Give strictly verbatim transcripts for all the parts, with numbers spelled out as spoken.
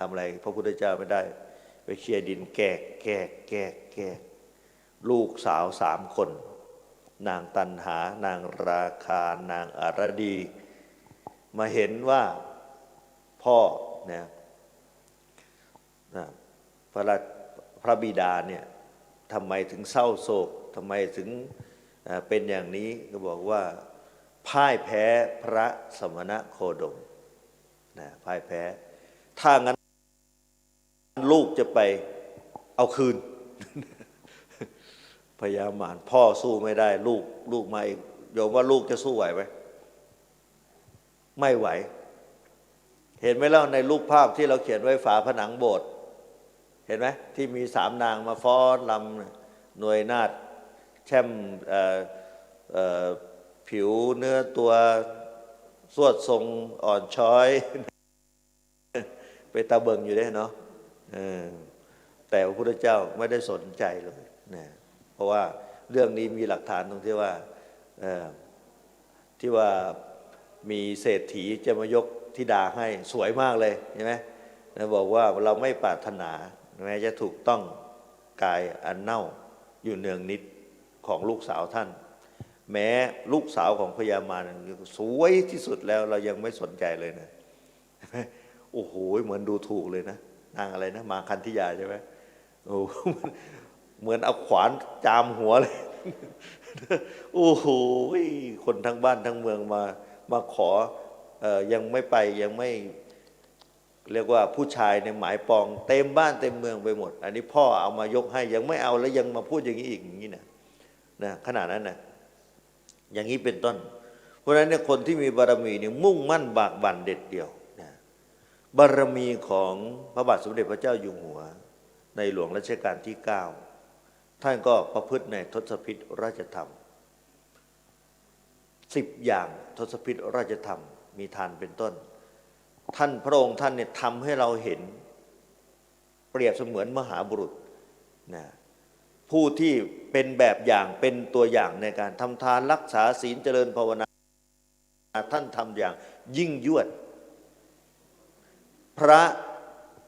ทำอะไรพระพุทธเจ้าไม่ได้ ไปเคลียร์ดินแกกแกกแกกแกก ลูกสาวสามคน นางตัณหา นางราคา นางอารดี มาเห็นว่าพ่อเนี่ยนะพระราชพระบิดาเนี่ยทำไมถึงเศร้าโศกทำไมถึงเอ่อเป็นอย่างนี้ก็บอกว่าพ่ายแพ้พระสมณโคดมนะพ่ายแพ้ ถ้างั้นลูกจะไปเอาคืน พญามารพ่อสู้ไม่ได้ลูกลูกมาอีกโยมว่าลูกจะสู้ไหวไหมไม่ไหว เห็นไหมเล่าในรูปภาพที่เราเขียนไว้ฝาผนังโบสถ์เห็นไหมที่มีสามนางมาฟ้อนรำหน่วยนาฏแช่มเอ่อเอ่อผิวเนื้อตัวสวดทรงอ่อนช้อย ไปตาเบิ่งอยู่เด้เนาะเออแต่พระพุทธเจ้าไม่ได้สนใจเลยนะเพราะว่าเรื่องนี้มีหลักฐานตรงที่ว่าเออที่ว่ามีเศรษฐีจะมายกธิดาให้สวยมากเลยใช่ไหมแล้วบอกว่าเราไม่ปรารถนาแม้จะถูกต้องกายอันเน่าอยู่เนืองนิดของลูกสาวท่าน แม้ลูกสาวของพญามารสวยที่สุดแล้วเรายังไม่สนใจเลยนะโอ้โหเหมือนดูถูกเลยนะนางอะไรนะมาคันธยาใช่ไหมโอ้เหมือนเอาขวานจามหัวเลยโอ้โหคนทั้งบ้านทั้งเมืองมามาขอเอ่อยังไม่ไปยังไม่เรียกว่าผู้ชายในหมายปองเต็มบ้านเต็มเมืองไปหมด อันนี้พ่อเอามายกให้ยังไม่เอาแล้วยังมาพูดอย่างนี้อีกอย่างนี้นะนะขนาดนั้นนะอย่างนี้เป็นต้น เพราะฉะนั้นเนี่ยคนที่มีบารมีเนี่ยมุ่งมั่นบากบั่นเด็ดเดี่ยวนะบารมีของพระบาทสมเด็จพระเจ้าอยู่หัว ในหลวงรัชกาลที่เก้าท่านก็ประพฤติในทศพิธราชธรรมสิบอย่างทศพิธราชธรรมมีทานเป็นต้น ท่านพระองค์ท่านเนี่ยทำให้เราเห็น เปรียบเสมือนมหาบุรุษนะผู้ที่เป็นแบบอย่างเป็นตัวอย่างในการทำทานรักษาศีลเจริญภาวนาท่านทำอย่างยิ่งยวด พระ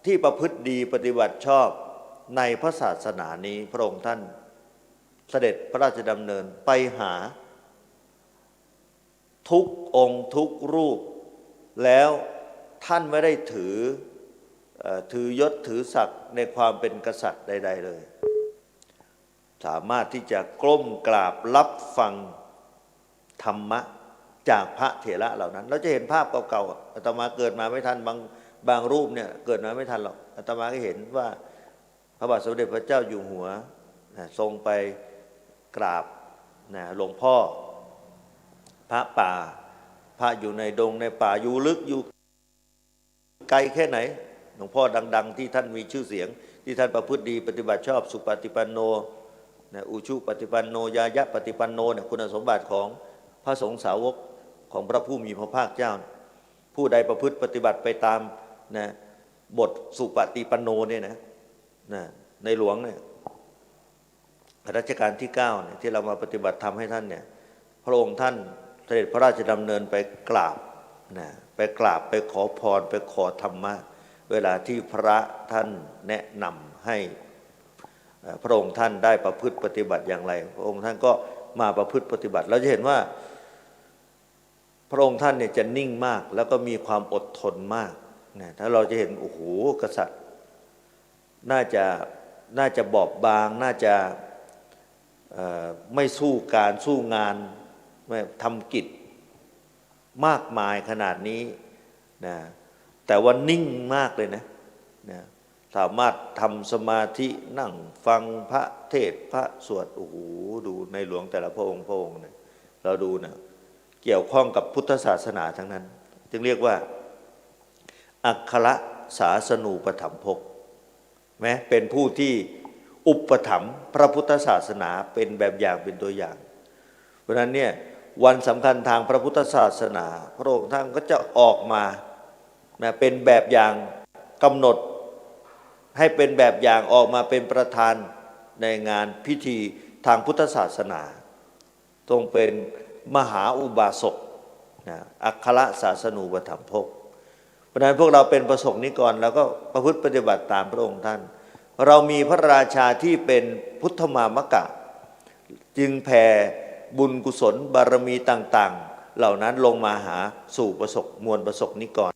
ที่ประพฤติดีปฏิบัติชอบในพระศาสนานี้พระองค์ท่านเสด็จพระราชดำเนินไปหา ทุกองค์ทุกรูป แล้วท่านไม่ได้ถือเอ่อถือยศถือศักดิ์ในความเป็นกษัตริย์ใด ๆ เลย สามารถที่จะก้มกราบรับฟังธรรมะจากพระเถระเหล่านั้น เราจะเห็นภาพเก่าๆอาตมาเกิดมาไม่ทันบางบางรูปเนี่ยเกิดมาไม่ทันหรอกอาตมาก็เห็นว่า พระบาทสมเด็จพระเจ้าอยู่หัวนะทรงไปกราบนะหลวงพ่อ พระป่า พระอยู่ในดงในป่าอยู่ลึกอยู่ไกลแค่ไหน หลวงพ่อดัง ๆ ที่ท่านมีชื่อเสียง ที่ท่านประพฤติดีปฏิบัติชอบสุปฏิปันโนนะอุชุปฏิปันโนญาญาปฏิปันโนเนี่ยคุณสมบัติของพระสงฆ์สาวกของพระผู้มีพระภาคเจ้า ผู้ใดประพฤติปฏิบัติไปตามนะบทสุปฏิปันโนเนี่ยนะนะในหลวงเนี่ยรัชกาลที่เก้าเนี่ยที่เรามาปฏิบัติธรรมให้ท่านเนี่ยพระองค์ท่านเสด็จพระราชดำเนินไปกราบนะไปกราบไปขอพรไปขอธรรมะ เวลาที่พระท่านแนะนำให้เอ่อพระองค์ท่านได้ประพฤติปฏิบัติอย่างไร พระองค์ท่านก็มาประพฤติปฏิบัติ เราจะเห็นว่า พระองค์ท่านเนี่ยจะนิ่งมากแล้วก็มีความอดทนมากนะถ้าเราจะเห็นโอ้โหกษัตริย์ น่าจะน่าจะบอบบางน่าจะเอ่อไม่สู้การสู้งานไม่ทำกิจมากมายขนาดนี้นะแต่ว่านิ่งมากเลยนะนะสามารถทำสมาธินั่งฟังพระเทศน์พระสวดโอ้โหดูในหลวงแต่ละพระองค์พระองค์เนี่ยเราดูนะเกี่ยวข้องกับพุทธศาสนาทั้งนั้น จึงเรียกว่าอัครศาสนูปถัมภกแม้เป็นผู้ที่อุปถัมภ์พระพุทธศาสนาเป็นแบบอย่างเป็นตัวอย่าง เพราะฉะนั้นเนี่ยวันสำคัญทางพระพุทธศาสนา พระองค์ท่านก็จะออกมานะเป็นแบบอย่างกำหนดให้เป็นแบบอย่างออกมาเป็นประธานในงานพิธีทางพุทธศาสนา ทรงเป็นมหาอุบาสกนะอัครศาสนูปถัมภก เพราะฉะนั้นพวกเราเป็นประสงค์นิกร แล้วก็ประพฤติปฏิบัติตามพระองค์ท่าน เรามีพระราชาที่เป็นพุทธมามกะ จึงแผ่บุญกุศลบารมีต่างๆ เหล่านั้นลงมาหาสู่ประสงค์มวลประสงค์นิกร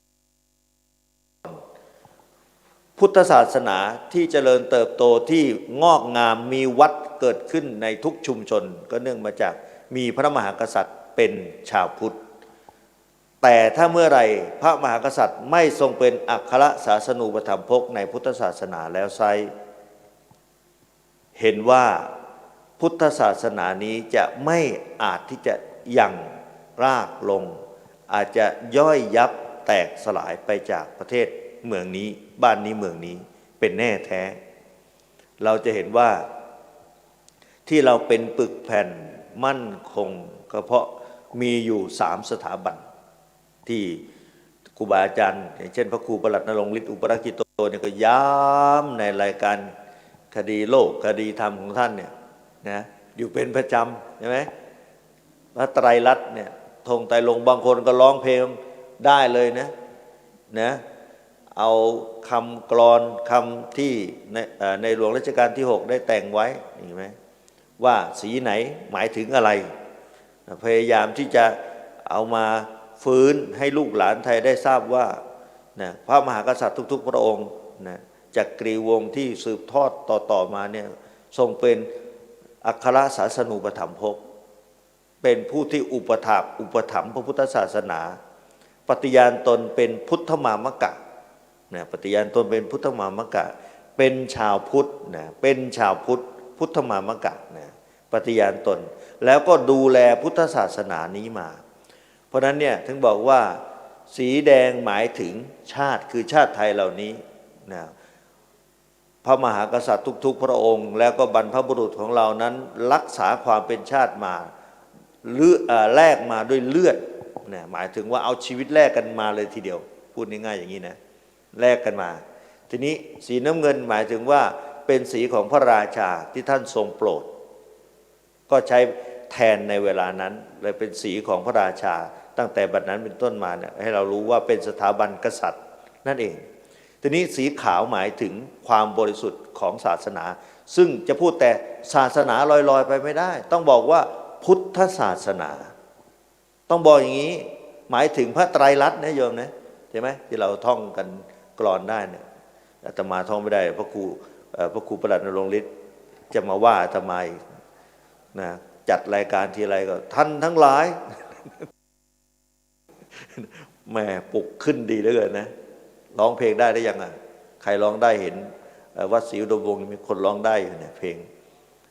พุทธศาสนาที่เจริญเติบโตที่งอกงามมีวัดเกิดขึ้นในทุกชุมชน ก็เนื่องมาจากมีพระมหากษัตริย์เป็นชาวพุทธ แต่ถ้าเมื่อไหร่พระมหากษัตริย์ไม่ทรงเป็นอัครศาสนูปถัมภกในพุทธศาสนาแล้วไซร้ เห็นว่าพุทธศาสนานี้จะไม่อาจที่จะหยั่งรากลง อาจจะย่อยยับแตกสลายไปจากประเทศเมืองนี้ บ้านนี้เมืองนี้เป็นแน่แท้ เราจะเห็นว่าที่เราเป็นปึกแผ่นมั่นคง ก็เพราะมีอยู่สามสถาบัน ที่ครูบาอาจารย์ อย่างเช่นพระครูประหลัดนรงค์ฤทธิ์อุปราชิโตเนี่ยก็ย้ำในรายการคดีโลกคดีธรรมของท่านเนี่ยนะอยู่เป็นประจำใช่ไหมพระไตรลักษณ์เนี่ยธงไตรรงค์บางคนก็ร้องเพลงได้เลยนะนะเอาคำกลอนคำที่ในเอ่อในหลวงรัชกาลที่หกได้แต่งไว้เห็นไหม ว่าสีไหนหมายถึงอะไร พยายามที่จะเอามาฟื้นให้ลูกหลานไทยได้ทราบว่านะพระมหากษัตริย์ทุกๆพระองค์นะจักกรีวงศ์ที่สืบทอดต่อๆมาเนี่ยทรงเป็นอัครศาสนูปถัมภก เป็นผู้ที่อุปถากอุปถัมภ์พระพุทธศาสนา ปฏิญาณตนเป็นพุทธมามกะนะปฏิญาณตนเป็นพุทธมามกะ เป็นชาวพุทธนะเป็นชาวพุทธพุทธมามกะนะปฏิญาณตน แล้วก็ดูแลพุทธศาสนานี้มา เพราะฉะนั้นเนี่ยถึงบอกว่าสีแดงหมายถึงชาติคือชาติไทยเหล่านี้นะพระมหากษัตริย์ทุกๆพระองค์ แล้วก็บรรพบุรุษของเรานั้นรักษาความเป็นชาติมาเลือดเอ่อแลกมาด้วยเลือดนะหมายถึงว่าเอาชีวิตแลกกันมาเลยทีเดียว พูดง่ายๆอย่างนี้นะแลกกันมา ทีนี้สีน้ำเงินหมายถึงว่าเป็นสีของพระราชาที่ท่านทรงโปรด ก็ใช้แทนในเวลานั้นเลยเป็นสีของพระราชา ตั้งแต่บัดนั้นเป็นต้นมาเนี่ยให้เรารู้ว่าเป็นสถาบันกษัตริย์นั่นเอง ทีนี้สีขาวหมายถึงความบริสุทธิ์ของศาสนา ซึ่งจะพูดแต่ศาสนาลอยๆไปไม่ได้ ต้องบอกว่าพุทธศาสนา ต้องบอกอย่างนี้ หมายถึงพระไตรลักษณ์นะโยมนะใช่ไหมที่เราท่องกันกลอนได้เนี่ยอาตมาท่องไม่ได้พระครูเอ่อพระครูประหลัดนรงค์ฤทธิ์จะมาว่าอาตมาอีกนะจัดรายการทีไรก็ท่านทั้งหลายแหมปลุกขึ้นดีเหลือเกินนะร้องเพลงได้หรือยังอ่ะใครร้องได้เห็นเอ่อวัดศรีอุดมวงศ์มีคนร้องได้อยู่เนี่ยเพลง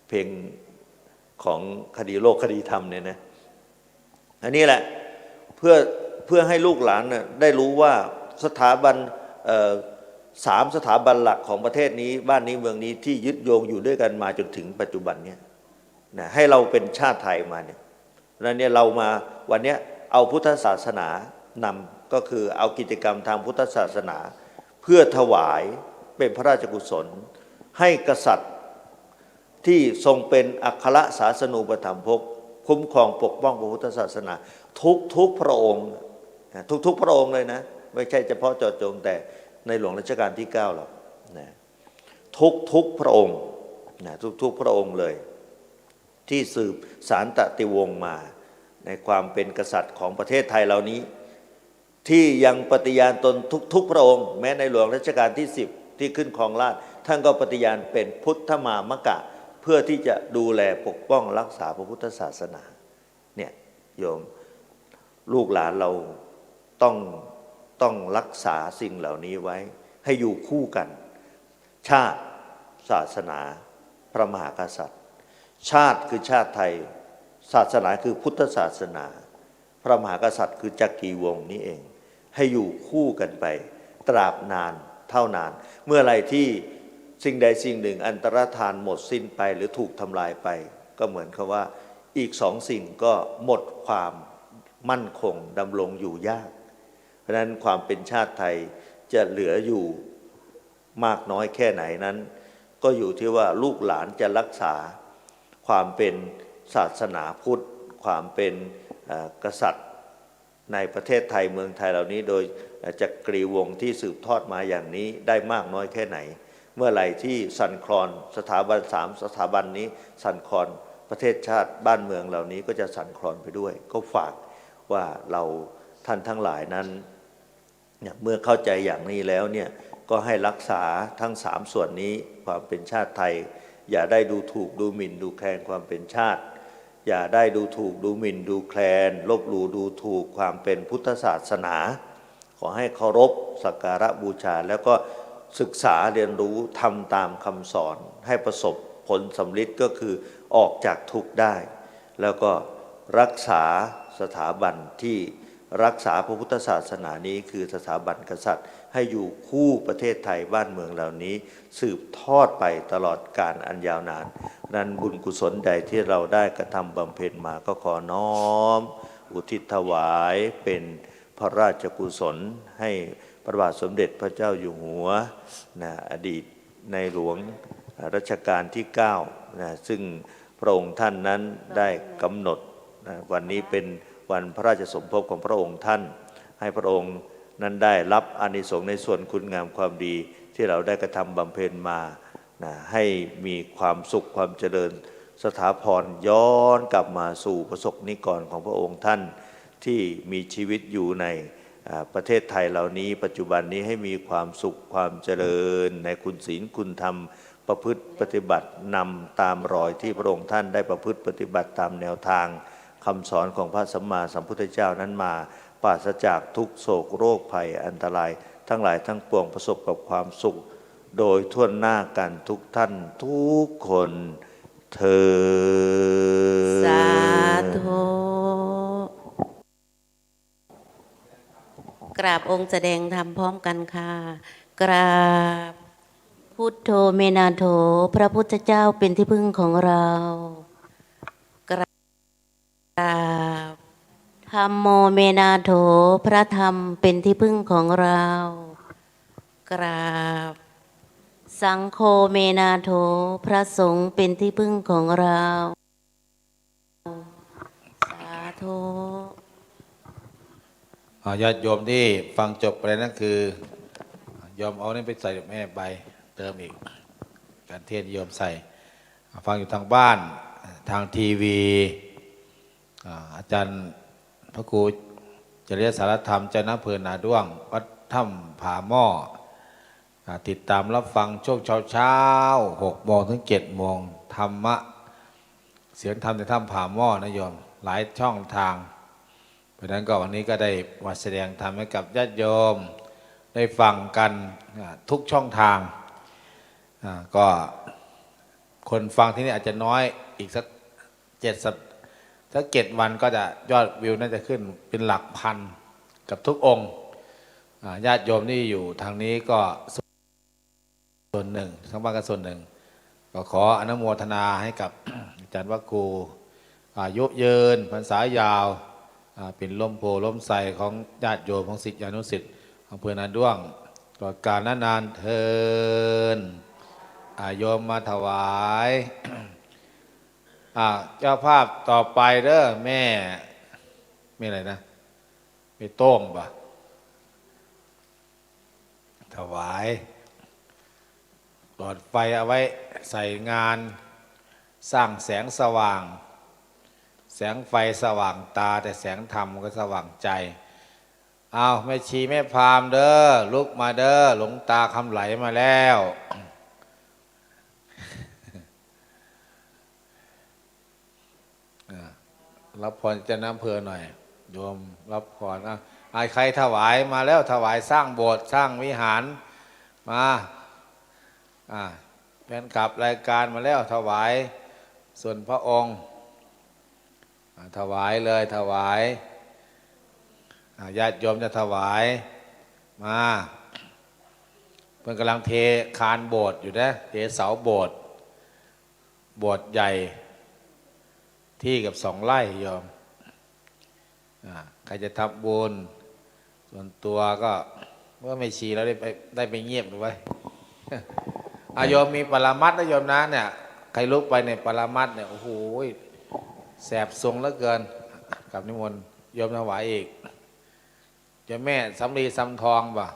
เพลงของคดีโลกคดีธรรมเนี่ยนะ อันนี้แหละเพื่อเพื่อให้ลูกหลานน่ะได้รู้ว่าสถาบันเอ่อสามสถาบันหลักของประเทศนี้บ้านนี้เมืองนี้ที่ยึดโยงอยู่ด้วยกันมาจนถึงปัจจุบันเนี่ยนะให้เราเป็นชาติไทยมาเนี่ยเพราะฉะนั้นเนี่ยเรามาวันเนี้ยเอาพุทธศาสนานำก็คือเอากิจกรรมทางพุทธศาสนา เพื่อถวายเป็นพระราชกุศล ให้กษัตริย์ที่ทรงเป็นอัครศาสนูปถัมภกคุ้มครองปกป้องพระพุทธศาสนา ทุกทุกๆพระองค์นะทุกๆพระองค์เลยนะ ไม่ใช่เฉพาะเจาะจงแต่ในหลวงรัชกาลที่เก้าหรอกนะทุกทุกๆพระองค์นะทุกทุกๆพระองค์เลย ที่สืบสานตติวงศ์มา ในความเป็นกษัตริย์ของประเทศไทยเหล่านี้ ที่ยังปฏิญาณตนทุกๆพระองค์ แม้ในหลวงรัชกาลที่สิบที่ขึ้นครองราชย์ท่านก็ปฏิญาณเป็นพุทธมามกะ เพื่อที่จะดูแลปกป้องรักษาพระพุทธศาสนาเนี่ยโยมลูกหลานเราต้องต้องรักษาสิ่งเหล่านี้ไว้ ให้อยู่คู่กัน ชาติศาสนา พระมหากษัตริย์ ชาติคือชาติไทย ศาสนาคือพุทธศาสนา พระมหากษัตริย์คือจักรีวงศ์นี้เอง ให้อยู่คู่กันไป ตราบนานเท่านาน เมื่อไรที่สิ่งใดสิ่งหนึ่งอันตรธานหมดสิ้นไปหรือถูกทำลายไป ก็เหมือนกับว่าอีกสองสิ่งก็หมดความมั่นคงดำรงอยู่ยาก เพราะฉะนั้นความเป็นชาติไทยจะเหลืออยู่มากน้อยแค่ไหนนั้น ก็อยู่ที่ว่าลูกหลานจะรักษาความเป็นศาสนาพุทธ ความเป็นเอ่อกษัตริย์ ในประเทศไทยเมืองไทยเหล่านี้ โดยจักรีวงศ์ที่สืบทอดมาอย่างนี้ได้มากน้อยแค่ไหน เมื่อไหร่ที่สั่นคลอน สถาบันสามสถาบันนี้สั่นคลอน ประเทศชาติบ้านเมืองเหล่านี้ก็จะสั่นคลอนไปด้วย ก็ฝากว่าเราท่านทั้งหลายนั้น เนี่ย เมื่อเข้าใจอย่างนี้แล้วเนี่ย ก็ให้รักษาทั้งสามส่วนนี้ ความเป็นชาติไทย อย่าได้ดูถูกดูหมิ่นดูแคลนความเป็นชาติ อย่าได้ดูถูกดูหมิ่นดูแคลน ลบหลู่ดูถูกความเป็นพุทธศาสนา ขอให้เคารพสักการะบูชา แล้วก็ศึกษาเรียนรู้ทำตามคำสอน ให้ประสบผลสำเร็จก็คือออกจากทุกข์ได้ แล้วก็รักษาสถาบันที่รักษาพระพุทธศาสนานี้คือสถาบันกษัตริย์ ให้อยู่คู่ประเทศไทยบ้านเมืองเหล่านี้ สืบทอดไปตลอดกาลอันยาวนาน นั้นบุญกุศลใดที่เราได้กระทำบำเพ็ญมาก็ขอน้อมอุทิศถวายเป็นพระราชกุศลให้พระบาทสมเด็จพระเจ้าอยู่หัวนะ อดีตในหลวงรัชกาลที่เก้านะ ซึ่งพระองค์ท่านนั้นได้กำหนดนะ วันนี้เป็นวันพระราชสมภพของพระองค์ท่าน ให้พระองค์นั้นได้รับอานิสงส์ในส่วนคุณงามความดีที่เราได้กระทำบำเพ็ญมานะ ให้มีความสุขความเจริญ สถาพรย้อนกลับมาสู่ประสบนิกรของพระองค์ท่าน ที่มีชีวิตอยู่ในอ่าประเทศไทยเหล่านี้ ปัจจุบันนี้ให้มีความสุขความเจริญในคุณศีลคุณธรรม ประพฤติปฏิบัตินำตามรอยที่พระองค์ท่านได้ประพฤติปฏิบัติตามแนวทางคำสอนของพระสัมมาสัมพุทธเจ้านั้นมา ปราศจากทุกข์โศกโรคภัยอันตรายทั้งหลายทั้งปวง ประสบกับความสุขโดยทั่วหน้ากันทุกท่านทุกคนเทอญ สาธุ กราบองค์แสดงธรรมพร้อมกันค่ะ กราบ พุทโธเมนาโถ พระพุทธเจ้าเป็นที่พึ่งของเรา กราบ ธัมโมเมนาโถ พระธรรมเป็นที่พึ่งของเรา กราบ สังโฆเมนาโถ พระสงฆ์เป็นที่พึ่งของเรา สาธุ อ่า ญาติโยมที่ฟังจบไปแล้วนั่นคือ โยมเอานี่ไปใส่แม่ใบเติมอีก การเทศน์โยมใส่ ฟังอยู่ทางบ้าน ทางทีวี อ่า อาจารย์พระครูจริยสารธรรม เจ้าคณะอำเภอนาด้วง วัดถ้ำผาหม้อ อ่า ติดตามรับฟังช่วงเช้าๆ หกโมงถึงเจ็ดโมง ธรรมะ เสียงธรรมในถ้ำผาหม้อนะโยม หลายช่องทาง เพราะฉะนั้นก็วันนี้ก็ได้มาแสดงธรรมให้กับญาติโยมได้ฟังกัน อ่า ทุกช่องทาง อ่า ก็คนฟังที่นี่อาจจะน้อย อีกสักเจ็ดสัป- สักเจ็ดวันก็จะยอดวิวน่าจะขึ้นเป็นหลักพันกับทุกองค์ อ่า ญาติโยมที่อยู่ทางนี้ก็ส่วนหนึ่ง ทางบ้านก็ส่วนหนึ่ง ก็ขออนุโมทนาให้กับ อาจารย์พระครู อายุยืนพรรษายาว อ่า เป็นร่มโพธิ์ร่มไทรของญาติโยมของศิษยานุศิษย์อำเภอนาด้วง ตลอดกาลนานเทอญ อ่า โยมมาถวาย อ่า เจ้าภาพต่อไปเด้อแม่ แม่อะไรนะ แม่โต้งปะ ถวาย หลอดไฟเอาไว้ใส่งาน สร้างแสงสว่าง แสงไฟสว่างตา แต่แสงธรรมก็สว่างใจ อ้าว แม่ชีแม่พราหมณ์เด้อ ลุกมาเด้อ หลวงตาคำไหลมาแล้ว อ่า รับพรจากเจ้าคณะอำเภอหน่อย โยมรับพร อ่ะ อ่ะ ใครถวายมาแล้ว ถวายสร้างโบสถ์สร้างวิหาร มา อ่า แฟนคลับรายการมาแล้ว ถวายส่วนพระองค์ อ่า ถวายเลย ถวาย อ่า ญาติโยมจะถวาย มา เพิ่นกำลังเทคานโบสถ์อยู่นะ เทเสาโบสถ์ โบสถ์ใหญ่ ที่กับสองไร่โยม อ่า ใครจะทำบุญ ส่วนตัวก็ เมื่อไม่ชีแล้วได้ไป ได้ไปเงียบดูไว้ อ่ะ โยมมีปรมัตถ์นะโยมนะเนี่ย ใครลุกไปเนี่ย ปรมัตถ์เนี่ย โอ้โห แสบทรงเหลือเกิน กับนิมนต์ โยมถวายอีก เจ้าแม่สำลีสำทองป่ะ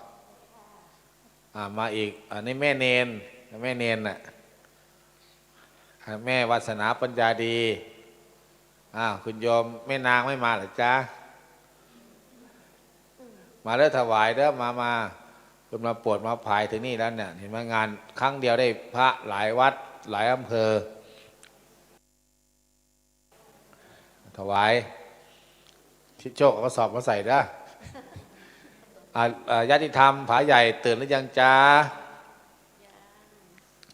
อ่า มาอีก อันนี้แม่เนน แม่เนนน่ะ อ่า แม่วาสนาปัญญาดี อ่า คุณโยมแม่นางไม่มาเหรอจ๊ะ มาเด้อ ถวายเด้อ มา มา คุณมาโปรดมาผายถึงนี่แล้วเนี่ย เห็นไหม งานครั้งเดียวได้พระหลายวัดหลายอำเภอ ถวาย ทิศโชคเอากระสอบมาใส่เด้อ อ่า อ่า ญาติธรรมผาใหญ่ตื่นหรือยังจ๊ะ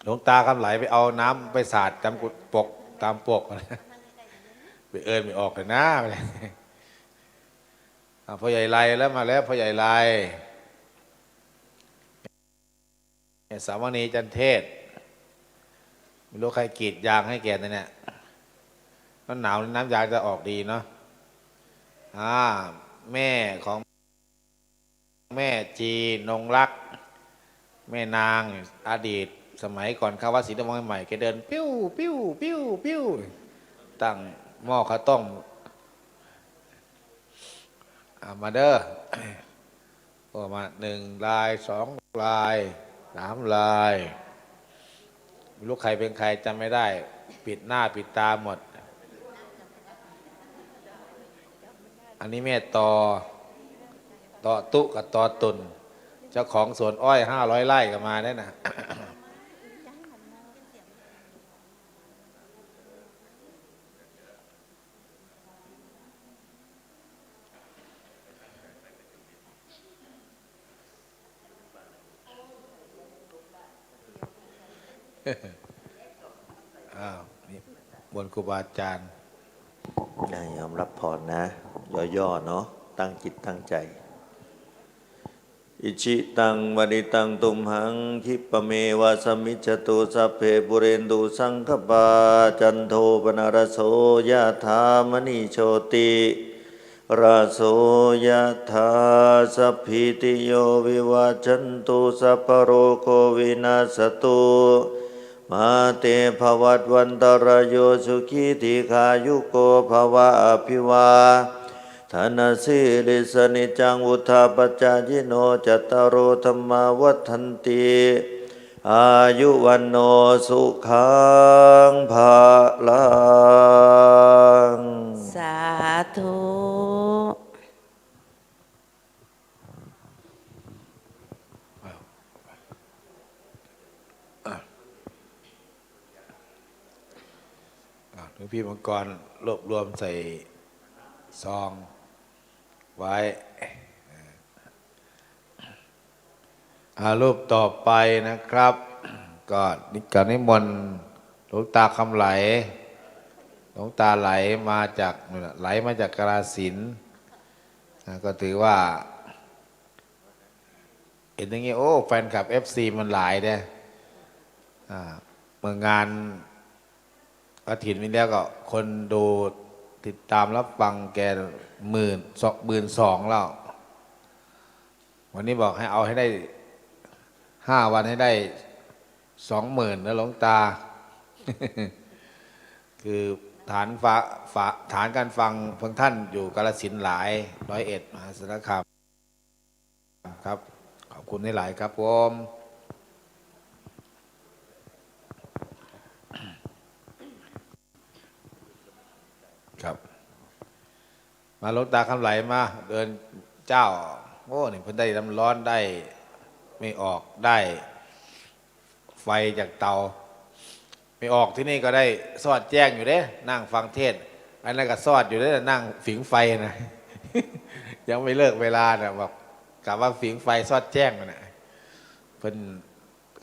หลวงตาคำไหลไปเอาน้ำไปสาดตามกุปก ตามปก ไปเอิ้นไม่ออกเลยนะ อ่า พ่อใหญ่ไลแล้ว มาแล้ว พ่อใหญ่ไล เนี่ย สามณีจันเทศ ไม่รู้ใครกรีดยางให้แกเนี่ย น้ำหนาวนี่น้ำยางจะออกดีเนาะ อ่า แม่ของแม่จีนงรัก แม่นาง อดีต สมัยก่อนเข้าวัดศรีนวงใหม่ๆ แกเดินปิ้วปิ้วปิ้วปิ้ว ตั้งหม้อข้าวต้ม อ่ะ มาเด้อ โอ้ มาหนึ่งลาย สองลาย สามลาย ไม่รู้ใครเป็นใครจำไม่ได้ ปิดหน้าปิดตาหมด อันนี้แม่ตอ ตอตุกับตอตุน เจ้าของสวนอ้อยห้าร้อยไร่ก็มาได้นะ อ้าว นี่มนต์ครูบาอาจารย์ นะ ยอมรับพรนะ ย่อๆ เนาะ ตั้งจิตตั้งใจ อิชิตังวนิตังตุมหัง คิปะเมวะสมิจฉตุ สัพเพปุเรนตุสังคปา จันโทปนรสโส ยะถามณีโชติ รสโส ยะถา สัพพีติโยวิวัชชันตุ สัพพะโรโควินัสสตุ มาเตภวัตวันตรายโย สุขีทีฆายุโกภวะ อภิวาทนสีลิสนิจจังวุธาปจายิโน จัตตาโรธรรมาวัฒนติ อายุวันโนสุขังพลัง สาธุ อ่ะ หลวงพี่มังกรรวบรวมใส่ซองไว้ อ่า รูปต่อไปนะครับ ก็นิกรนิมนต์หลวงตาคำไหล หลวงตาไหลมาจาก ไหลมาจากกาฬสินธุ์ อ่า ก็ถือว่า เห็นอย่างงี้ โอ้ แฟนคลับ เอฟซี มันหลายเด้อ อ่า เมื่องานกฐินนี้แล้วก็คนดูติดตามรับฟังแกหมื่น สอง หมื่นสองแล้ว วันนี้บอกให้เอาให้ได้ ห้าวันให้ได้ สองหมื่น นะหลวงตา คือฐานฟะ ฟะ ฐานการฟังของท่านอยู่กาฬสินธุ์หลาย ร้อยเอ็ด มหาสารคาม ครับ ขอบคุณหลายๆ ครับผม ครับ มาหลวงตาคำไหลมา เดินเจ้า โอ้ นี่เพิ่นได้น้ำร้อน ได้ไม่ออก ได้ไฟจากเตา ไม่ออกที่นี่ก็ได้สอดแจ้งอยู่เด้ นั่งฟังเทศน์ อันนั้นก็สอดอยู่เด้ นั่งผิงไฟนะ ยังไม่เลิกเวลานะ บอกกะว่าผิงไฟสอดแจ้งนะ เพิ่น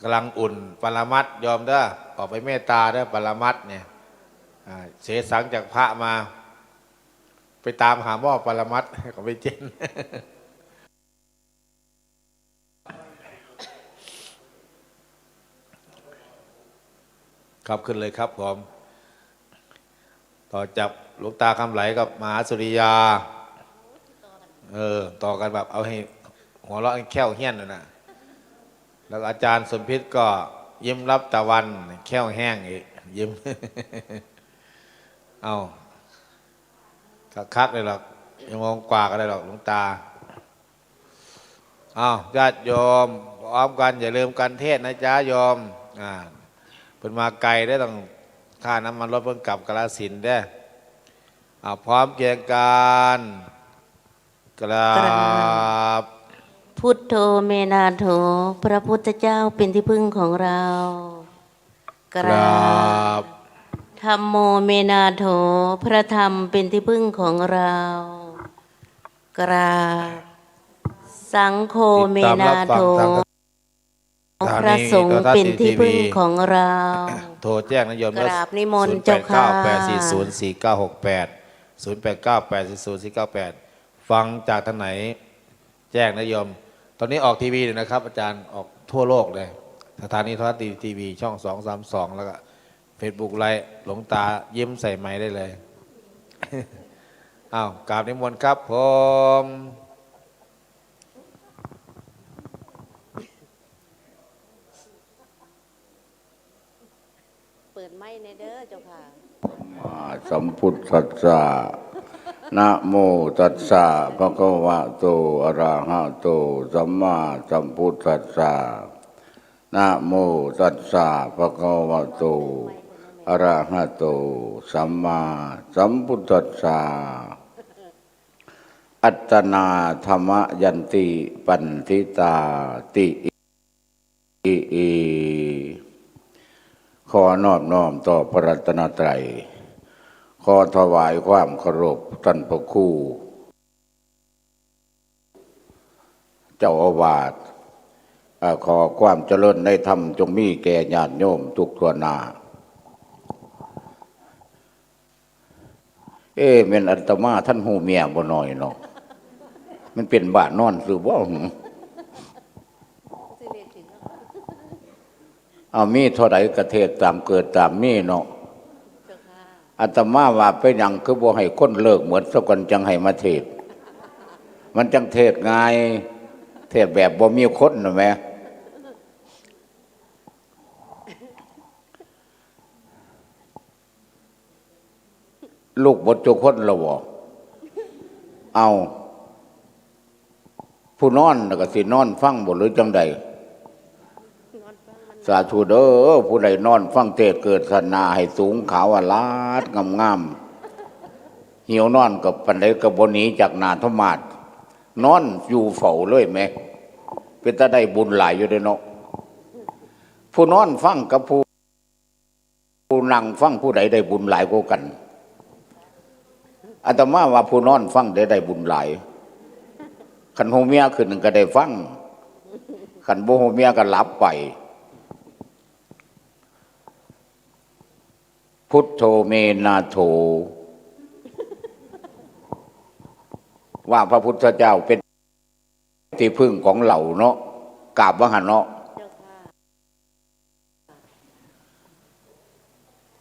กำลังอุ่นปรมัตถ์ โยมเด้อ ออกไปเมตตาเด้อ ปรมัตถ์เนี่ย อ่า เสสังจากพระมา ไปตามหาหม้อปรมัตถ์ ก็ไม่เจน ครับ ขึ้นเลยครับผม ต่อจากหลวงตาคำไหลกับมหาสุริยา เออ ต่อกันแบบเอาให้หัวเราะให้แข้วเฮี้ยนน่ะนะ แล้วอาจารย์สมพิษก็ยิ้มรับตะวัน แข้วแห้งอีก ยิ้ม เอา คักๆ เลยหรอก ชั่วโมงกว่าก็ได้หรอกหลวงตา อ้าว ญาติโยม พร้อมกัน อย่าลืมกันเทศน์นะจ๊ะโยม อ่า เพิ่นมาไกลเด้อ ต้องค่าน้ำมันรถเพิ่นกลับกาฬสินธุ์เด้อ อ่า พร้อมเคียงกัน กราบ กราบ พุทโธ เมนาโถ พระพุทธเจ้าเป็นที่พึ่งของเรา กราบ กราบ ธัมโม เมนาโถ พระธรรมเป็นที่พึ่งของเรา กราบ สังโฆ เมนาโถ ติดตามรับฟังทางสถานี พระสงฆ์เป็นที่พึ่งของเรา โทรทัศน์ทีวี โทรแจ้งนะโยมนะ กราบนิมนต์เจ้าค่ะ ศูนย์แปดเก้า แปดสี่ศูนย์ สี่เก้าหกแปด ศูนย์แปดเก้า แปดสี่ศูนย์ สี่เก้าแปด ฟังจากทางไหน แจ้งนะโยม ตอนนี้ออกทีวีเลยนะครับ อาจารย์ ออกทั่วโลกเลย สถานีโทรทัศน์ทีวีช่อง สองสามสอง แล้วก็ Facebook Live หลวงตายิ้มใส่ไมค์ได้เลย อ้าว กราบนิมนต์ครับผม เปิดไมค์แน่เด้อเจ้าค่ะ สัมมาสัมพุทธัสสะ นะโมตัสสะ ภะคะวะโต อะระหะโต สัมมาสัมพุทธัสสะ นะโมตัสสะ ภะคะวะโต อะระหะโต สัมมาสัมพุทธัสสะ อัตตนา ธัมมะยันติ ปันทิตา ติ อิ อิ ขอนอบน้อมต่อพระรัตนตรัย ขอถวายความเคารพท่านพระครู เจ้าอาวาส อ่า ขอความเจริญในธรรมจงมีแก่ญาติโยมทุกทั่วหน้า เอ๊ะ แม่นอาตมาทันฮู้เมียบ่น้อยเนาะ มันเป็นบ้านอนซื่อบ่หึ เอามีเท่าใดกะเทศน์ตามเกิดตามมีเนาะ อาตมาว่าไปหยังคือบ่ให้คนเลิกหมดซะก่อนจังให้มาเทศน์ มันจังเทศน์ง่าย เทศน์แบบบ่มีคนน่ะแหม ลูกหมดทุกคนแล้วบ่ เอา ผู้นอนน่ะก็สินอนฟังบ่หรือจังใด สาธุเด้อ ผู้ใดนอนฟังเทศน์เกิดศาสนาให้สูงขาวอลาดงามๆ หิวนอนก็ปานใดก็บ่หนีจากหน้าธรรมาสน์ นอนอยู่เฝ้าเลยแหม เป็นตาได้บุญหลายอยู่เด้เนาะ ผู้นอนฟังกับผู้ ผู้นั่งฟังผู้ใดได้บุญหลายกว่ากัน อาตมาว่าผู้นอนฟังได้ ได้บุญหลาย คันฮู้เมียขึ้นก็ได้ฟัง คันบ่ฮู้เมียก็หลับไป พุทโธ เมนาโถ ว่าพระพุทธเจ้าเป็นที่พึ่งของเราเนาะ กราบว่าหั่นเนาะ เจ้าค่ะ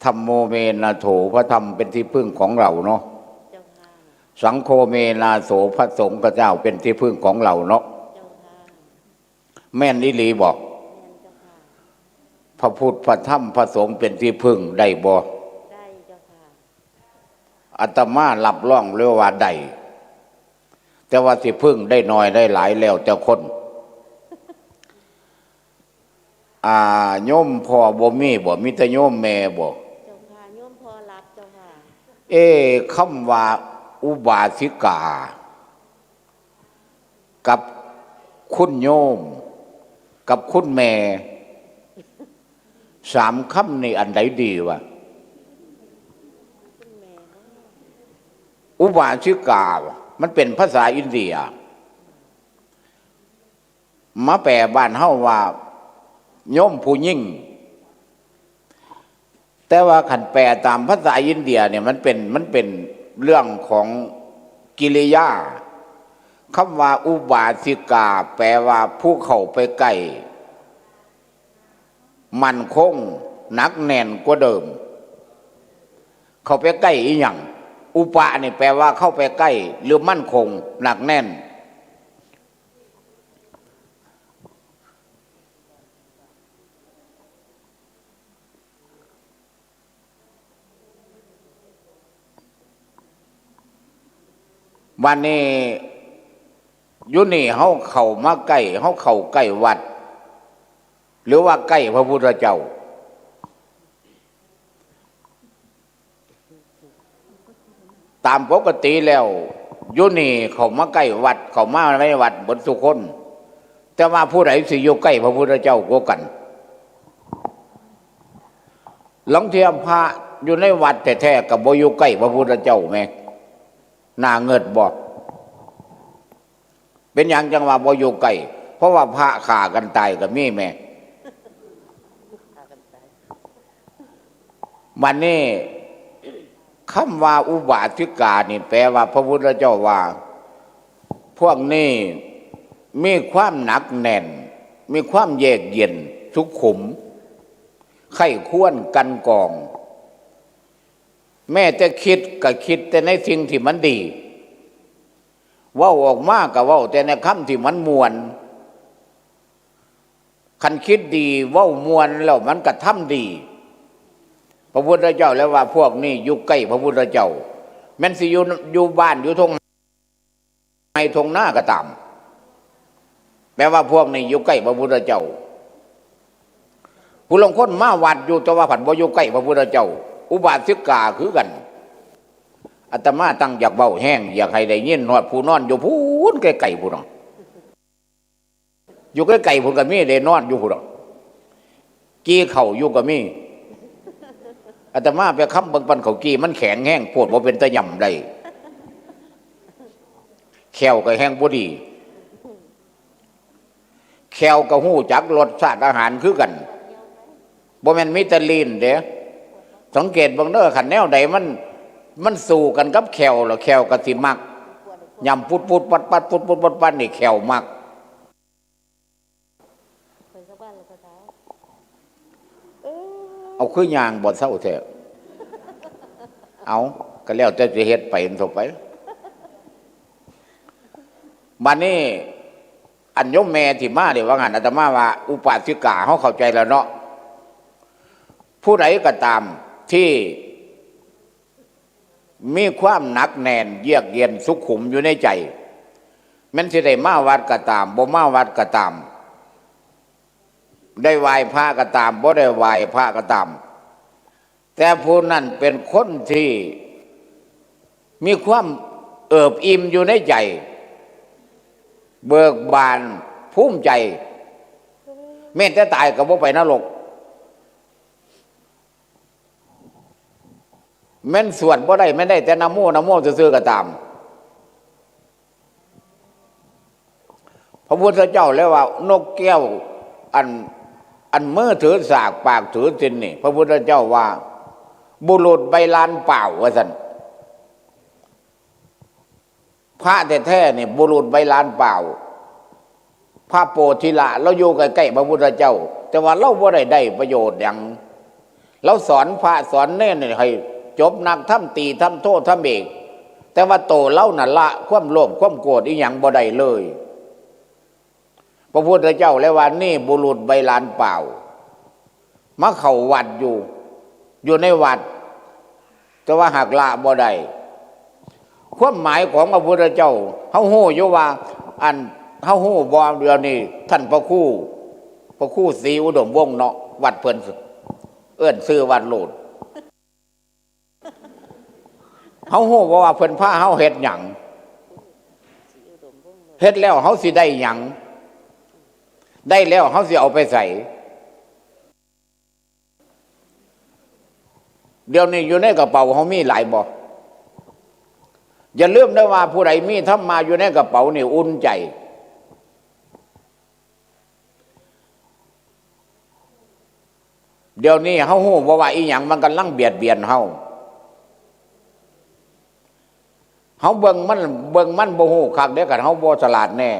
ธัมโม เมนาโถ พระธรรมเป็นที่พึ่งของเราเนาะ เจ้าค่ะ สังโฆ เมนาโถ พระสงฆ์เจ้าเป็นที่พึ่งของเราเนาะ เจ้าค่ะ แม่นอีหลีบ่ แม่นเจ้าค่ะ พระพุทธ พระธรรม พระสงฆ์เป็นที่พึ่งได้บ่ ได้เจ้าค่ะ อาตมารับรองเลยว่าได้ แต่ว่าสิพึ่งได้น้อยได้หลายแล้วแต่คน อ่า โยมพ่อบ่มีบ่ มีแต่โยมแม่บ่ เจ้าค่ะ โยมพ่อหลับเจ้าค่ะ เอ้ คำว่าอุบาสิกา กับคุณโยม กับคุณแม่ สามคำนี่อันใดดีวะ อุบาสิกา มันเป็นภาษาอินเดีย มาแปลบ้านเฮาว่า โยมผู้หญิง แต่ว่าคันแปลตามภาษาอินเดียเนี่ย มันเป็น มันเป็นเรื่องของกิริยา คำว่าอุบาสิกา แปลว่าผู้เข้าไปใกล้ มั่นคง หนักแน่นกว่าเดิม เข้าไปใกล้อีหยัง อุปะนี่แปลว่าเข้าไปใกล้ หรือมั่นคง หนักแน่น บัดนี้ อยู่นี่เฮาเข้ามาใกล้ เฮาเข้าใกล้วัด หรือว่าใกล้พระพุทธเจ้า ตามปกติแล้ว อยู่นี่เข้ามาใกล้วัด เข้ามาในวัดเบิดทุกคน แต่ว่าผู้ใดสิอยู่ใกล้พระพุทธเจ้ากว่ากัน ลางเทื่อพระอยู่ในวัดแท้ๆ ก็บ่อยู่ใกล้พระพุทธเจ้าแหม หน้าเงิดบ่ เป็นหยังจังว่าบ่อยู่ใกล้ เพราะว่าพระฆ่ากันตายก็มีแหม บัดนี้คำว่าอุบาสิกานี่แปลว่าพระพุทธเจ้าว่า พวกนี้มีความหนักแน่น มีความแยบเย็นสุขุม ใคร่ครวญกรรจง แม้แต่คิดก็คิดแต่ในสิ่งที่มันดี เว้าออกมาก็เว้าแต่ในคำที่มันม่วน คันคิดดีเว้าม่วนแล้วมันก็ทำดี พระพุทธเจ้าแล้วว่าพวกนี้อยู่ใกล้พระพุทธเจ้า แม้นสิอยู่ อยู่บ้านอยู่ทงไร่ทงนาก็ตาม แปลว่าพวกนี้อยู่ใกล้พระพุทธเจ้า ผู้ลางคนมาวัดอยู่แต่ว่าผัดบ่อยู่ใกล้พระพุทธเจ้า อุบาสิกาคือกัน อาตมาตั้งอยากเว้าแฮง อยากให้ได้ยินฮอดผู้นอนอยู่พู้นใกล้ๆ พู้นน่ะ อยู่ใกล้ๆ พู้นก็มี ได้นอนอยู่พู้นน่ะ กี้เข้าอยู่ก็มี อาตมาไปค้ำเบิ่งปันเขากี้ มันแข็งแฮงโพด บ่เป็นตาย่ำได้ แข้วก็แฮงบ่ดี แข้วก็ฮู้จักรสชาติอาหารคือกัน บ่แม่นมีแต่ลิ้นเด้ สังเกตเบิ่งเด้อ คันแนวใดมัน มันสู้กันกับแข้วแล้ว แข้วก็สิมัก ย่ำปุดๆ ปัดๆ ปุดๆ ปัดๆ นี่แข้วมัก เอาคือย่างบ่เซาแท้ เอา ก็แล้วแต่สิเฮ็ดไปซั่นไป บัดนี้ อันโยมแม่ที่มาเด้ ว่าหั่น อาตมาว่า อุบาสิกา เฮาเข้าใจแล้วเนาะ ผู้ใดก็ตามที่มีความหนักแน่น เยือกเย็นสุขุมอยู่ในใจ แม้นสิได้มาวัดก็ตาม บ่มาวัดก็ตาม ได้ไหว้พระก็ตาม บ่ได้ไหว้พระก็ตาม แต่ผู้นั้นเป็นคนที่มีความเอิบอิ่มอยู่ในใจ เบิกบานภูมิใจ แม้แต่ตายก็บ่ไปนรก แม้นสวดบ่ได้ แม้นได้แต่นะโม นะโมซื่อๆ ก็ตาม พระพุทธเจ้าแล้วว่า นกแก้วอัน อันมือถือสาก ปากถือศีลนี่ พระพุทธเจ้าว่า บุรุษใบลานเปล่า ว่าซั่น พระแท้ๆ นี่บุรุษใบลานเปล่า พระโพธิละ ลาวอยู่ใกล้ๆ พระพุทธเจ้า แต่ว่าลาวบ่ได้ได้ประโยชน์หยัง ลาวสอนพระสอนเณรนี่ให้จบนักธรรมตรี ธรรมโท ธรรมเอก แต่ว่าโตลาวนั่นละความโลภความโกรธอีหยังบ่ได้เลย พระพุทธเจ้าเลยว่า นี่บุรุษใบลานเปล่า มาเข้าวัดอยู่ อยู่ในวัด แต่ว่าหากละบ่ได้ ความหมายของพระพุทธเจ้า เฮาฮู้อยู่ว่า อัน เฮาฮู้บ่ เดี๋ยวนี้ท่านพระครู พระครูศรีอุดมวงศ์เนาะ วัดเพิ่น เอิ้นชื่อวัดโลด เฮาฮู้บ่ว่าเพิ่นพาเฮาเฮ็ดหยัง เฮ็ดแล้วเฮาสิได้หยัง ได้แล้วเฮาสิเอาไปไส เดี๋ยวนี้อยู่ในกระเป๋าเฮามีหลายบ่ อย่าลืมเด้อว่าผู้ใดมีธรรมะอยู่ในกระเป๋านี่อุ่นใจ เดี๋ยวนี้เฮาฮู้บ่ว่าอีหยังมันกำลังเบียดเบียนเฮา เฮาเบิ่งมัน เบิ่งมันบ่ฮู้คักเด้ คันเฮาบ่ฉลาดแน่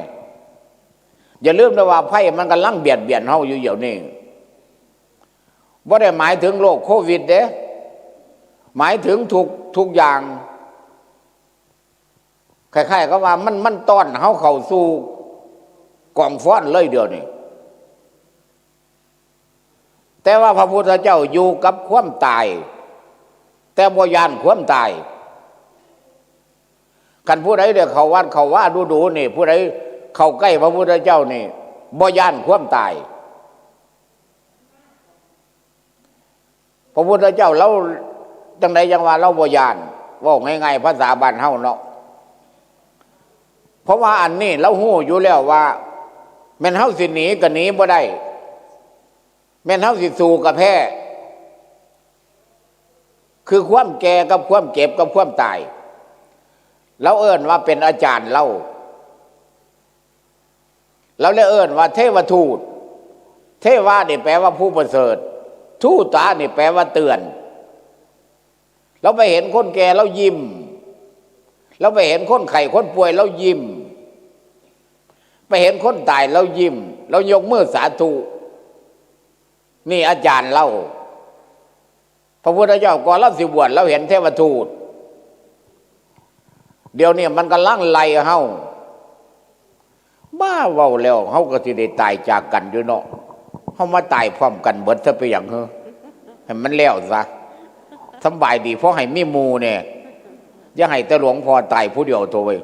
อย่าลืมเด้อว่าภัยมันกำลังเบียดเบียนเฮาอยู่เดี๋ยวนี้ บ่ได้หมายถึงโรคโควิดเด้ หมายถึงทุก ทุกอย่าง คล้ายๆ กับว่ามัน มันต้อนเฮาเข้าสู่กองฟอนเลยเดี๋ยวนี้ แต่ว่าพระพุทธเจ้าอยู่กับความตาย แต่บ่ย้านความตาย คันผู้ใดได้เข้าวัดเข้าวาดูๆ นี่ ผู้ใด เข้าใกล้พระพุทธเจ้านี่บ่ย้านความตาย พระพุทธเจ้าลาวจั่งใดจั่งว่าลาวบ่ย้าน เว้าง่ายๆ ภาษาบ้านเฮาเนาะ เพราะว่าอันนี้ลาวฮู้อยู่แล้วว่า แม่นเฮาสิหนีก็หนีบ่ได้ แม่นเฮาสิสู้ก็แพ้ คือความแก่กับความเจ็บกับความตาย ลาวเอิ้นว่าเป็นอาจารย์ลาว ลาวเลยเอิ้นว่าเทวทูต เทวะนี่แปลว่าผู้ประเสริฐ ทูตะนี่แปลว่าเตือน ลาวไปเห็นคนแก่ลาวยิ้ม ลาวไปเห็นคนไข้คนป่วยลาวยิ้ม ไปเห็นคนตายลาวยิ้ม ลาวยกมือสาธุ นี่อาจารย์ลาว พระพุทธเจ้าก่อนลาวสิบวชลาวเห็นเทวทูต เดี๋ยวนี้มันกำลังไล่เฮา มาเว้าแล้วเฮาก็สิได้ตายจากกันอยู่เนาะ เฮามาตายพร้อมกันเบิดซะไปหยังเหรอ ให้มันแล้วซะ สำบายดี พอให้มีหมู่แน่ อย่าให้แต่หลวงพ่อตายผู้เดียวโถ่เว้ย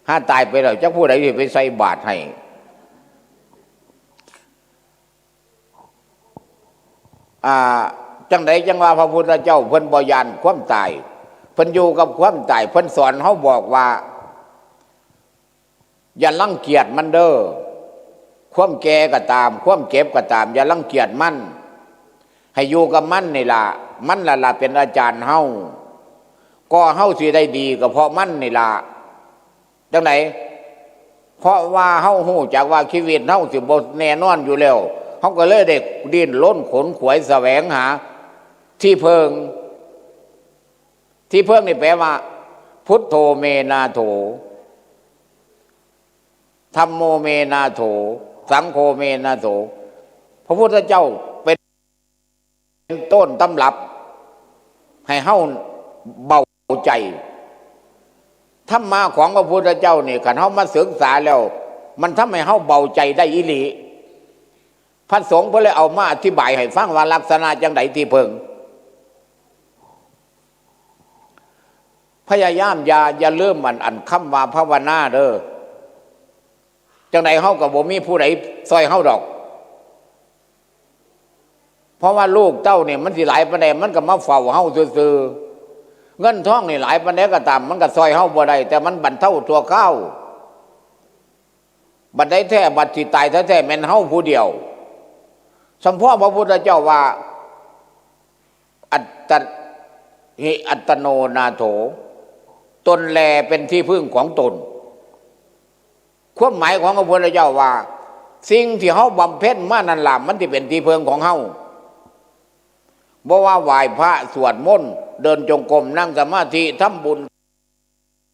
ถ้าตายไปแล้วจักผู้ใดสิไปใส่บาตรให้ อ่า จั่งใดจั่งว่าพระพุทธเจ้าเพิ่นบ่ย้านความตาย เพิ่นอยู่กับความตาย เพิ่นสอนเฮาบอกว่า อย่ารังเกียจมันเด้อ ความแก่ก็ตาม ความเจ็บก็ตาม อย่ารังเกียจมัน ให้อยู่กับมันนี่ล่ะ มันล่ะล่ะเป็นอาจารย์เฮา ก็เฮาสิได้ดีก็เพราะมันนี่ล่ะ จั่งใด เพราะว่าเฮาฮู้จักว่าชีวิตเฮาสิบ่แน่นอนอยู่แล้ว เฮาก็เลยได้ดิ้นรนขนขวายแสวงหาที่เพิ่ง ที่เพิ่งนี่แปลว่า พุทโธเมนาโถ ธัมโมเมนาโถ สังโฆเมนาโถ พระพุทธเจ้าเป็นต้นตำรับ ให้เฮาเบาใจ ธรรมะของพระพุทธเจ้านี่ คันเฮามาศึกษาแล้ว มันทำให้เฮาเบาใจได้อีหลี พระสงฆ์เพิ่นเลยเอามาอธิบายให้ฟังว่าลักษณะจั่งใดที่เพิ่ง พยายามอย่า อย่าลืมอัน อันคำว่าภาวนาเด้อ จั่งใดเฮาก็บ่มีผู้ใดซ่อยเฮาดอก เพราะว่าลูกเต้านี่มันสิหลายปานใด มันก็มาเฝ้าเฮาซื่อๆ เงินทองนี่หลายปานใดก็ตาม มันก็ซ่อยเฮาบ่ได้ แต่มันบรรเทาชั่วคราว บัดใดแท้ บัดสิตายแท้ๆ แม่นเฮาผู้เดียว สำเพาะพระพุทธเจ้าว่า อัตตะหิอัตโนนาโถ ตนแลเป็นที่พึ่งของตน ความหมายของพระพุทธเจ้าว่า สิ่งที่เฮาบำเพ็ญมานั่นล่ะ มันสิเป็นที่พึ่งของเฮา บ่ว่าไหว้พระ สวดมนต์ เดินจงกรม นั่งสมาธิ ทำบุญ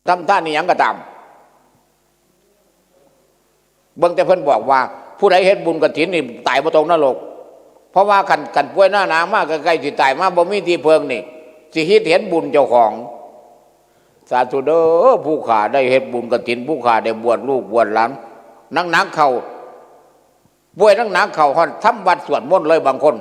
ทำทาน อีหยังก็ตาม เบิ่งแต่เพิ่นบอกว่า ผู้ใดเฮ็ดบุญกฐินนี่ตายบ่ตกนรก เพราะว่าคัน คันป่วยหนักๆ มาใกล้ๆ สิตายมาบ่มีที่เพิ่งนี่ สิคิดเห็นบุญเจ้าของ สาธุเด้อ ผู้ข้าได้เฮ็ดบุญกฐิน ผู้ข้าได้บวชลูกบวชหลาน หนักๆ เข้า ป่วยหนักๆ เข้าฮอดทำวัดสวดมนต์เลยบางคน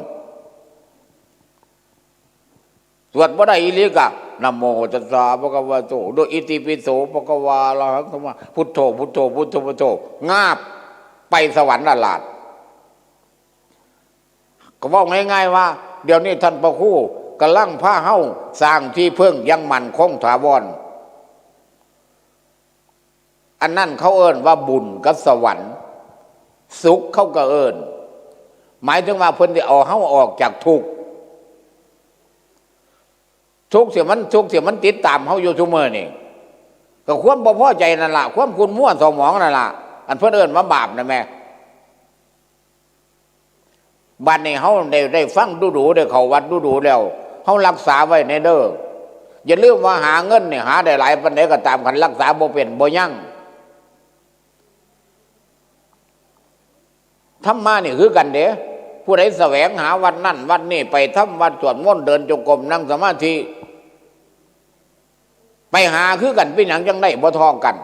สวดบ่ได้อีหลีกะ นะโมตัสสะภะคะวะโต โดยอิติปิโสภะคะวาอะระหังสัมมา พุทโธ พุทโธ พุทโธ พุทโธ งาบ ไปสวรรค์ละลาด ก็เว้าง่ายๆ ว่า เดี๋ยวนี้ท่านพระครูกำลังพาเฮาสร้างที่พึ่งอย่างมั่นคงถาวร อันนั้นเขาเอิ้นว่าบุญกับสวรรค์ สุขเขาก็เอิ้น หมายถึงว่าเพิ่นสิเอาเฮาออกจากทุกข์ ทุกข์ที่มัน ทุกข์ที่มันติดตามเฮาอยู่ซุมื้อนี่ ก็ความบ่พอใจนั่นล่ะ ความขุ่นมัวเศร้าหมองนั่นล่ะ อันเพิ่นเอิ้นว่าบาปนั่นแหม บัดนี้เฮาได้ ได้ฟังดูๆ ได้เข้าวัดดูๆ แล้ว เฮารักษาไว้แน่เด้อ อย่าลืมว่าหาเงินนี่หาได้หลายปานใดก็ตาม คันรักษาบ่เป็นบ่ยั้ง ธรรมะนี่คือกันเด้ ผู้ใดแสวงหาวัดนั่นวัดนี่ ไปทำวัด สวดมนต์ เดินจงกรม นั่งสมาธิ ไปหาคือกัน เป็นหยังจั่งได้บ่เท่ากัน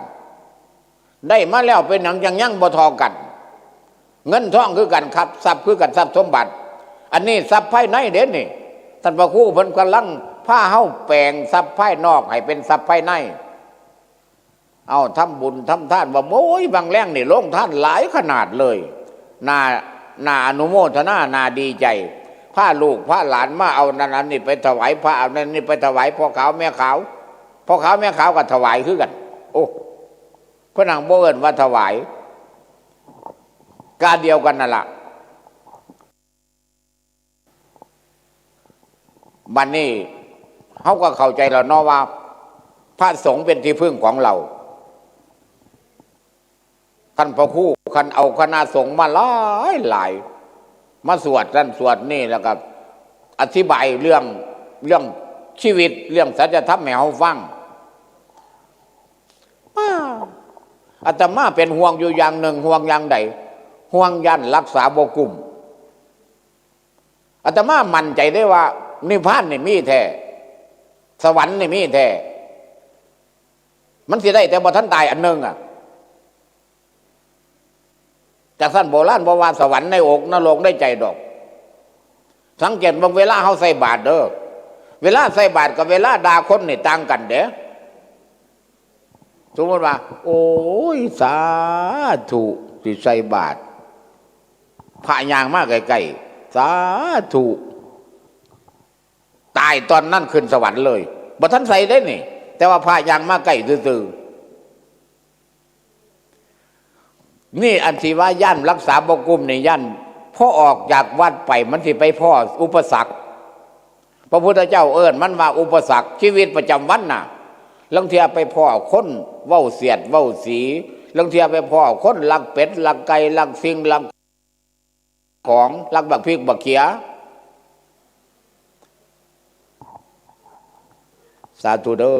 ได้มาแล้วเป็นหยังจั่งยังบ่เท่ากัน เงินทองคือกันครับ ทรัพย์คือกัน ทรัพย์สมบัติ อันนี้ทรัพย์ภายในเด้นี่ ท่านพระครูเพิ่นกำลังพาเฮาแปลงทรัพย์ภายนอกให้เป็นทรัพย์ภายใน เอาทำบุญทำทาน ว่าโอ้ย บางแรงนี่โรงทานหลายขนาดเลย น่าน่าอนุโมทนา น่าดีใจ พาลูกพาหลานมาเอานั่นอันนี้ไปถวายพระ เอานั่นนี่ไปถวายพ่อขาวแม่ขาว พ่อขาวแม่ขาวก็ถวายคือกัน โอ้ เพิ่นหั้งบ่เอิ้นว่าถวาย กาเดียวกันนั่นล่ะ บัดนี้เฮาก็เข้าใจแล้วเนาะว่า พระสงฆ์เป็นที่พึ่งของเรา ท่านพระครูคันเอาคณะสงฆ์มาหลายหลาย มาสวดนั่นสวดนี่ แล้วก็อธิบายเรื่อง เรื่องชีวิต เรื่องสัจธรรมให้เฮาฟัง อาตมาเป็นห่วงอยู่อย่างหนึ่ง ห่วงอย่างใด ห่วงย่านรักษาบ่กุ้ม อาตมามั่นใจได้ว่า นิพพานนี่มีแท้ สวรรค์นี่มีแท้ มันสิได้แต่บ่ทันตายอันหนึ่งอะ จากท่านโบราณบอกว่าสวรรค์ในอกนรกในใจดอก สังเกตเบิ่งเวลาเฮาใส่บาตรเด้อ เวลาใส่บาตรกับเวลาด่าคนนี่ต่างกันเด้ สมมติว่า โอ้ย สาธุ สิใส่บาตร พระย่างมาใกล้ๆ สาธุ ตายตอนนั้นขึ้นสวรรค์เลย บ่ทันใส่ได้นี่ แต่ว่าพระย่างมาใกล้ซื่อๆ นี่อันที่ว่าย่านรักษาบ่กุ้มนี่ย่าน พอออกจากวัดไปมันสิไปพ้ออุปสรรค พระพุทธเจ้าเอิ้นมันว่าอุปสรรคชีวิตประจำวันน่ะ ลางเทื่อไปพ้อคนเว้าเสียดเว้าสี ลางเทื่อไปพ้อคนลักเป็ดลักไก่ลักสิ่งลักของ ลักบักพริกบักเขีย สาธุเด้อ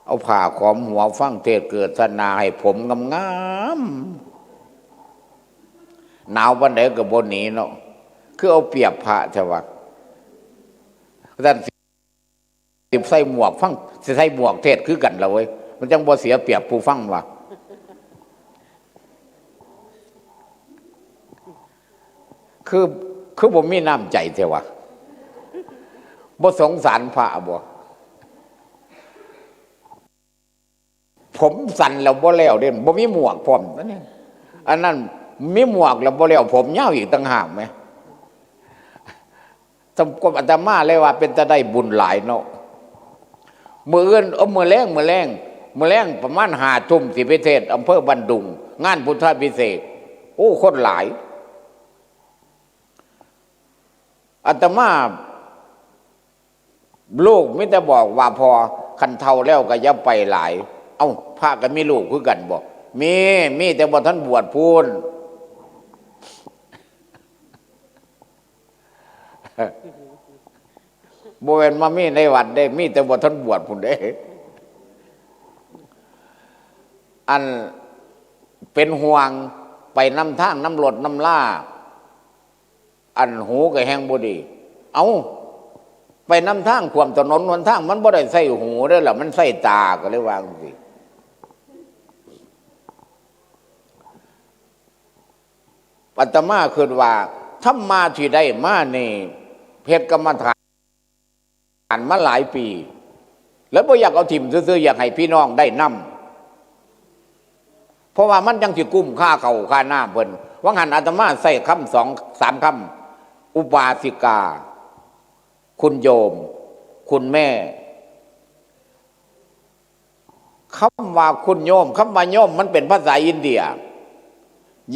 เอาผ้าขอมหัวฟังเทศน์เกิดสนาให้ผมงามๆ หนาวปานใดก็บ่หนีเนาะ คือเอาเปรียบพระแท้วะ ท่านสิใส่หมวกฟัง สิใส่หมวกเทศน์คือกันละเว้ย มันจังบ่เสียเปรียบผู้ฟังวะ คือ คือบ่มีน้ำใจแท้วะ บ่สงสารพระบ่ ผมสั้นแล้วบ่แล้วเด้ บ่มีหมวกพร้อมนะเนี่ย อันนั้นมีหมวกแล้วบ่แล้ว ผมยาวอีกต่างหากไหม สมกบอาตมาเลยว่าเป็นตาได้บุญหลายเนาะ มื้ออื่น เอ้อ มื้อแลง มื้อแลง มื้อแลงประมาณห้าทุ่มสิไปเทศน์อำเภอบ้านดุง งานพุทธาภิเษก โอ้ คนหลาย อาตมา ลูกมีแต่บอกว่า "พ่อ คันเฒ่าแล้วก็อย่าไปหลาย" เอ้า พระก็มีลูกคือกันบ่ มี มีแต่บ่ทันบวชพู้น บ่แม่นมามีในวัดเด้ มีแต่บ่ทันบวชพู้นเด้ อันเป็นห่วงไปนำทางนำรถนำลา อันหูก็แฮงบ่ดี เอ้า ไปนำทางขวามถนนหนทาง มันบ่ได้ใช้หูเด้อล่ะ มันใช้ตา ก็เลยว่าจั่งซี้ อาตมาคิดว่าธรรมะที่ได้มานี่ เฮ็ดกรรมฐานมาหลายปี แล้วบ่อยากเอาถิ่มซื่อๆ อยากให้พี่น้องได้นำ เพราะว่ามันจั่งสิคุ้มค่าข้าวค่าน้ำเพิ่น ว่าหั้นอาตมาใช้คำสองสามคำ อุบาสิกา คุณโยม คุณแม่ คำว่าคุณโยม คำว่าโยมมันเป็นภาษาอินเดีย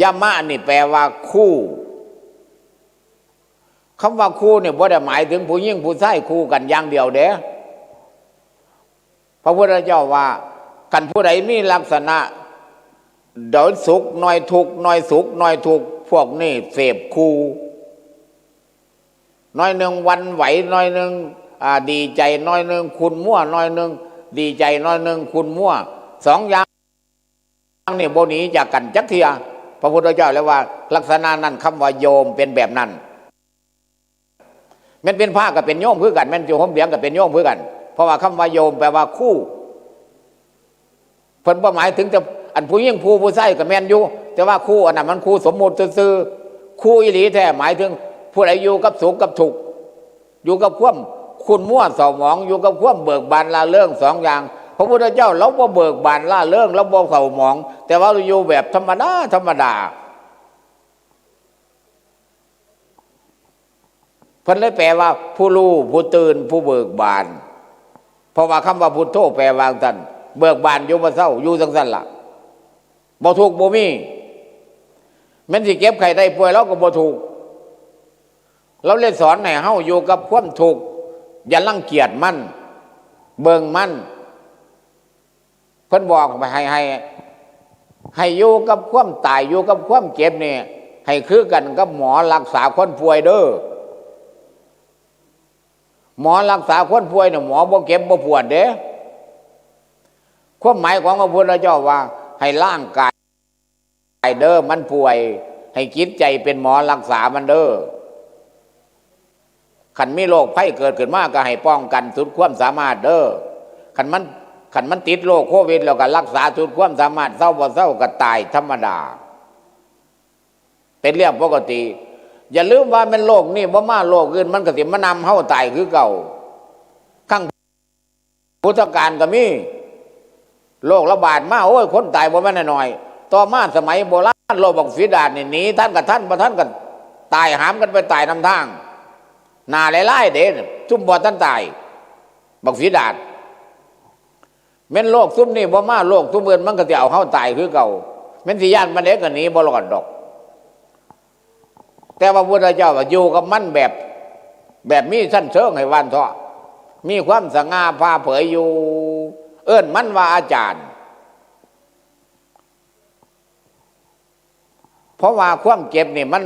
ยามะนี่แปลว่าคู่ คำว่าคู่นี่บ่ได้หมายถึงผู้หญิงผู้ชายคู่กันอย่างเดียวเด้ พระพุทธเจ้าว่า คันผู้ใดมีลักษณะ เดี๋ยวสุขหน่อยทุกข์หน่อยสุขหน่อยทุกข์ พวกนี้เสพคู่ หน่อยหนึ่งหวั่นไหว หน่อยหนึ่ง อ่า ดีใจ หน่อยหนึ่งขุ่นมัว หน่อยหนึ่งดีใจ หน่อยหนึ่งขุ่นมัว สองอย่างนี่บ่หนีจากกันจักเทื่อ พระพุทธเจ้าเลยว่า ลักษณะนั้น คำว่าโยมเป็นแบบนั้น แม่นเป็นพระก็เป็นโยมคือกัน แม่นอยู่ห่มเหลืองก็เป็นโยมคือกัน เพราะว่าคำว่าโยมแปลว่าคู่ เพิ่นบ่หมายถึงแต่อันผู้หญิงคู่ผู้ชายก็แม่นอยู่ แต่ว่าคู่อันนั้นมันคู่สมมุติซื่อๆ คู่อีหลีแท้หมายถึงผู้ใดอยู่กับสุขกับทุกข์ อยู่กับความขุ่นมัวเศร้าหมอง อยู่กับความเบิกบานร่าเริงสองอย่าง ระพุทธเจ้าเราบ่เบิกบานร่าเริง เราบ่เศร้าหมอง แต่ว่าเราอยู่แบบธรรมดาธรรมดา เพิ่นเลยแปลว่าผู้รู้ ผู้ตื่น ผู้เบิกบาน เพราะว่าคำว่าพุทโธแปลว่าจั่งซั่น เบิกบานอยู่บ่เซา อยู่จั่งซั่นล่ะ บ่ทุกข์บ่มี แม่นสิเจ็บไข้ได้ป่วยเราก็บ่ทุกข์ เราเลยสอนให้เฮาอยู่กับความทุกข์ อย่ารังเกียจมัน เบิ่งมัน เพิ่นบอกให้ ให้ ให้อยู่กับความตาย อยู่กับความเจ็บนี่ ให้คือกันกับหมอรักษาคนป่วยเด้อ หมอรักษาคนป่วยเนี่ย หมอบ่เจ็บบ่ปวดเด้ ความหมายของพระพุทธเจ้าว่า ให้ร่างกายเด้อมันป่วย ให้จิตใจเป็นหมอรักษามันเด้อ คันมีโรคภัยเกิดขึ้นมาก็ให้ป้องกันสุดความสามารถเด้อ คันมัน คันมันติดโรคโควิดแล้วก็รักษาสุดความสามารถ เซาบ่เซาก็ตายธรรมดา เป็นเรื่องปกติ อย่าลืมว่าแม่นโรคนี้บ่มา โรคอื่นมันก็สิมานำเฮาตายคือเก่า ครั้งพุทธกาลก็มีโรคระบาดมา โอ้ย คนตายบ่แม่นน้อยๆ ต่อมาสมัยโบราณ โรคบักฝีดาษนี่หนีทันก็ทัน บ่ทันก็ตาย หามกันไปตายนำทาง หน้าหลายๆเด้ ซุมบ่ทันตาย บักฝีดาษ แม่นโรคซุมนี้บ่มา โรคซุมอื่นมันก็สิเอาเฮาตายคือเก่า แม่นสิย้านปานใดก็หนีบ่รอดดอก แต่ว่าพุทธเจ้าว่าอยู่กับมันแบบ แบบมีชั้นเชิงให้หวั่นเถาะ มีความสง่าผ่าเผยอยู่ เอิ้นมันว่าอาจารย์ เพราะว่าความเจ็บนี่มัน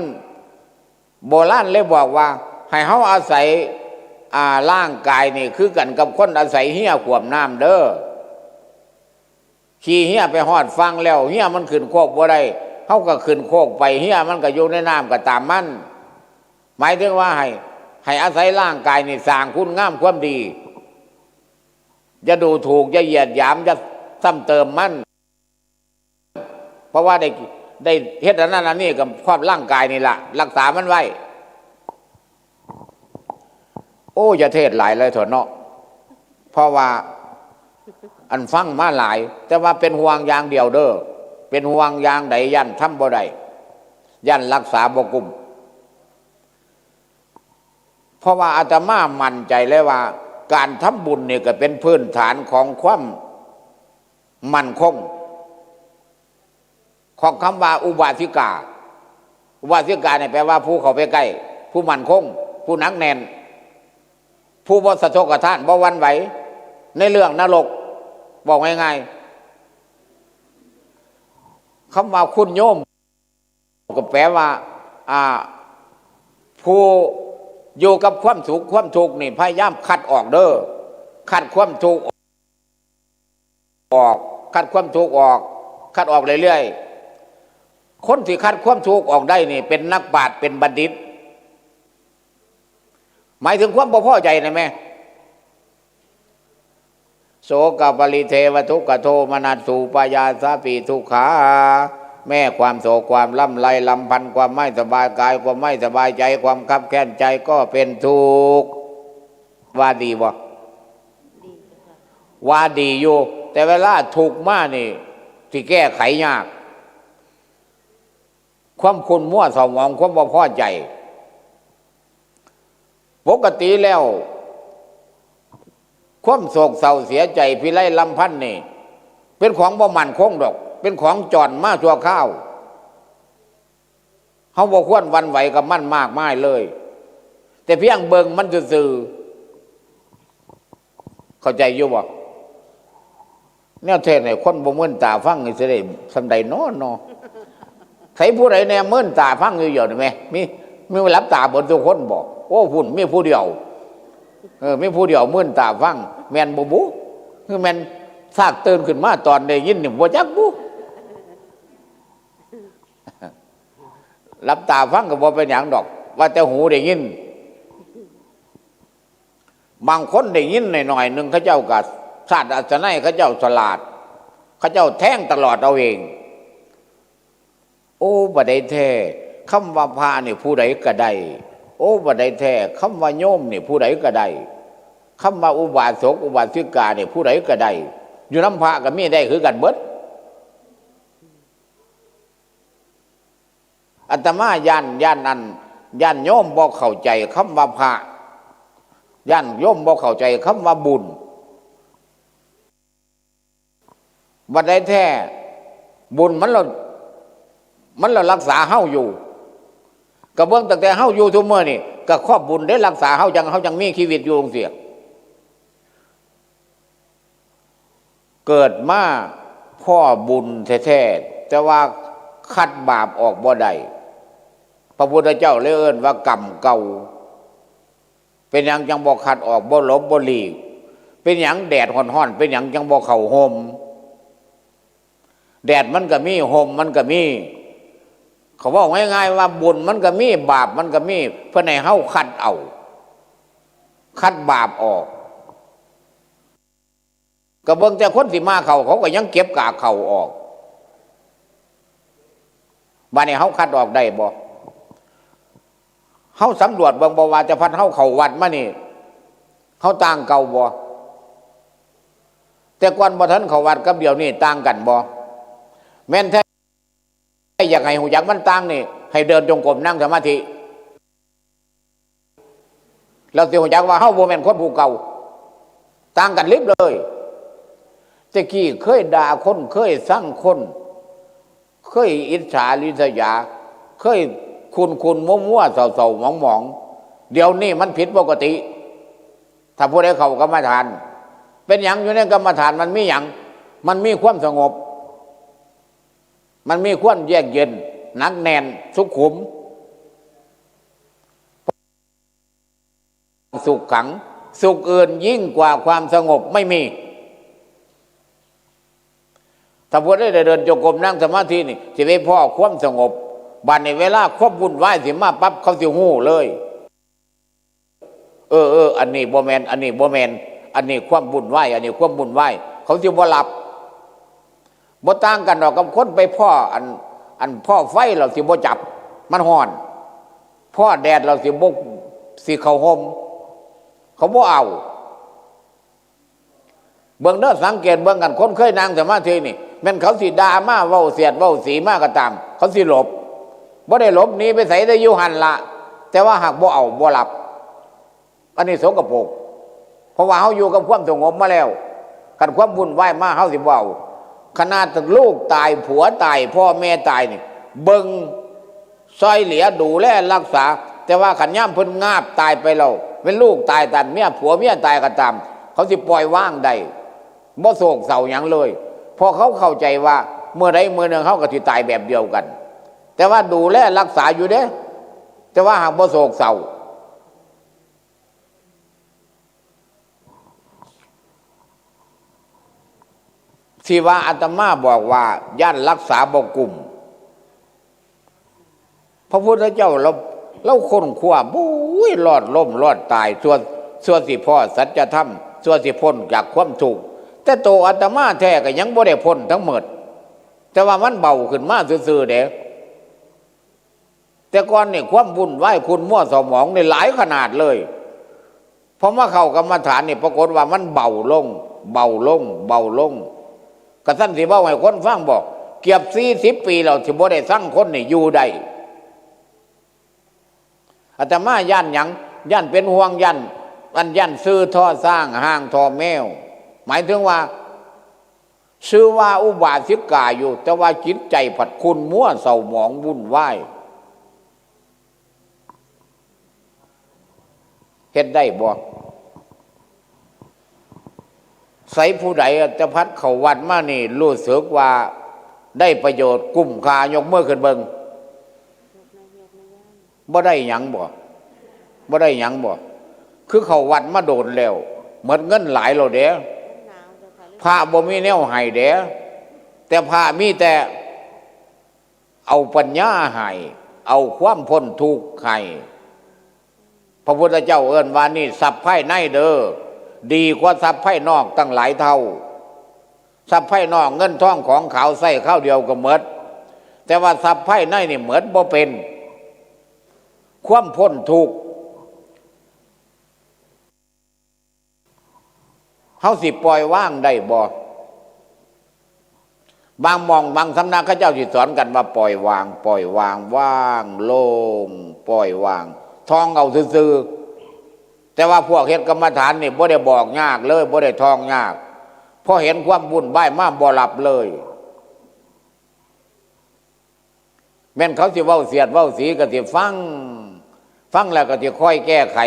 โบราณเลยบอกว่า ให้เฮาอาศัย อ่า ร่างกายนี่คือกันกับคนอาศัยเฮียขวมน้ำเด้อ ขี่เฮียไปฮอดฝั่งแล้ว เฮียมันขึ้นโคกบ่ได้ เฮาก็ขึ้นโคกไป เฮียมันก็อยู่ในน้ำก็ตามมัน หมายถึงว่าให้ ให้อาศัยร่างกายนี่สร้างคุณงามความดี อย่าดูถูก อย่าเหยียดหยาม อย่าซ้ำเติมมัน เพราะว่าได้ ได้เฮ็ดอันนั้นอันนี้กับครอบร่างกายนี่ล่ะ รักษามันไว้ โอ้ อย่าเทศน์หลายเลยเถาะเนาะ เพราะว่าอันฟังมาหลาย แต่ว่าเป็นห่วงอย่างเดียวเด้อ เป็นห่วงอย่างใด ย้านทำบ่ได้ ย้านรักษาบ่กุ้ม เพราะว่าอาตมามั่นใจเลยว่า การทำบุญนี่ก็เป็นพื้นฐานของความมั่นคง ของคำว่าอุบาสิกา อุบาสิกาเนี่ยแปลว่าผู้เข้าไปใกล้ ผู้มั่นคง ผู้หนักแน่น ผู้บ่สะทกสะท้าน บ่หวั่นไหว ในเรื่องนรก บอกง่ายๆ คำว่าคุณโยม ก็แปลว่า อ่า ผู้อยู่กับความสุขความทุกข์นี่ พยายามคัดออกเด้อ คัดความทุกข์ออก คัดความทุกข์ออก คัดออกเรื่อยๆ คนที่คัดความทุกข์ออกได้นี่ เป็นนักปราชญ์ เป็นบัณฑิต หมายถึงความบ่พอใจนะแม่ โสกปริเทวทุกขโทมนัสสุปายาสาปิทุกขา แม่ความโศกความลำไรลำพันธ์ ความไม่สบายกาย ความไม่สบายใจ ความคับแค้นใจก็เป็นทุกข์ ว่าดีบ่ ว่าดีอยู่ แต่เวลาทุกข์มานี่ สิแก้ไขยาก ความขุ่นมัวเศร้าหมอง ความบ่พอใจ ปกติแล้ว ความโศกเศร้าเสียใจพิไรลำพันธ์นี่ เป็นของบ่มั่นคงดอก เป็นของจ่อนมาชั่วคราว เฮาบ่ควรหวั่นไหวกับมันมากมายเลย แต่เพียงเบิ่งมันซื่อๆ เข้าใจอยู่บ่ แนวเทศน์ให้คนบ่มื่นตาฟังนี่สิได้ส่ำใดน้อเนาะ ใครผู้ใดแน่มื่นตาฟังอยู่เดี๋ยวนี้แม่ มี มีหลับตาเบิดทุกคนบ่ โอ้ พุ้น มีผู้เดียว เออ มีผู้เดียวมื่นตาฟัง แม่นบ่บุ คือแม่นซากตื่นขึ้นมาตอนได้ยินนี่บ่จักบุ หลับตาฟังก็บ่เป็นหยังดอก ว่าแต่หูได้ยิน บางคนได้ยินหน่อยๆหนึ่ง เขาเจ้าก็ชาติอัศนัย เขาเจ้าฉลาด เขาเจ้าแทงตลอดเอาเอง โอ้ บ่ได้แท้ คำว่าพระนี่ผู้ใดก็ได้ โอ้ บ่ได้แท้ คำว่าโยมนี่ผู้ใดก็ได้ คำว่าอุบาสกอุบาสิกานี่ผู้ใดก็ได้ อยู่นำพระก็มีได้คือกันเบิด อาตมาย่าน ย่านอัน ย่านโยมบ่เข้าใจคำว่าพระ ย่านโยมบ่เข้าใจคำว่าบุญ บัดใดแท้ บุญมันละ มันละรักษาเฮาอยู่ ก็เบิ่งตั้งแต่เฮาอยู่ทุกมื้อนี่ ก็ขอบบุญได้รักษาเฮาจัง เฮาจังมีชีวิตอยู่จังซี้ เกิดมาพ้อบุญแท้ๆ แต่ว่าขัดบาปออกบ่ได้ พระพุทธเจ้าเลยเอิ้นว่ากรรมเก่า เป็นหยังจังบ่ขัดออก บ่หลบบ่หลีก เป็นหยังแดดฮ้อนๆ เป็นหยังจังบ่เข้าห่ม แดดมันก็มี ห่มมันก็มี เขาเว้าง่ายๆ ว่าบุญมันก็มี บาปมันก็มี เพิ่นให้เฮาขัดเอา ขัดบาปออก ก็เบิ่งแต่คนสิมาเข้า เขาก็ยังเก็บกากเข้าออก บัดนี้เฮาขัดออกได้บ่ เฮาสำรวจเบิ่งบ่ ว่าแต่พัดเฮาเข้าวัดมานี่ เฮาต่างเก่าบ่ แต่ก่อนบ่ทันเข้าวัดกับเดี๋ยวนี้ต่างกันบ่ แม่นแท้อยากให้ฮู้จักมันต่างนี่ ให้เดินจงกรมนั่งสมาธิ แล้วสิฮู้จักว่าเฮาบ่แม่นคนผู้เก่า ต่างกันลิบเลย แต่กี้เคยด่าคน เคยซังคน เคยอิจฉาริษยา เคยคุนๆ มัวๆ เศร้าๆ หมองๆ เดี๋ยวนี้มันผิดปกติ ถ้าผู้ใดเข้ากรรมฐาน เป็นหยังอยู่ในกรรมฐาน มันมีหยัง มันมีความสงบ มันมีความเยือกเย็น หนักแน่น สุขุม สุขขัง สุขอื่นยิ่งกว่าความสงบไม่มี ถ้าผู้ใดได้เดินจงกรมนั่งสมาธินี่ สิไปพ้อความสงบ บัดนี้เวลาความวุ่นวายสิมาปั๊บ เขาสิฮู้เลย เออ เออ อันนี้บ่แม่น อันนี้บ่แม่น อันนี้ความวุ่นวาย อันนี้ความวุ่นวาย เขาสิบ่หลับ บ่ต่างกันดอกกับคนไปพ้ออัน อันพ้อไฟแล้วสิบ่จับ มันฮ้อน พ้อแดดแล้วสิบ่ สิเข้าห่ม เขาบ่เอา เบิ่งเด้อ สังเกตเบิ่งกัน คนเคยนั่งสมาธินี่ แม่นเขาสิด่ามา เว้าเสียดเว้าสีมาก็ตาม เขาสิหลบ บ่ได้หลบหนีไปไส ได้อยู่หั่นละ แต่ว่าหากบ่เอา บ่หลับ อันนี้สกปรก เพราะว่าเฮาอยู่กับความสงบมาแล้ว คันความวุ่นวายมา เฮาสิบ่เอา ขนาดลูกตาย ผัวตาย พ่อแม่ตายนี่ เบิ่ง ซอยเหลือดูแลรักษา แต่ว่าคันยามเพิ่นงาบตายไปแล้ว เป็นลูกตายตามเมีย ผัวเมียตายก็ตาม เขาสิปล่อยวางได้ บ่โศกเศร้าหยังเลย เพราะเขาเข้าใจว่าเมื่อใดเมื่อหนึ่งเขาก็สิตายแบบเดียวกัน แต่ว่าดูแลรักษาอยู่เด้ แต่ว่าหากบ่โศกเศร้า สิว่าอาตมาบอกว่าย่านรักษาบ่กุ้ม พระพุทธเจ้าเรา เราค้นคว้า บุ้ย รอดล้มรอดตาย ชั่ว ชั่วสิพ้อสัจธรรม ชั่วสิพ้นจากความทุกข์ แต่โตอาตมาแท้ก็ยังบ่ได้พ้นทั้งหมด แต่ว่ามันเบาขึ้นมาซื่อๆ เด้ แต่ก่อนนี่ความวุ่นวายขุ่นมัวเศร้าหมองนี่หลายขนาดเลย พอมาเข้ากรรมฐานนี่ปรากฏว่ามันเบาลง เบาลง เบาลง กะซั้นสิเว้าให้คนฟังบ่ เกือบสี่สิบปีแล้วที่บ่ได้ซังคนนี่อยู่ได้ อาตมาย้านหยัง ย้านเป็นห่วง ย้าน อันย้านซื่อท่อช้าง ห่างท่อแมว หมายถึงว่า ชื่อว่าอุบาสิกาอยู่ แต่ว่าจิตใจผัดขุ่นมัวเศร้าหมองวุ่นวาย เฮ็ดได้บ่ ใสผู้ใดแต่พัดเข้าวัดมานี่ รู้สึกว่าได้ประโยชน์คุ้มค่า ยกมือขึ้นเบิ่ง บ่ได้หยังบ่ บ่ได้หยังบ่ คือเข้าวัดมาโดนแล้ว หมดเงินหลายแล้วเด้ พระบ่มีแนวให้เด้ แต่พระมีแต่เอาปัญญาให้ เอาความพ้นทุกข์ให้ พระพุทธเจ้าเอิ้นว่านี่ทรัพย์ภายในเด้อ ดีกว่าทรัพย์ภายนอกตั้งหลายเท่า ทรัพย์ภายนอกเงินทองของขาวใช้คราวเดียวก็หมด แต่ว่าทรัพย์ภายในนี่หมดบ่เป็น ความพ้นทุกข์ เฮาสิปล่อยวางได้บ่ บางหม่องบางสำนักเขาเจ้าสิสอนกันว่าปล่อยวาง ปล่อยวาง ว่างโล่ง ปล่อยวาง ท่องเอาซื่อๆ แต่ว่าพวกเฮ็ดกรรมฐานนี่บ่ได้บอกยากเลย บ่ได้ท่องยาก พอเห็นความวุ่นวายมาบ่หลับเลย แม่นเขาสิเว้าเสียดเว้าสีก็สิฟัง ฟังแล้วก็สิค่อยแก้ไข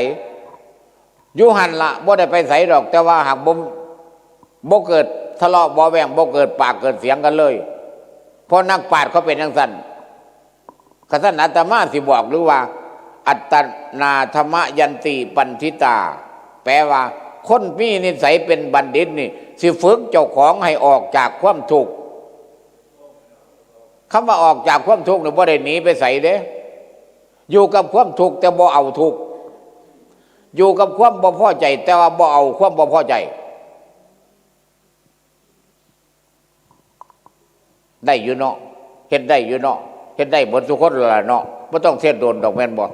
อยู่หั่นละ บ่ได้ไปไสดอก แต่ว่าหากบ่ บ่เกิดทะเลาะเบาะแว้ง บ่เกิดปากเกิดเสียงกันเลย เพราะนักปราชญ์เขาเป็นจั่งซั้น คันซั้นอาตมาสิบอกหรือว่า อัตตนาธรรมยันติปัณฑิตา แปลว่า คนมีนิสัยเป็นบัณฑิตนี่ สิฝึกเจ้าของให้ออกจากความทุกข์ คำว่าออกจากความทุกข์นี่บ่ได้หนีไปไสเด้ อยู่กับความทุกข์แต่บ่เอาทุกข์ อยู่กับความบ่พอใจแต่ว่าบ่เอาความบ่พอใจ ได้อยู่เนาะ เฮ็ดได้อยู่เนาะ เฮ็ดได้เบิดทุกคนแล้วล่ะเนาะ บ่ต้องเทศน์โดนดอกแม่นบ่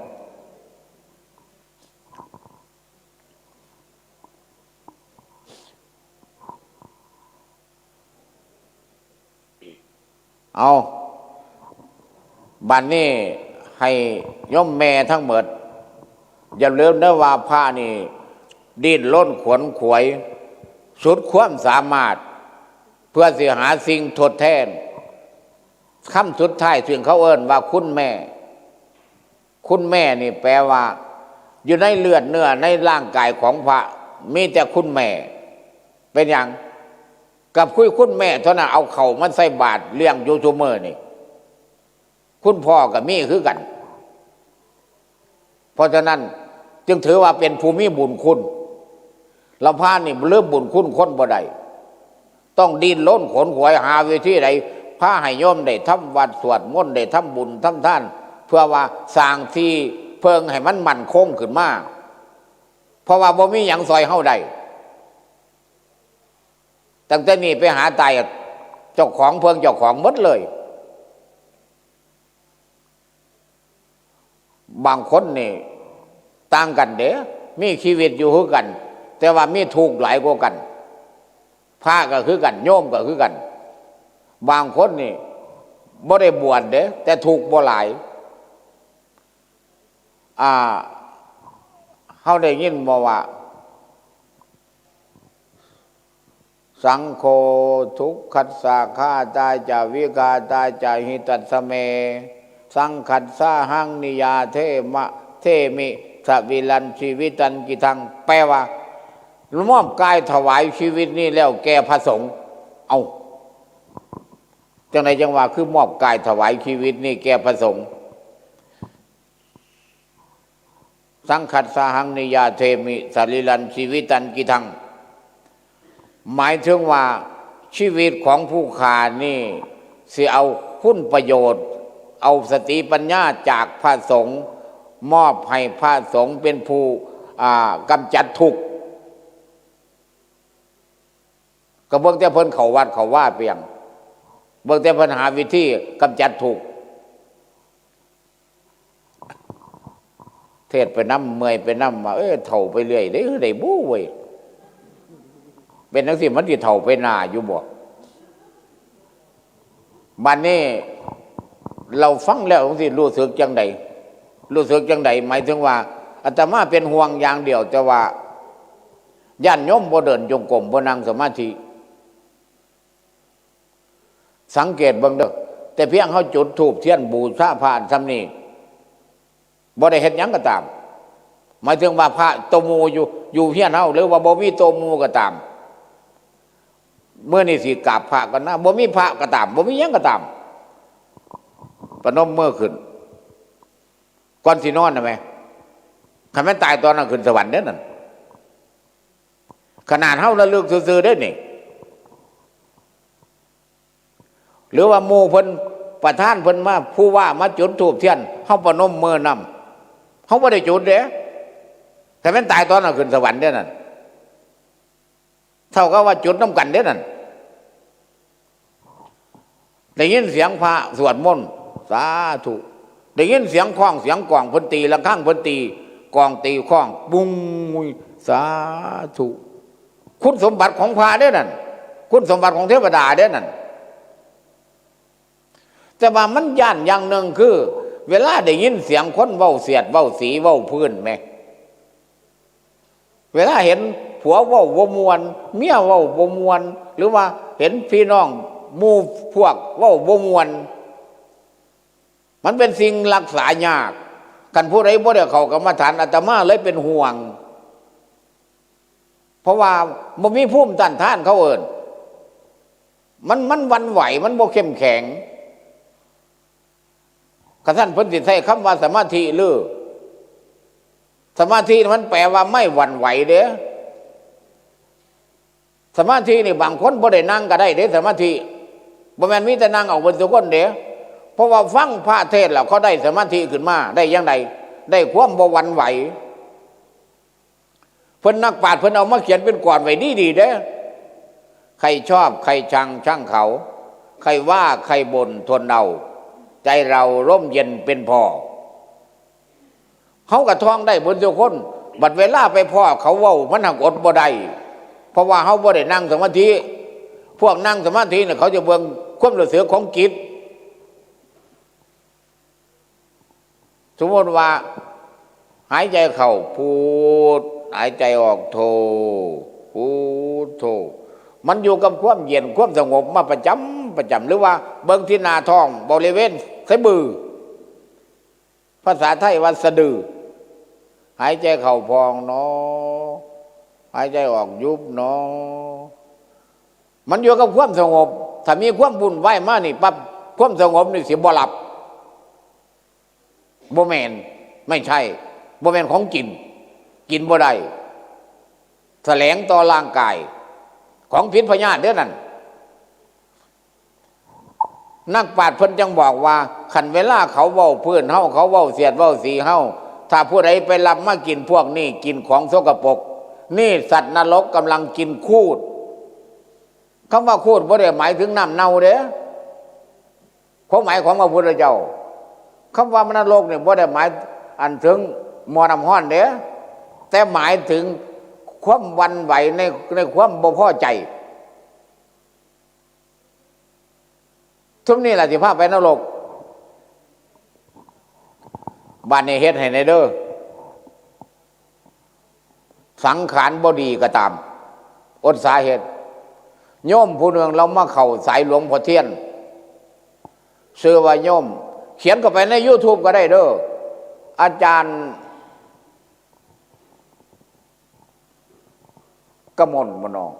เอา บัดนี้ให้โยมแม่ทั้งหมด อย่าลืมเด้อว่าพระนี่ดิ้นรนขวนขวายสุดความสามารถ เพื่อสิหาสิ่งทดแทน คำสุดท้ายซึ่งเขาเอิ้นว่าคุณแม่ คุณแม่นี่แปลว่า อยู่ในเลือดเนื้อในร่างกายของพระ มีแต่คุณแม่ เป็นหยัง กับคุยคุณแม่เท่านั้น เอาเข้ามาใส่บาตรเลี้ยงอยู่ซุมื้อนี่ คุณพ่อก็มีคือกัน เพราะฉะนั้นจึงถือว่าเป็นผู้มีบุญคุณ เราพานี่ลืมบุญคุณคนบ่ได้ ต้องดิ้นรนขนขวายหาวิธีใด พาให้โยมได้ทำวัดสวดมนต์ ได้ทำบุญทำทาน เพื่อว่าสร้างที่เพิ่งให้มันมั่นคงขึ้นมา เพราะว่าบ่มีหยังซอยเฮาได้ ตั้งแต่นี้ไปหาตาย เจ้าของเพิ่งเจ้าของหมดเลย บางคนนี่ต่างกันเด้ มีชีวิตอยู่คือกัน แต่ว่ามีทุกข์หลายกว่ากัน พระก็คือกัน โยมก็คือกัน บางคนนี่บ่ได้บวชเด้ แต่ทุกข์บ่หลาย อ่า เฮาได้ยินบ่ว่า สังโฆ ทุกขัสสะ ฆาตาจะ วิฆาตาจะ หิตัสสะเม สังคัสสาหัง นิยาเทมะ เทมิ สวิรัญชีวิตันกิทัง แปลว่า มอบกายถวายชีวิตนี้แล้วแก่พระสงฆ์ เอา จังไดจังว่า คือมอบกายถวายชีวิตนี้แก่พระสงฆ์ สังคัสสาหัง นิยาเทมิ สรีรันชีวิตันกิทัง หมายถึงว่าชีวิตของผู้ข้านี่ สิเอาคุณประโยชน์ เอาสติปัญญาจากพระสงฆ์ มอบให้พระสงฆ์เป็นผู้ อ่า กำจัดทุกข์ ก็เบิ่งแต่เพิ่นเข้าวัดเข้าวาเปียง เบิ่งแต่เพิ่นหาวิธีกำจัดทุกข์ เทศน์ไปนำ เมื่อยไปนำ ว่า เอ้ย เฒ่าไปเรื่อยเด้อ ได้บู้เว้ย เป็นจั่งซี้มันสิเฒ่าไปหน้าอยู่บ่ บัดนี้เราฟังแล้วจั่งซี้รู้สึกจั่งใด รู้สึกจั่งใด หมายถึงว่าอาตมาเป็นห่วงอย่างเดียว แต่ว่าย้านโยมบ่เดินจงกรม บ่นั่งสมาธิ สังเกตเบิ่งเด้อ แต่เพียงเฮาจุดธูปเทียนบูชาพระอันส่ำนี้ บ่ได้เฮ็ดหยังก็ตาม หมายถึงว่าพระโตหมู่อยู่ อยู่เฮียนเฮา หรือว่าบ่มีโตหมู่ก็ตาม มื้อนี้สิกราบพระก่อนนะ บ่มีพระก็ตาม บ่มีหยังก็ตาม ประนมมือขึ้น ก่อนสินอนนะแม่ คันแม่นตายตอนนั้นขึ้นสวรรค์เด้อนั่น ขนาดเฮาระลึกซื่อๆเด้อนี่ หรือว่าหมู่เพิ่นประธานเพิ่นมา ผู้ว่ามาจุดธูปเทียน เฮาประนมมือนำ เฮาบ่ได้จุดเด้ แต่แม่นตายตอนนั้นขึ้นสวรรค์เด้อนั่น เท่ากับว่าจุดนำกันเด้อนั่น ได้ยินเสียงพระสวดมนต์ สาธุ ได้ยินเสียงฆ้องเสียงกลองเพิ่นตีระฆัง เพิ่นตีกลองตีฆ้อง ปุ้ง สาธุ คุณสมบัติของพระเด้อนั่น คุณสมบัติของเทวดาเด้อนั่น แต่ว่ามันย้านอย่างหนึ่งคือ เวลาได้ยินเสียงคนเว้าเสียดเว้าสีเว้าพื้นแหม เวลาเห็นผัวเว้าบ่ม่วน เมียเว้าบ่ม่วน หรือว่าเห็นพี่น้องหมู่พวกเว้าบ่ม่วน มันเป็นสิ่งรักษายาก คันผู้ใดบ่ได้เข้ากรรมฐาน อาตมาเลยเป็นห่วง เพราะว่าบ่มีภูมิต้านทานเขาเอิ้น มัน มันหวั่นไหว มันบ่เข้มแข็ง คันซั้นเพิ่นสิใช้คำว่าสมาธิหรือ สมาธิมันแปลว่าไม่หวั่นไหวเด้ สมาธินี่บางคนบ่ได้นั่งก็ได้เด้ สมาธิ บ่แม่นมีแต่นั่งเอาเบิดทุกคนเด้ เพราะว่าฟังพระเทศน์แล้วเขาได้สมาธิขึ้นมา ได้จั่งใด ได้ความบ่หวั่นไหว เพิ่นนักปราชญ์เพิ่นเอามาเขียนเป็นกลอนไว้ดีๆเด้ ใครชอบใครชังช่างเขา ใครว่าใครบ่นทนเอา ใจเราร่มเย็นเป็นพอ เฮาก็ท่องได้เบิดทุกคน บัดเวลาไปพ้อเขาเว้า มันหักอดบ่ได้ เพราะว่าเฮาบ่ได้นั่งสมาธิ พวกนั่งสมาธิเนี่ยเขาจะเบิ่งความรู้สึกของจิต สมมติว่า หายใจเข้าพุท หายใจออกโท พุทโท มันอยู่กับความเย็นความสงบมาประจำประจำ หรือว่าเบิ่งที่หน้าท้องบริเวณสะดือ ภาษาไทยว่าสะดือ หายใจเข้าพองหนอ หายใจออกยุบหนอ มันอยู่กับความสงบ ถ้ามีความวุ่นวายมานี่ปั๊บ ความสงบนี่สิบ่หลับ บ่แม่น ไม่ใช่ บ่แม่นของกิน กินบ่ได้ แสลงต่อร่างกาย ของผิดพญาติเด้อนั่น นักปราชญ์เพิ่นจั่งบอกว่า คันเวลาเขาเว้าพื้นเฮา เขาเว้าเสียดเว้าสีเฮา ถ้าผู้ใดไปรับมากินพวกนี้ กินของสกปรก นี่สัตว์นรกกำลังกินคูด คำว่าคูดบ่ได้หมายถึงน้ำเน่าเด้ ความหมายของพระพุทธเจ้า คำว่านรกเนี่ยบ่ได้หมายอันถึงหม้อน้ำร้อนเด้ แต่หมายถึงความหวั่นไหวใน ในความบ่พอใจ ซุมนี่ล่ะสิพาไปนรก บัดนี้เฮ็ดให้แหน่เด้อ สังขารบ่ดีก็ตาม อดสาเหตุ โยมผู้หนึ่งเรามาเข้าสายหลวงพ่อเทียน ชื่อว่าโยม เขียนเข้าไปใน YouTube ก็ได้เด้อ อาจารย์กมลบ่น้อง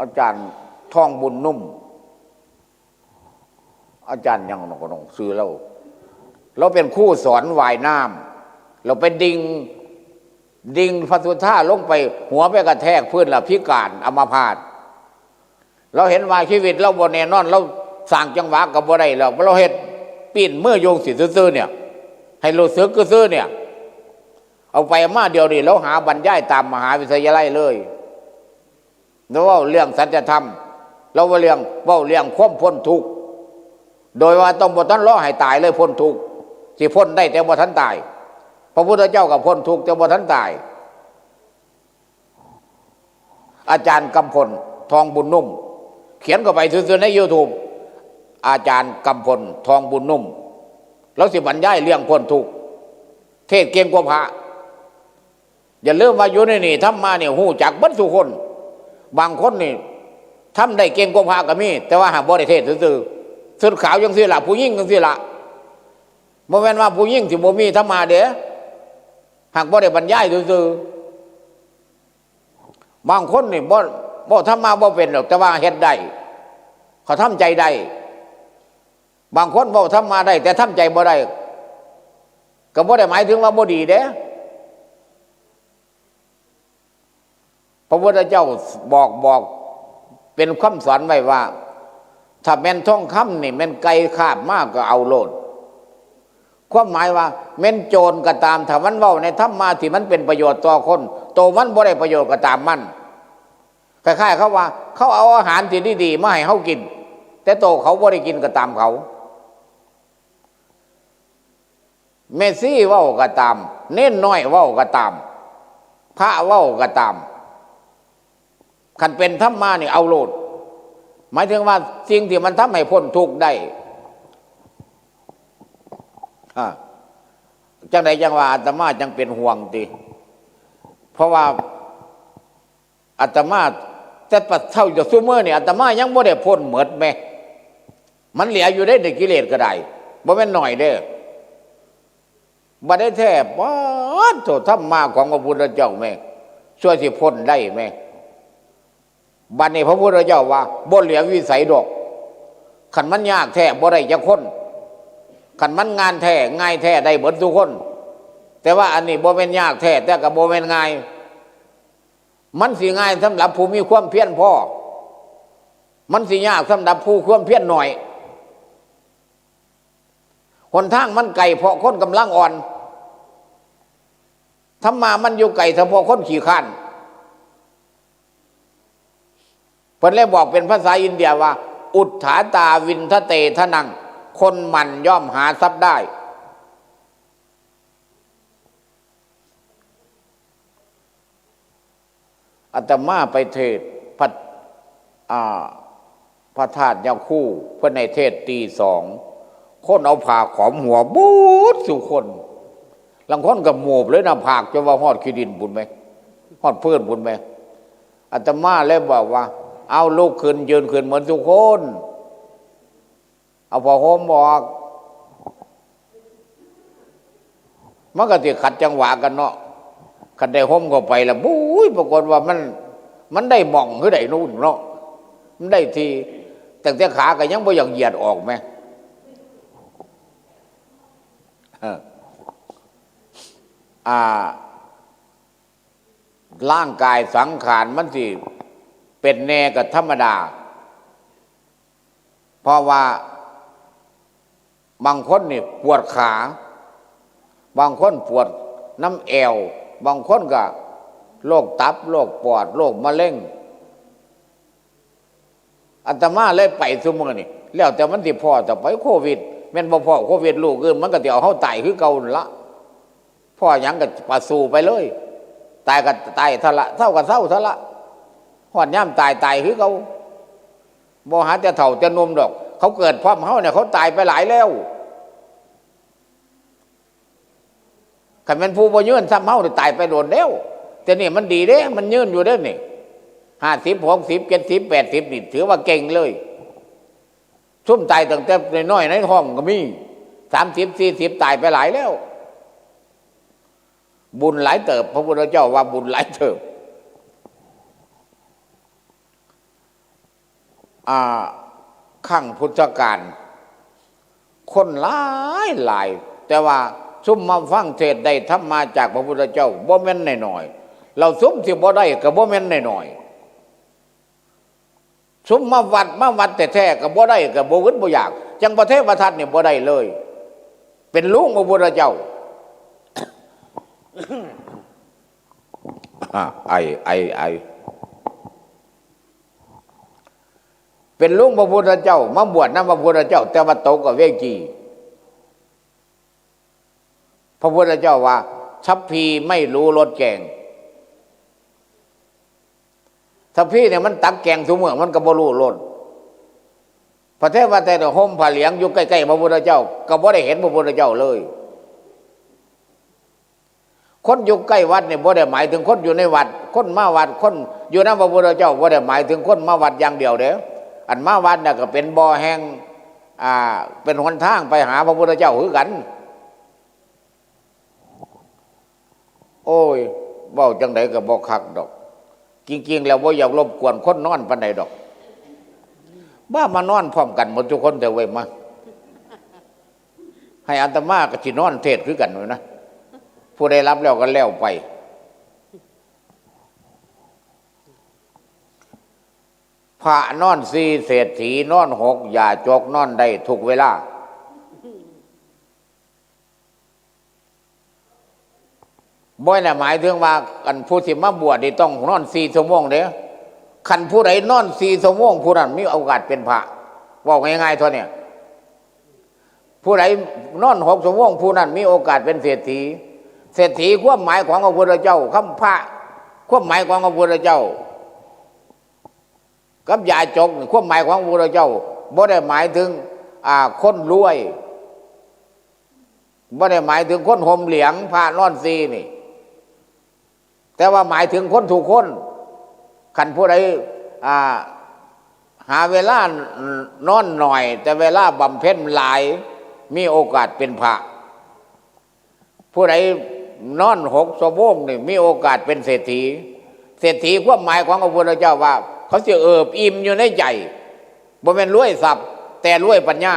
อาจารย์ทองบุญนุ่ม อาจารย์หยังเนาะก็น้องชื่อเรา เราเป็นครูสอนว่ายน้ำ เราไปดิ่ง ดิ่งพระสุธาลงไป หัวไปกระแทกพื้นแล้วพิการอัมพาต เราเห็นว่าชีวิตเราบ่แน่นอน เราสร้างจังหวะก็บ่ได้แล้ว เราเฮ็ดปิ้นมือโยงสิซื่อๆเนี่ย ให้รู้สึกซื่อๆเนี่ย เอาไปมาเดี๋ยวนี้เราหาบรรยายตามมหาวิทยาลัยเลย เราเว้าเรื่องสัจธรรม เราเว้าเรื่อง เว้าเรื่องความพ้นทุกข์ โดยว่าต้องบ่ทันรอให้ตายเลยพ้นทุกข์ สิพ้นได้แต่บ่ทันตาย พระพุทธเจ้าก็พ้นทุกข์แต่บ่ทันตาย อาจารย์กำพล ทองบุญนุ่ม เขียนเข้าไปซื่อๆใน YouTube อาจารย์กำพล ทองบุญนุ่ม เราสิบรรยายเรื่องพ้นทุกข์ เทศน์เก่งกว่าพระ อย่าลืมว่าอยู่ในนี่ธรรมะเนี่ยฮู้จักเบิดทุกคน บางคนนี่ทำได้เก่งกว่าพระก็มี แต่ว่าหากบ่ได้เทศน์ซื่อๆสุดขาวจังซี่ล่ะ ผู้หญิงจังซี่ล่ะ บ่แม่นว่าผู้หญิงสิบ่มีธรรมะเด้ หากบ่ได้บรรยายซื่อๆ บางคนนี่บ่ บ่ธรรมะบ่เป็นดอก แต่ว่าเฮ็ดได้ เขาทำใจได้ บางคนเว้าธรรมะได้ แต่ทำใจบ่ได้ ก็บ่ได้หมายถึงว่าบ่ดีเด้ พระพุทธเจ้าบอก บอกเป็นคำสอนไว้ว่า ถ้าแม่นทองคำนี่แม่นไก่คาบมาก็เอาโลด ความหมายว่าแม่นโจรก็ตาม ถ้ามันเว้าในธรรมะที่มันเป็นประโยชน์ต่อคน โตมันบ่ได้ประโยชน์ก็ตามมัน คล้ายๆเขาว่า เขาเอาอาหารที่ดีๆมาให้เฮากิน แต่โตเขาบ่ได้กินก็ตามเขา แม่ชีเว้าก็ตาม เณรน้อยเว้าก็ตาม พระเว้าก็ตาม คันเป็นธรรมะนี่เอาโลด หมายถึงว่าสิ่งที่มันทำให้พ้นทุกข์ได้ อ่า จังใดจังว่าอาตมาจังเป็นห่วงติ เพราะว่าอาตมา แต่ปัดเท่าอยู่ซุมื้อนี่อาตมายังบ่ได้พ้นหมดแหม มันเหลืออยู่เด้ในกิเลสก็ได้ บ่แม่นน้อยเด้ บ่ได้แท้ ป๊าดโธ่ ธรรมะของพระพุทธเจ้าแหม ช่วยสิพ้นได้แหม บัดนี้พระพุทธเจ้าว่า บ่เหลือวิสัยดอก คันมันยากแท้บ่ได้จักคน คันมันงานแท้ง่ายแท้ได้เบิดทุกคน แต่ว่าอันนี้บ่แม่นยากแท้ แต่ก็บ่แม่นง่าย มันสิง่ายสำหรับผู้มีความเพียรพอ มันสิยากสำหรับผู้ความเพียรน้อย หนทางมันไกลเพราะคนกำลังอ่อน ธรรมะมันอยู่ไกลเฉพาะคนขี้คร้าน เพิ่นเลยบอกเป็นภาษาอินเดียว่า อุทธาตาวินทเตทนัง คนหมั่นย่อมหาทรัพย์ได้ อาตมาไปเทศน์พระ อ่า พระธาตุยาคู เพิ่นให้เทศน์ตีสอง คนเอาผ้าขอมหัวเบิดสู่คน ลางคนก็หมูบเลยนะ ผากจนว่าฮอดขี้ดินพุ้นแหม ฮอดพื้นพุ้นแหม อาตมาเลยบอกว่า เอาลุกขึ้นยืนขึ้นเหมือนทุกคน เอาผ้าห่มออก มันก็สิขัดจังหวะกันเนาะ คันได้ห่มเข้าไปแล้ว บุ้ย ปรากฏว่ามัน มันได้หม่องคือได้นู่นเนาะ มันได้ที่ ตั้งแต่ขาก็ยังบ่อยากเหยียดออกแหม เออ อ่า ร่างกายสังขารมันสิเป็นแน่ก็ธรรมดา เพราะว่าบางคนนี่ปวดขา บางคนปวดน้ำแอว บางคนก็โรคตับ โรคปอด โรคมะเร็ง อาตมาเลยไปซุมื้อนี่ แล้วแต่มันสิพ้อต่อไปโควิด แม่นบ่พ้อโควิดลูกอื่น มันก็สิเอาเฮาตายคือเก่านั่นละ พ้อหยังก็ปะสู้ไปเลย ตายก็ตายเท่าละ เฒ่าก็เฒ่าเท่าละ ฮอดยามตาย ตายคือเก่า บ่หาแต่เฒ่าแต่หนุ่มดอก เขาเกิดพร้อมเฮาเนี่ย เขาตายไปหลายแล้ว คันแม่นผู้บ่ยืนซ้ำเฮานี่ตายไปโดนแล้ว แต่นี่มันดีเด้ มันยืนอยู่เด้นี่ ห้าสิบ หกสิบ เจ็ดสิบ แปดสิบ นี่ถือว่าเก่งเลย ซุมตายตั้งแต่น้อยๆในท้องก็มี สามสิบ สี่สิบ ตายไปหลายแล้ว บุญหลายเติบ พระพุทธเจ้าว่าบุญหลายเติบ อ่า ครั้งพุทธกาล คนหลายหลาย แต่ว่าซุมมาฟังเทศน์ได้ธรรมะจากพระพุทธเจ้าบ่แม่นน้อยๆ เราซุมสิบ่ได้ก็บ่แม่นน้อยๆ ซุมมาวัดมาวัดแท้ๆก็บ่ได้ ก็บ่อึดบ่อยาก จังพระเทวทัตนี่บ่ได้เลย เป็นลุงพระพุทธเจ้า อ่า ไอ ไอ ไอ เป็นลุงพระพุทธเจ้า มาบวชนำพระพุทธเจ้า แต่ว่าตกอเวจี พระพุทธเจ้าว่า ทัพพีไม่รู้รสแกง ทัพพีเนี่ยมันตักแกงซุมื้อ มันก็บ่รู้รส พระเทวทัตเนี่ยห่มผ้าเหลืองอยู่ใกล้ๆพระพุทธเจ้า ก็บ่ได้เห็นพระพุทธเจ้าเลย คนอยู่ใกล้วัดเนี่ยบ่ได้หมายถึงคนอยู่ในวัด คนมาวัด คนอยู่นำพระพุทธเจ้าบ่ได้หมายถึงคนมาวัดอย่างเดียวเด้อ อันมาวัดเนี่ยก็เป็นบ่อแห่ง อ่า เป็นหนทางไปหาพระพุทธเจ้าคือกัน โอ้ย เว้าจังใดก็บ่คักดอก จริงๆแล้วบ่อยากรบกวนคนนอนปานใดดอก บ้ามานอนพร้อมกันหมดทุกคนเถอะเว้ย มา ให้อาตมาก็สินอนเทศน์คือกันเว้ยนะ ผู้ใดหลับแล้วก็แล้วไป พระนอนสี่ เศรษฐีนอนหก ยาจกนอนได้ทุกเวลา บ่ได้หมายถึงว่าอันผู้ที่มาบวชนี่ต้องนอนสี่ชั่วโมงเด้อ คันผู้ใดนอนสี่ชั่วโมง ผู้นั้นมีโอกาสเป็นพระ เว้าง่ายๆเท่านี้ ผู้ใดนอนหกชั่วโมง ผู้นั้นมีโอกาสเป็นเศรษฐี เศรษฐีความหมายของพระพุทธเจ้า คำพระ ความหมายของพระพุทธเจ้า กับยาจก ความหมายของพระพุทธเจ้า บ่ได้หมายถึง อ่า คนรวย บ่ได้หมายถึงคนห่มเหลืองพระนอนสี่นี่ แต่ว่าหมายถึงคนทุกคน คันผู้ใด อ่า หาเวลานอนหน่อย แต่เวลาบำเพ็ญหลาย มีโอกาสเป็นพระ ผู้ใดนอนหกชั่วโมงนี่ มีโอกาสเป็นเศรษฐี เศรษฐีความหมายของพระพุทธเจ้าว่า เขาสิเอิบอิ่มอยู่ในใจ บ่แม่นรวยทรัพย์ แต่รวยปัญญา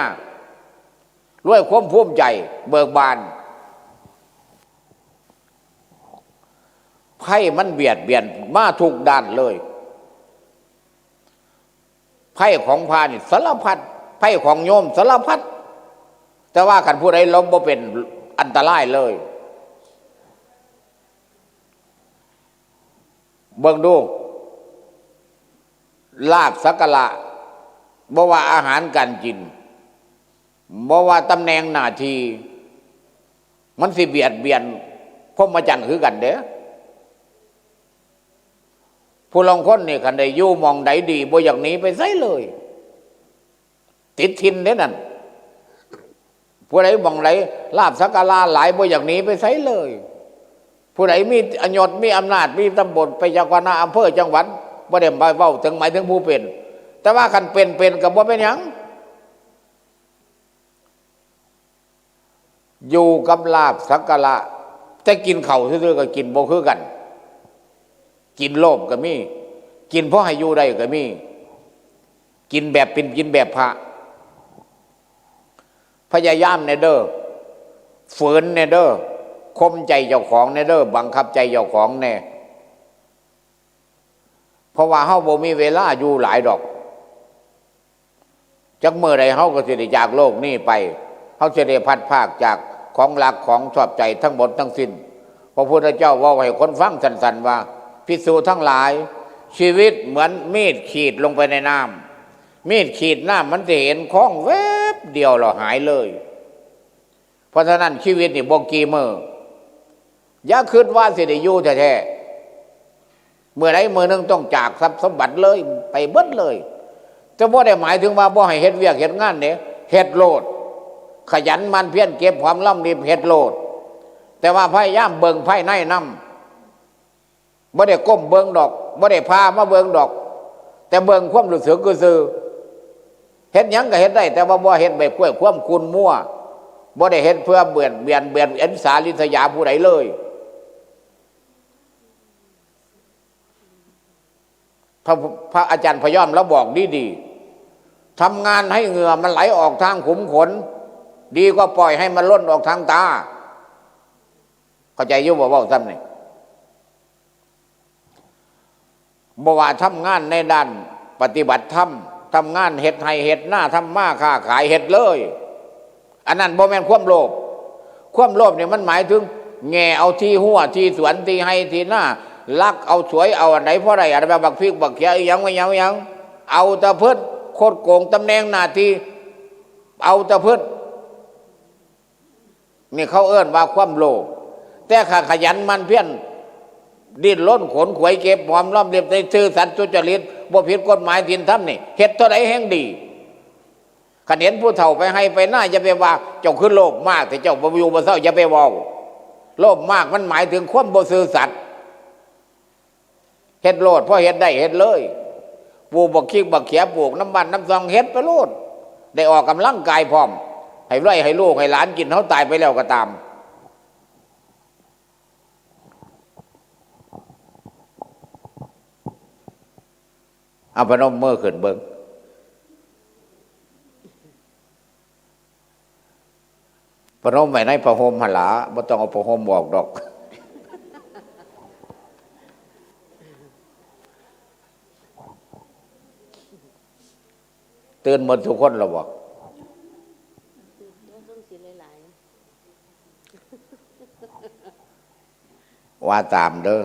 รวยความภูมิใจ เบิกบาน ภัยมันเบียดเบียนมาทุกด้านเลย ภัยของพระนี่สารพัด ภัยของโยมสารพัด แต่ว่าคันผู้ใดหลบบ่เป็นอันตรายเลย เบิ่งดู ลาภสักการะ บ่ว่าอาหารการกิน บ่ว่าตำแหน่งหน้าที่ มันสิเบียดเบียนพรหมจรรย์คือกันเด้อ ผู้ลางคนนี่คันได้อยู่หม่องใดดี บ่อยากหนีไปไสเลย ติดถิ่นเด้นั่น ผู้ใดหม่องใดลาภสักการะหลาย บ่อยากหนีไปไสเลย ผู้ใดมียศ มีอำนาจ มีตำบล ไปเจ้าคณะอำเภอจังหวัด บ่ได้หมายเว้าถึง หมายถึงผู้เป็น แต่ว่าคันเป็น เป็นก็บ่เป็นหยัง อยู่กับลาภสักการะ แต่กินข้าวซื่อๆก็กินบ่คือกัน กินโลภก็มี กินพอให้อยู่ได้ก็มี กินแบบเป็น กินแบบพระ พยายามแน่เด้อ ฝืนแน่เด้อ ข่มใจเจ้าของแน่เด้อ บังคับใจเจ้าของแน่ เพราะว่าเฮาบ่มีเวลาอยู่หลายดอก จักมื้อใดเฮาก็สิได้จากโลกนี้ไป เฮาสิได้พลัดพรากจากของรักของชอบใจทั้งหมดทั้งสิ้น พระพุทธเจ้าเว้าให้คนฟังสั้นๆว่า ภิกษุทั้งหลาย ชีวิตเหมือนมีดขีดลงไปในน้ำ มีดขีดน้ำมันสิเห็นคลองแวบเดียวแล้วหายเลย เพราะฉะนั้นชีวิตนี่บ่กี่มื้อ อย่าคิดว่าสิได้อยู่แท้ๆ มื้อใดมื้อหนึ่งต้องจากทรัพย์สมบัติเลย ไปเบิดเลย แต่บ่ได้หมายถึงว่าบ่ให้เฮ็ดเวียกเฮ็ดงานเด้ เฮ็ดโลด ขยันหมั่นเพียรเก็บหอมรอมริบ เฮ็ดโลด แต่ว่าพยายามเบิ่งภายในนำ บ่ได้ก้มเบิ่งดอก บ่ได้ผ่ามาเบิ่งดอก แต่เบิ่งความรู้สึกซื่อๆ เฮ็ดหยังก็เฮ็ดได้ แต่ว่าบ่เฮ็ดแบบด้วยความขุ่นมัว บ่ได้เฮ็ดเพื่อเบียดเบียน เบียดเบียนสาริษยาผู้ใดเลย พระ พระอาจารย์พยอมลาวบอกดีๆ ทำงานให้เหงื่อมันไหลออกทางขุมขน ดีกว่าปล่อยให้มันล่นออกทางตา เข้าใจอยู่บ่ เว้าซ้ำนี่ บ่ว่าทำงานในด้านปฏิบัติธรรม ทำงานเฮ็ดไร่เฮ็ดนา ทำมาค้าขาย เฮ็ดเลย อันนั้นบ่แม่นความโลภ ความโลภนี่มันหมายถึงแง่เอาที่ฮั้วที่สวนที่ไร่ที่นา ลักเอาฉวยเอาอันใดพอได้ อันแบบบักพริกบักเขืออีหยัง อีหยัง อีหยัง เอาแต่เพิด คดโกงตำแหน่งหน้าที่ เอาแต่เพิด นี่เขาเอิ้นว่าความโลภ แต่ข้าขยันหมั่นเพียร ดิ้นรนขนขวายเก็บหอมรอมริบในซื่อสัตย์สุจริต บ่ผิดกฎหมายศีลธรรมนี่ เฮ็ดเท่าใดแฮ่งดี คันเห็นผู้เฒ่าไปไร่ไปนา อย่าไปว่า เจ้าคือโลภมาก แต่เจ้าบ่อยู่บ่เซา อย่าไปเว้า โลภมากมันหมายถึงความบ่ซื่อสัตย์ เฮ็ดโลด พอเฮ็ดได้เฮ็ดเลย ปลูกบักพริกบักเขือ ปลูกนำบ้านนำซอง เฮ็ดไปโลด ได้ออกกำลังกายพร้อม ให้ไร่ให้ลูกให้หลานกิน เฮาตายไปแล้วก็ตาม เอาพนมมือขึ้นเบิ่ง พนมไว้ในผ้าห่มหั่นล่ะ บ่ต้องเอาผ้าห่มออกดอก ตื่นหมดทุกคนแล้วบ่ ว่าตามเด้อ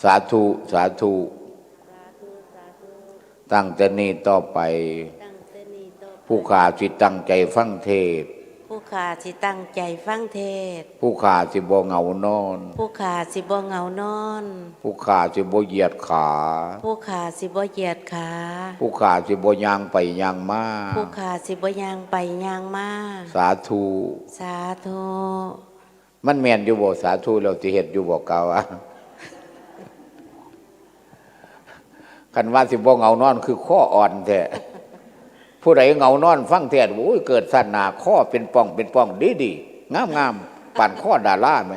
สาธุ สาธุ สาธุ สาธุ ตั้งแต่นี้ต่อไป ตั้งแต่นี้ต่อไป ผู้ข้าสิตั้งใจฟังเทศน์ ผู้ ผู้ข้าสิตั้งใจฟังเทศน์ ผู้ข้าสิบ่เหงานอน ผู้ข้าสิบ่เหงานอน ผู้ข้าสิบ่เหยียดขา ผู้ข้าสิบ่เหยียดขา ผู้ข้าสิบ่ย่างไปย่างมา ผู้ข้าสิบ่ย่างไปย่างมา สาธุ สาธุ มันแม่นอยู่บ่ สาธุแล้วสิเฮ็ดอยู่บ่ กล่าวว่า คันว่าสิบ่เหงานอนคือคออ่อนแท้ ผู้ใดเหงานอนฟังเทศน์ โอ้ย เกิดชาติหน้าคอเป็นป่องเป็นป่องดีๆ งามๆ ปานคอดาราแหม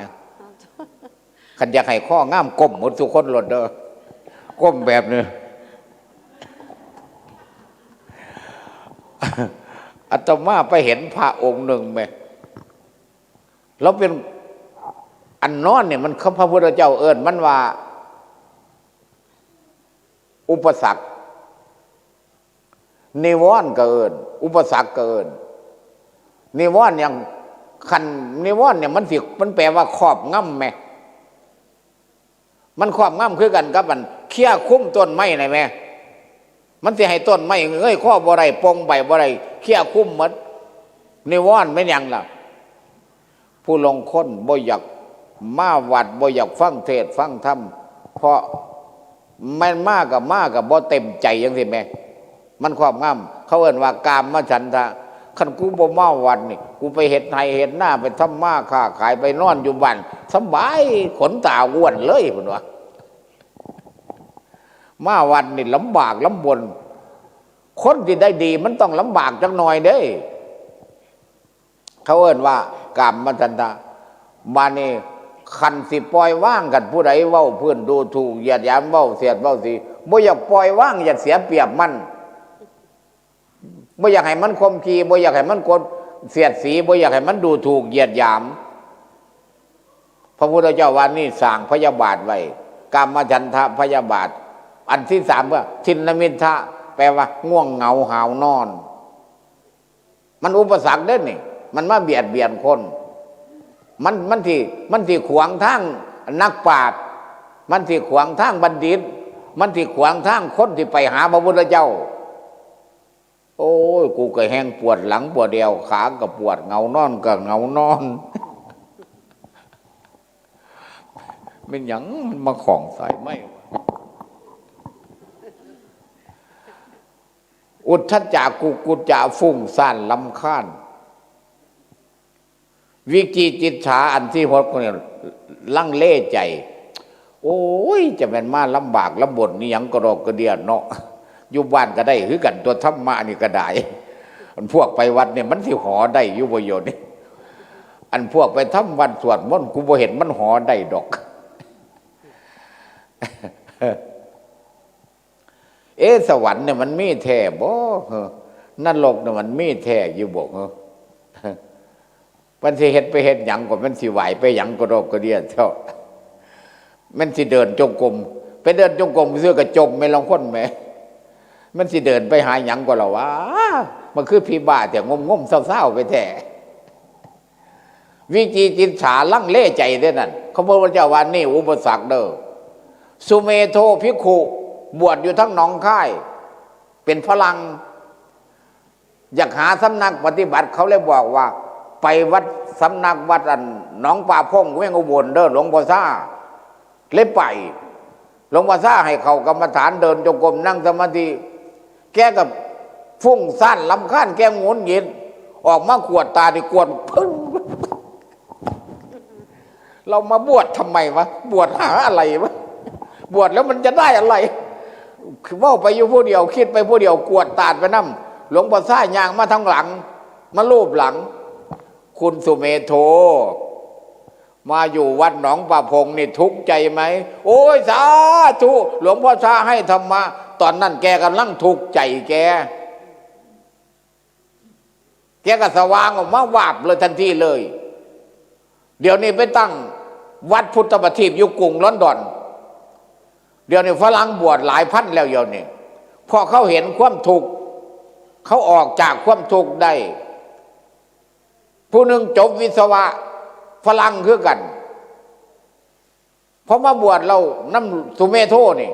คันอยากให้คองามก้มหมดทุกคนโลดเด้อ ก้มแบบนี้ อาตมาไปเห็นพระองค์หนึ่งแหม แล้วเป็น อันนอนเนี่ยมัน พระพุทธเจ้าเอิ้นมันว่า อุปสรรค นิวรณ์ก็เอิ้น อุปสรรคก็เอิ้น นิวรณ์อย่าง คันนิวรณ์เนี่ยมันสิ มันแปลว่าครอบงำแหม มันครอบงำคือกันกับอันเคี้ยคุมต้นไม้นั่นแหม มันสิให้ต้นไม้เงยคอบ่ได้ ปลงใบบ่ได้ เคี้ยคุมหมด นิวรณ์แม่นหยังล่ะ ผู้ลางคนบ่อยากมาวัด บ่อยากฟังเทศน์ฟังธรรม เพราะแม่นมาก็มาก็บ่เต็มใจจังซี่แหม มันครอบงำ เขาเอิ้นว่ากามฉันทะ คันกูบ่มาวัดนี่ กูไปเฮ็ดไร่เฮ็ดนา ไปทำมาค้าขาย ไปนอนอยู่บ้าน สบาย ขนตาอ้วนเลย เพิ่นว่า มาวัดนี่ลำบากลำบน คนที่ได้ดีมันต้องลำบากจักหน่อยเด้ เขาเอิ้นว่ากามฉันทะ บาดนี้คันสิปล่อยวาง คันผู้ใดเว้าพื้นดูถูกเหยียดหยาม เว้าเสียดเว้าสี บ่อยากปล่อยวาง อยากเสียเปรียบมัน บ่อยากให้มันข่มขี บ่อยากให้มันกดเสียดสี บ่อยากให้มันดูถูกเหยียดหยาม พระพุทธเจ้าว่านี่สร้างพยาบาทไว้ กามฉันทะพยาบาท อันที่สามว่า ทินนมิทะ แปลว่าง่วงเหงาหาวนอน มันอุปสรรคเด้นี่ มันมาเบียดเบียนคน มัน มันที่ มันที่ขวางทางนักปราชญ์ มันที่ขวางทางบัณฑิต มันที่ขวางทางคนที่ไปหาพระพุทธเจ้า โอ้ย กูก็แฮงปวดหลังปวดเอว ขาก็ปวด เหงานอนก็เหงานอน แม่นหยังมันมาของสายไม้วะ อุทธัจจะกุกุจจะฟุ้งซ่านรำคาญ วิจิกิจฉาอันที่หกเนี่ย ลังเลใจ โอ้ย จะแม่นมาลำบากลำบนนี่หยังกระดอกกระเดียเนาะ อยู่บ้านก็ได้คือกันตัว ธรรมะนี่ก็ได้ อันพวกไปวัดเนี่ยมันสิหอได้อยู่บ่โยนี่ อันพวกไปทำวัดสวดมนต์ กูบ่เห็นมันหอได้ดอก เอ๊ะ สวรรค์เนี่ยมันมีแท้บ่ เฮ้อ นรกเนี่ยมันมีแท้อยู่บ่ เฮ้อ มันสิเฮ็ดไปเฮ็ดหยังก็ มันสิไหวไปหยังก็ดอกกระเดียเจ้า มันสิเดินจงกรม ไปเดินจงกรมซื่อก็จมแม่นลางคนแหม มันสิเดินไปหาหยังก็ละวะ มันคือผีบ้าแต่งมๆเศร้าๆไปแท้ วิจิกิจฉาลังเลใจเด้นั่น เขาพระพุทธเจ้าว่านี่อุปสรรคเด้อ สุเมโธภิกขุ บวชอยู่ทั้งหนองคาย เป็นฝรั่ง อยากหาสำนักปฏิบัติ เขาเลยบอกว่า ไปวัดสำนักวัดอันหนองป่าพงเวียงอุบลเด้อ หลวงพ่อซา เลยไป หลวงพ่อซาให้เข้ากรรมฐาน เดินจงกรม นั่งสมาธิ แกก็ฟุ้งซ่านรำคาญ แกหงุดหงิด ออกมากวาดตานี่กวาด ปึ้ง เรามาบวชทำไมวะ บวชหาอะไรวะ บวชแล้วมันจะได้อะไร เว้าไปอยู่ผู้เดียว คิดไปผู้เดียว กวาดตาไปนำ หลวงพ่อซาย่างมาทางหลัง มาลูบหลัง คุณสุเมโธ มาอยู่วัดหนองป่าพงนี่ทุกข์ใจไหม โอ้ย สาธุ หลวงพ่อซาให้ธรรมะ ตอนนั้นแกกำลังทุกข์ใจแก แกก็สว่างออกมาวาบเลยทันทีเลย เดี๋ยวนี้ไปตั้งวัดพุทธประทีปอยู่กรุงลอนดอน เดี๋ยวนี้ฝรั่งบวชหลายพันแล้ว เดี๋ยวนี้ เพราะเขาเห็นความทุกข์ เขาออกจากความทุกข์ได้ ผู้หนึ่งจบวิศวะ ฝรั่งคือกัน พอมาบวชแล้วนำสุเมโธนี่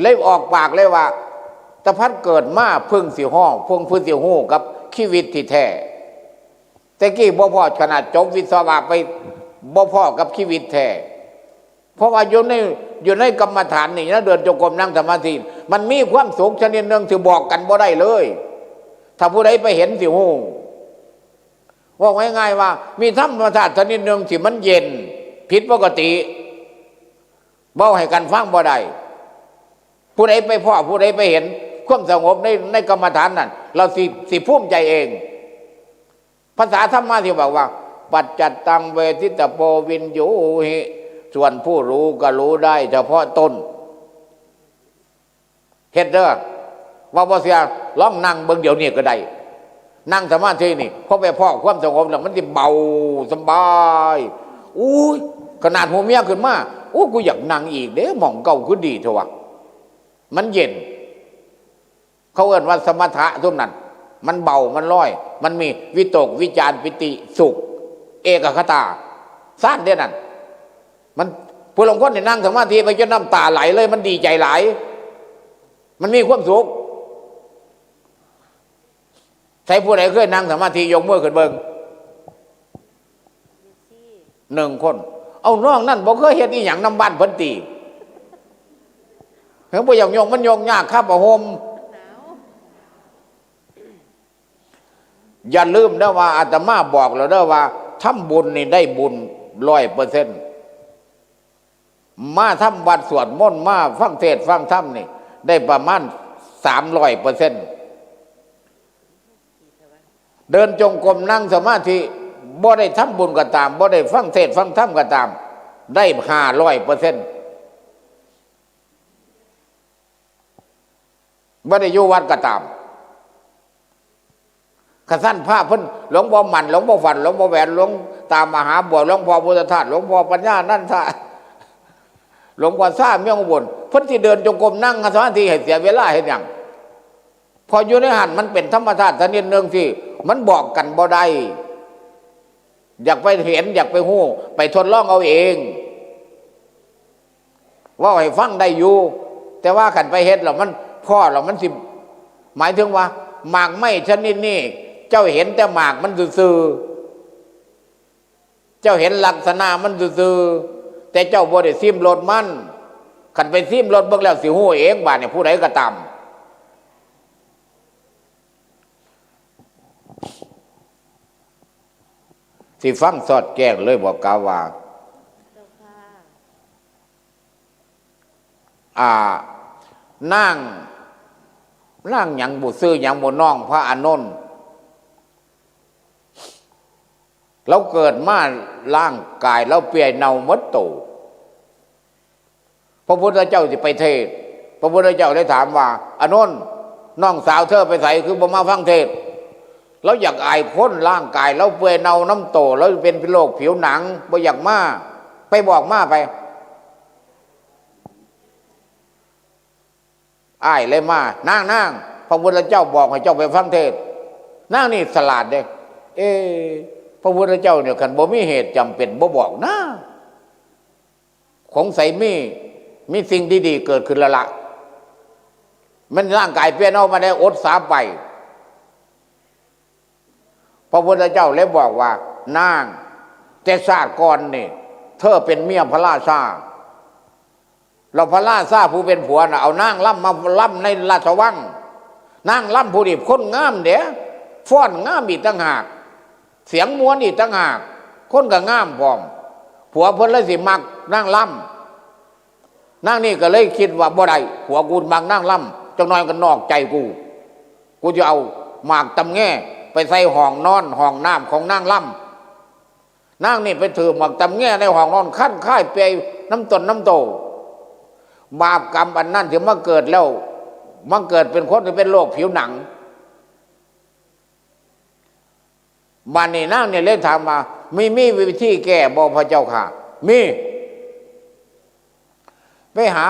เลยออกปากเลยว่า แต่พัดเกิดมาเพิ่งสิฮ้อ เพิ่ง เพิ่งสิฮู้กับชีวิตที่แท้ แต่กี้บ่พ้อ ขนาดจบวิศวะไปบ่พ้อกับชีวิตแท้ เพราะว่าอยู่ในอยู่ในกรรมฐานนี่นะ เดินจงกรมนั่งสมาธิ มันมีความสุขชนิดหนึ่งที่บอกกันบ่ได้เลย ถ้าผู้ใดไปเห็นสิฮู้ ว่าง่ายๆว่า มีธรรมชาติชนิดหนึ่งที่มันเย็นผิดปกติ เว้าให้กันฟังบ่ได้ ผู้ใดไปพ้อ ผู้ใดไปเห็นความสงบในในกรรมฐานนั่น เราสิสิภูมิใจเอง ภาษาธรรมะที่บอกว่า ปัจจัตตังเวทิตโปวิญญูหิ ส่วนผู้รู้ก็รู้ได้เฉพาะตน เฮ็ดเด้อ ว่าบ่เสีย ลองนั่งเบิ่งเดี๋ยวนี้ก็ได้ นั่งสมาธินี่ พอไปพ้อความสงบแล้วมันสิเบาสบาย อุ้ย ขนาดหัวเมียขึ้นมา อู้ กูอยากนั่งอีกเด้ หม่องเก่าคือดีเถอะวะ มันเย็น เขาเอิ้นว่าสมถะซุมนั้น มันเบา มันลอย มันมีวิตก วิจาร ปีติ สุข เอกัคคตา ซ่านเด้นั่น มัน ผู้ลางคนนี่นั่งสมาธิไปจนน้ำตาไหลเลย มันดีใจหลาย มันมีความสุข ใส่ผู้ใดเคยนั่งสมาธิยกมือขึ้นเบิ่ง หนึ่งคน เอานอกนั้นบ่เคยเฮ็ดอีหยังนำบ้านเพิ่นติ เฮาบ่อยากยก มันยกยากครับผ้าห่ม อย่าลืมเด้อว่าอาตมาบอกแล้วเด้อว่า ทำบุญนี่ได้บุญร้อยเปอร์เซ็นต์ มาทำวัดสวดมนต์ มาฟังเทศน์ฟังธรรมนี่ ได้ประมาณสามร้อยเปอร์เซ็นต์ เดินจงกรมนั่งสมาธิ บ่ได้ทำบุญก็ตาม บ่ได้ฟังเทศน์ฟังธรรมก็ตาม ได้ห้าร้อยเปอร์เซ็นต์ บ่ได้อยู่วัดก็ตาม คันซั่นพระเพิ่น หลวงพ่อมั่น หลวงพ่อฟั่น หลวงพ่อแหวน หลวงตามหาบัว หลวงพ่อพุทธทาส หลวงพ่อปัญญานันทะ หลวงพ่อซ่าเมืองอุบล เพิ่นสิเดินจงกรมนั่งสมาธิให้เสียเวลาเฮ็ดหยัง เพราะอยู่ในหั่นมันเป็นธรรมชาติชนิดหนึ่งที่มันบอกกันบ่ได้ อยากไปเห็น อยากไปฮู้ ไปทดลองเอาเอง เว้าให้ฟังได้อยู่ แต่ว่าคันไปเฮ็ดแล้วมันพ้อแล้วมันสิ หมายถึงว่า หมากไม้ชนิดนี้ เจ้าเห็นแต่หมากมันซื่อๆ เจ้าเห็นลักษณะมันซื่อๆ แต่เจ้าบ่ได้ซิมรสมัน คันไปซิมรสเบิ่งแล้วสิฮู้เอง บาดนี้ผู้ใดก็ตาม สิฟังสอดแจ้งเลยบอกกล่าวว่า เจ้าค่ะ อ่า นาง นางหยังบุ ชื่อหยังบุ น้องพระอานนท์ เราเกิดมาร่างกายเราเปื่อยเน่าหมดโต พระพุทธเจ้าสิไปเทศน์ พระพุทธเจ้าเลยถามว่า อานนท์ น้องสาวเธอไปไส คือบ่มาฟังเทศน์ เราอยากอายคน ร่างกายเราเปื่อยเน่าน้ำโต เราเป็นโรคผิวหนัง บ่อยากมา ไปบอกมาไป อ้ายเลยมา นาง นาง พระพุทธเจ้าบอกให้เจ้าไปฟังเทศน์ นางนี่ฉลาดเด้ เอ พระพุทธเจ้าเนี่ย คันบ่มีเหตุจำเป็นบ่บอกนะ สงสัยมี มีสิ่งดีๆเกิดขึ้นแล้วละ มันร่างกายเปลี่ยนออกมาได้ อดสาไป พระพุทธเจ้าเลยบอกว่า นาง แต่ชาติก่อนนี่ เธอเป็นเมียพระราชา แล้วพระราชาผู้เป็นผัวน่ะ เอานางลำมาลำในราชวัง นางลำผู้นี้คนงามเด้ ฟ้อนงามอีกต่างหาก เสียงม่วนอีกต่างหาก คนก็งามพร้อม ผัวเพิ่นเลยสิมักนางลำ นางนี่ก็เลยคิดว่า บ่ได้ ผัวกูมักนางลำ จักหน่อยก็นอกใจกู กูจะเอาหมากตำแงไปใส่ห้องนอน ห้องน้ำของนางลำ นางนี่ไปถือหมากตำแงในห้องนอน คั้นคายเปื่อยน้ำตนน้ำโต บาปกรรมอันนั้นที่มาเกิดแล้ว มาเกิดเป็นคนที่เป็นโรคผิวหนัง บาดนี้นางนี่เลยถามว่า มี มีวิธีแก้บ่พระเจ้าค่ะ มี ไปหา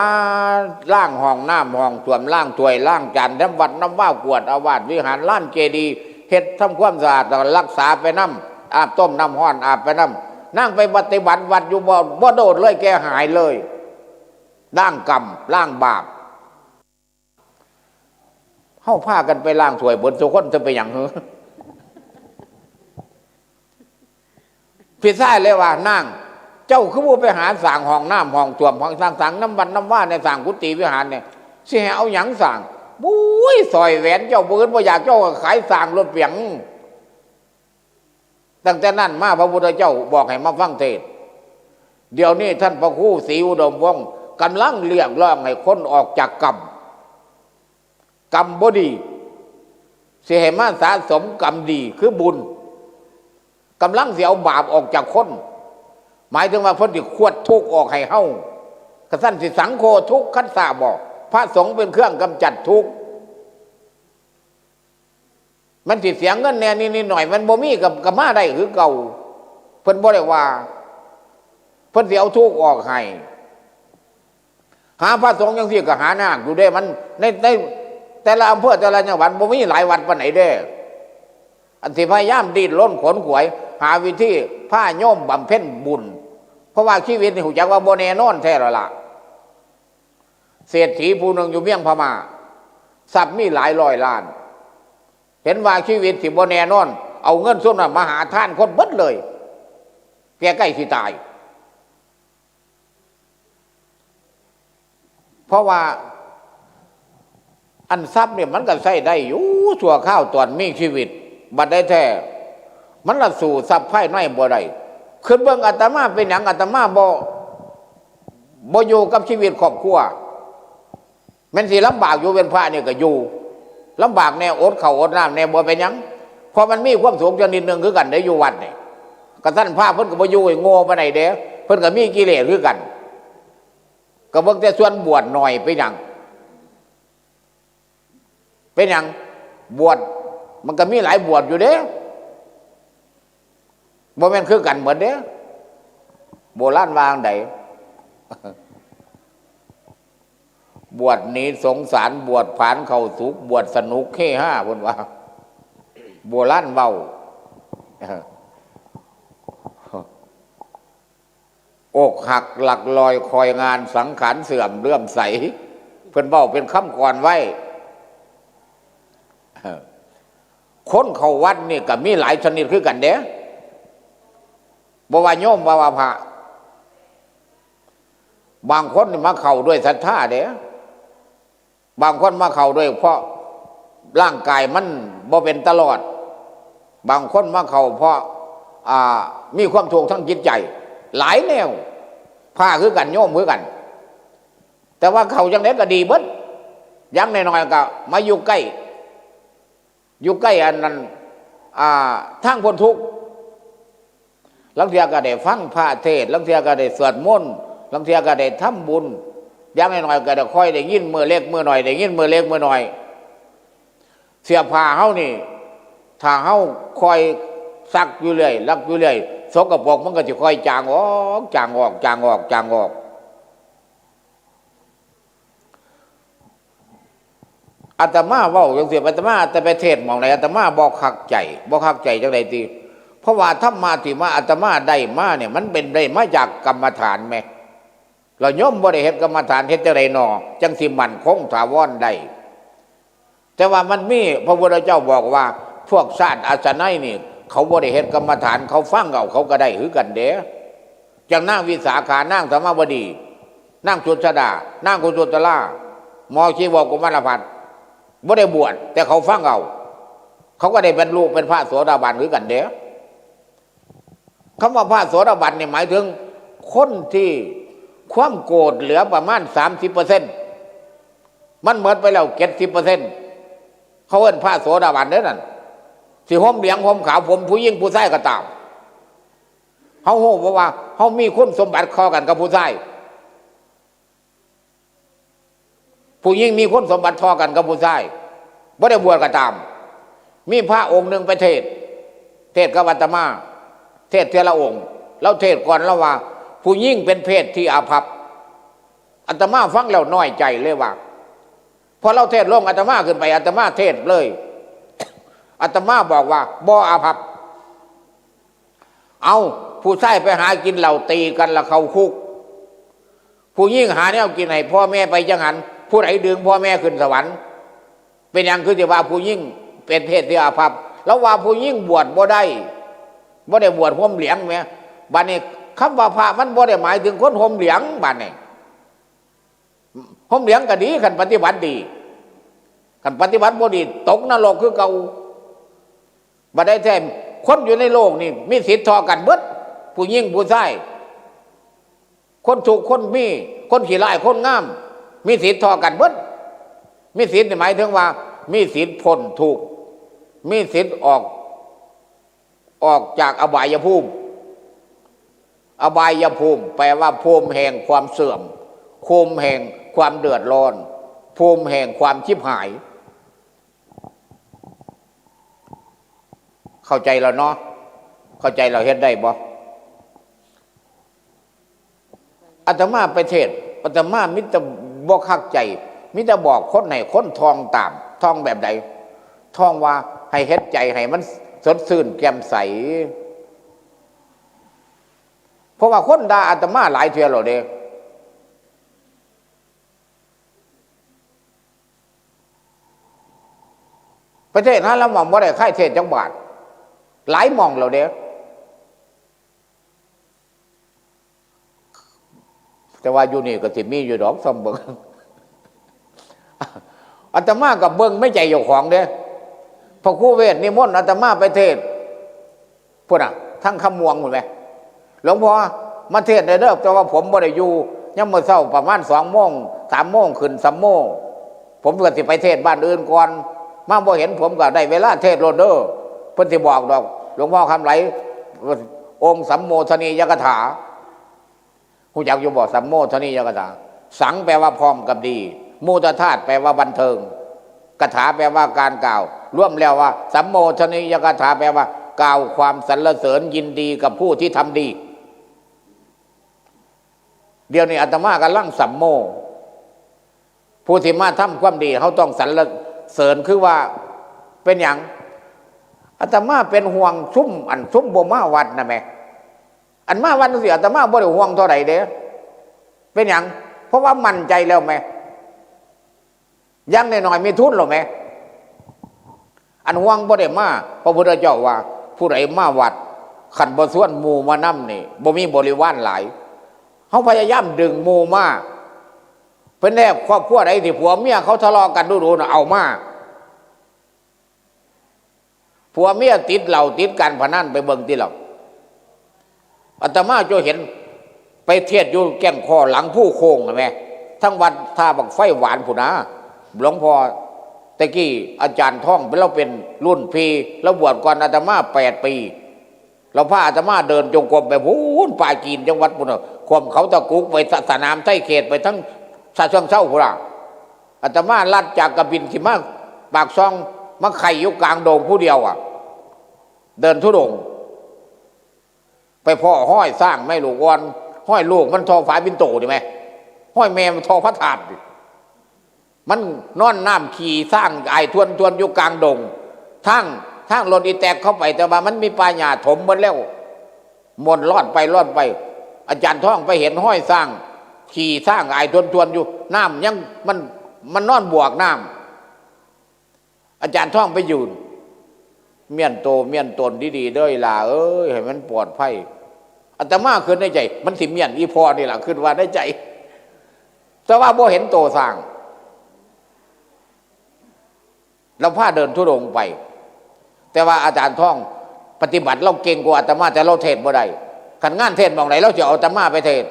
ล้างห้องน้ำห้องส้วม ล้างถ้วยล้างจาน ทำวัดนำวา กวาดอาวาสวิหาร ลานเจดีย์ เฮ็ดทำความสะอาด แล้วก็รักษาไปนำ อาบต้มน้ำร้อน อาบไปนำ นางไปปฏิบัติวัดอยู่บ่ บ่โดนเลย แกหายเลย ล้างกรรม ล้างบาป เฮาพากันไปล้างถ้วยเบิดซุคน จะไปหยังหือ พี่ชายเลยว่านาง เจ้าคือบ่ไปหาสร้างห้องน้ำห้องส้วมห้องสร้างๆนำวัดนำวาแหน่ สร้างกุฏิวิหารแหน่ สิให้เอาหยังสร้าง บุ้ย สร้อยแหวนเจ้าบ่อึดบ่อยาก เจ้าก็ขายสร้างโลดเปียง ตั้งแต่นั้นมาพระพุทธเจ้าบอกให้มาฟังเทศน์ เดี๋ยวนี้ท่านพระครูศรีอุดมวงศ์กำลังเรียกร้องให้คนออกจากกรรม กรรมบ่ดี สิให้มาสะสมกรรมดีคือบุญ กำลังสิเอาบาปออกจากคน หมายถึงว่าเพิ่นสิขวดทุกข์ออกให้เฮา กะซั่นสิสังโฆทุกขัสสะบ่ พระสงฆ์เป็นเครื่องกำจัดทุกข์ มันสิเสียเงินแหน่นิดๆหน่อยๆ มันบ่มีก็ ก็มาได้คือเก่า เพิ่นบ่ได้ว่า เพิ่นสิเอาทุกข์ออกให้ หาพระสงฆ์จังซี่ก็หายากอยู่เด้ มันใน ในแต่ละอำเภอแต่ละจังหวัดบ่มีหลายวัดปานใดเด้ อันสิพยายามดิ้นรนขวนขวาย หาวิธีพาโยมบำเพ็ญบุญ เพราะว่าชีวิตนี่รู้จักว่าบ่แน่นอนแท้แล้วล่ะ เศรษฐีผู้หนึ่งอยู่เมืองพม่า ทรัพย์มีหลายร้อยล้าน เห็นว่าชีวิตสิบ่แน่นอน เอาเงินส่วนนั้นมาหาทานคนเบิดเลย แกใกล้สิตาย เพราะว่าอันทรัพย์เนี่ยมันก็ใช้ได้อยู่ชั่วคราวตอนมีชีวิต บัดได้แท้ มันละสู้ทรัพย์ภายในบ่ได้ คิดเบิ่งอาตมาเป็นหยังอาตมาบ่ บ่อยู่กับชีวิตครอบครัว แม่นสิลำบากอยู่เป็นพระนี่ก็อยู่ ลำบากแหน่อดข้าวอดน้ำแหน่บ่เป็นหยัง เพราะมันมีความสุขชนิดหนึ่งคือกันได้อยู่วัดนี่ กะซั่นพระเพิ่นก็บ่อยู่ให้โง่ปานใดเด้ เพิ่นก็มีกิเลสคือกัน ก็เบิ่งแต่ส่วนบวชหน่อยเป็นหยัง เป็นหยัง บวชมันก็มีหลายบวชอยู่เด้ บ่แม่นคือกันหมดเด้ โบราณว่าจั่งใด บวชหนีสงสาร บวชผลานเข้าสุคติ บวชสนุกเฮฮา เพิ่นว่า โบราณเว้า อกหักหลักลอยคอยงาน สังขารเสื่อมเลื่อมใส เพิ่นเว้าเป็นคำกลอนไว้ คนเข้าวัดนี่ก็มีหลายชนิดคือกันเด้ บ่ว่าโยม บ่ว่าพระ บางคนนี่มาเข้าด้วยศรัทธาเด้ บางคนมาเข้าด้วยเพราะร่างกายมันบ่เป็นตาลอด บางคนมาเข้าเพราะ อ่า มีความทุกข์ทางจิตใจ หลายแนว พระคือกัน โยมคือกัน แต่ว่าเข้าจั่งใดก็ดีเบิด อย่างน้อยๆก็มาอยู่ใกล้ อยู่ใกล้อันนั้น อ่า ทางพ้นทุกข์ ลางเทื่อก็ได้ฟังพระเทศน์ ลางเทื่อก็ได้สวดมนต์ ลางเทื่อก็ได้ทำบุญ อย่างน้อยๆก็ได้ค่อยได้ยินมื้อเล็กมื้อน้อย ได้ยินมื้อเล็กมื้อน้อย เสื้อผ้าเฮานี่ ถ้าเฮาค่อยซักอยู่เรื่อย ซักอยู่เรื่อย สกปรกมันก็สิค่อยจางออก จางออก จางออก จางออก อาตมาเว้าจั่งซี้ อาตมาแต่ไปเทศน์หม่องใด อาตมาบ่คักใจ บ่คักใจจั่งใดติ เพราะว่าธรรมะที่มาอาตมาได้มาเนี่ย มันเป็นได้มาจากกรรมฐานแหม แล้วโยมบ่ได้เฮ็ดกรรมฐาน เฮ็ดจั่งใดหนอ จั่งสิมั่นคงถาวรได้ แต่ว่ามันมี พระพุทธเจ้าบอกว่า พวกชาติอาสนัยนี่ เขาบ่ได้เฮ็ดกรรมฐาน เขาฟังเอา เขาก็ได้คือกันเด้ จั่งนางวิสาขา นางสมาวดี นางสุชาดา นางกุสุตลา หมอชีวกุมารพัฒน์ บ่ได้บวช แต่เขาฟังเอา เขาก็ได้บรรลุเป็นพระโสดาบันคือกันเด้ คำว่าพระโสดาบันนี่หมายถึง คนที่ความโกรธเหลือประมาณสามสิบเปอร์เซ็นต์ มันหมดไปแล้วเจ็ดสิบเปอร์เซ็นต์ เขาเอิ้นพระโสดาบันเด้อนั่น สิห่มเหลืองห่มขาว ผมผู้หญิงผู้ชายก็ตาม เฮาฮู้บ่ว่าเฮามีคุณสมบัติคอกันกับผู้ชาย ผู้หญิงมีคุณสมบัติทอกันกับผู้ชาย บ่ได้บวชก็ตาม มีพระองค์หนึ่งไปเทศน์ เทศน์กับอาตมา เทศน์เทื่อละองค์ ลาวเทศน์ก่อน ลาวว่า ผู้หญิงเป็นเพศที่อาภัพ อาตมาฟังแล้วน้อยใจเลยว่า พอลาวเทศน์ลง อาตมาขึ้นไป อาตมาเทศน์เลย อาตมาบอกว่า บ่อาภัพ เอา ผู้ชายไปหากินเหล้าตีกันแล้วเข้าคุก ผู้หญิงหาแนวกินให้พ่อแม่ไปจั่งหั้น ผู้ใดดึงพ่อแม่ขึ้นสวรรค์ เป็นหยังคือสิว่าผู้หญิงเป็นเพศที่อาภัพ ลาวว่าผู้หญิงบวชบ่ได้ บ่ได้บวชห่มเหลืองแหม บัดนี้ คำว่าพระมันบ่ได้หมายถึงคนห่มเหลือง บัดนี้ ห่มเหลืองก็ดี คันปฏิบัติดี คันปฏิบัติบ่ดี ตกนรกคือเก่า บัดได้แท้ คนอยู่ในโลกนี่มีสิทธิ์เท่ากันเบิด ผู้หญิงผู้ชาย คนทุกข์คนมี คนขี้ร้ายคนงาม มีสิทธิ์เท่ากันเบิด มีสิทธิ์นี่หมายถึงว่า มีสิทธิ์พ้นทุกข์ มีสิทธิ์ออก ออกจากอบายภูมิ อบายภูมิ แปลว่าภูมิแห่งความเสื่อม ภูมิแห่งความเดือดร้อน ภูมิแห่งความชิบหาย เข้าใจแล้วเนาะ เข้าใจแล้ว เฮ็ดได้บ่ อาตมาไปเทศน์ อาตมามิตรบ่คักใจ มิตรบอกคนให้คนท่องตาม ท่องแบบใด ท่องว่าให้เฮ็ดใจให้มันสดชื่นแจ่มใส เพราะว่าคนด่าอาตมาหลายเทื่อแล้วเด้ ไปเทศน์หาลางหม่องบ่ได้ใครเทศน์จักบาท หลายหม่องแล้วเด้ แต่ว่าอยู่นี่ก็สิมีอยู่ดอก ซ่อมเบิ่ง อาตมาก็เบิ่งในใจเจ้าของเด้ พระครูเวทนิมนต์อาตมาไปเทศน์ พุ้นน่ะ ทางคำม่วงพุ้นแหม หลวงพ่อมาเทศน์ได้เด้อ แต่ว่าผมบ่ได้อยู่ ยามมื้อเช้าประมาณสองโมง สามโมงขึ้นสัมโม ผมก็สิไปเทศน์บ้านอื่นก่อน มาบ่เห็นผมก็ได้เวลาเทศน์โลดเด้อ เพิ่นสิบอกดอก หลวงพ่อคำไหล องค์สัมโมทนียกถา ฮู้จักอยู่บ่ สัมโมทนียกถา สังแปลว่าพร้อมกับดี โมทธาตุแปลว่าบันเทิง กถาแปลว่าการกล่าว รวมแล้วว่า สัมโมทนียกถา แปลว่ากล่าวความสรรเสริญยินดีกับผู้ที่ทำดี เดี๋ยวนี้อาตมากำลังสัมโม ผู้ที่มาทำความดี เฮาต้องสรรเสริญ คือว่า เป็นหยัง อาตมาเป็นห่วงซุม อันซุมบ่มาวัดน่ะแหม อันมาวัดจั่งซี้ อาตมาบ่ได้ห่วงเท่าใดเด้ เป็นหยัง เพราะว่ามั่นใจแล้วแหม อย่างน้อยๆมีทุนแล้วแหม อันห่วงบ่ได้มา พระพุทธเจ้าว่า ผู้ใดมาวัด คันบ่ชวนหมู่มานำนี่ บ่มีบริวารหลาย เฮาพยายามดึงหมู่มา เป็นแนวครอบครัวใดที่ผัวเมียเขาทะเลาะกันดูๆน่ะ เอามา ผัวเมียติดเหล้าติดการพนัน ไปเบิ่งติเหล้า อาตมาเจ้าเห็น ไปเทศน์อยู่แก่งคอหลังภูโค้งน่ะแหม ทั้งวัดท่าบักไฟหวานพุ้นนะ หลวงพ่อ แต่กี้อาจารย์ทอง ลาวเป็นรุ่นพี่ ลาวบวชก่อนอาตมาแปดปี ลาวพาอาตมาเดินจงกรมไปพุ้น ปาจีนจังหวัดพุ้นน่ะ ขวมเขาตะกุกไปสะ สนามไทเขต ไปทั้งฉะเชิงเทราพุ้นน่ะ อาตมาลัดจากกบินสิมาปากซอง มาไข่อยู่กลางดงผู้เดียวอะ เดินธุดงค์ ไปพ้อฮอยช้างแม่ลูกอ่อน ฮอยลูกมันท่อฝาปิ่นโตนี่แหม ฮอยแม่มันท่อพระธาตุนี่ มันนอนน้ำขี้ช้างอายทวนๆอยู่กลางดง ทาง ทางรถอีแต๊กเข้าไป แต่ว่ามันมีป่าหญ้าถมหมดแล้ว ม่วนลอดไปลอดไป อาจารย์ทองไปเห็นฮอยช้าง ขี้ช้างอายทวนๆอยู่ น้ำยัง มัน มันนอนบวกน้ำ อาจารย์ทองไปยืน เมี้ยนโตเมี้ยนตนดีๆเด้ออีหล่าเอ้ย ให้มันปลอดภัย อาตมาคิดในใจ มันสิเมี้ยนอีพ่อนี่ล่ะ คิดว่าในใจ แต่ว่าบ่เห็นโตช้าง ลาวพาเดินธุดงค์ไป แต่ว่าอาจารย์ทองปฏิบัติลาวเก่งกว่าอาตมา แต่ลาวเทศน์บ่ได้ คันงานเทศน์หม่องใด ลาวสิเอาอาตมาไปเทศน์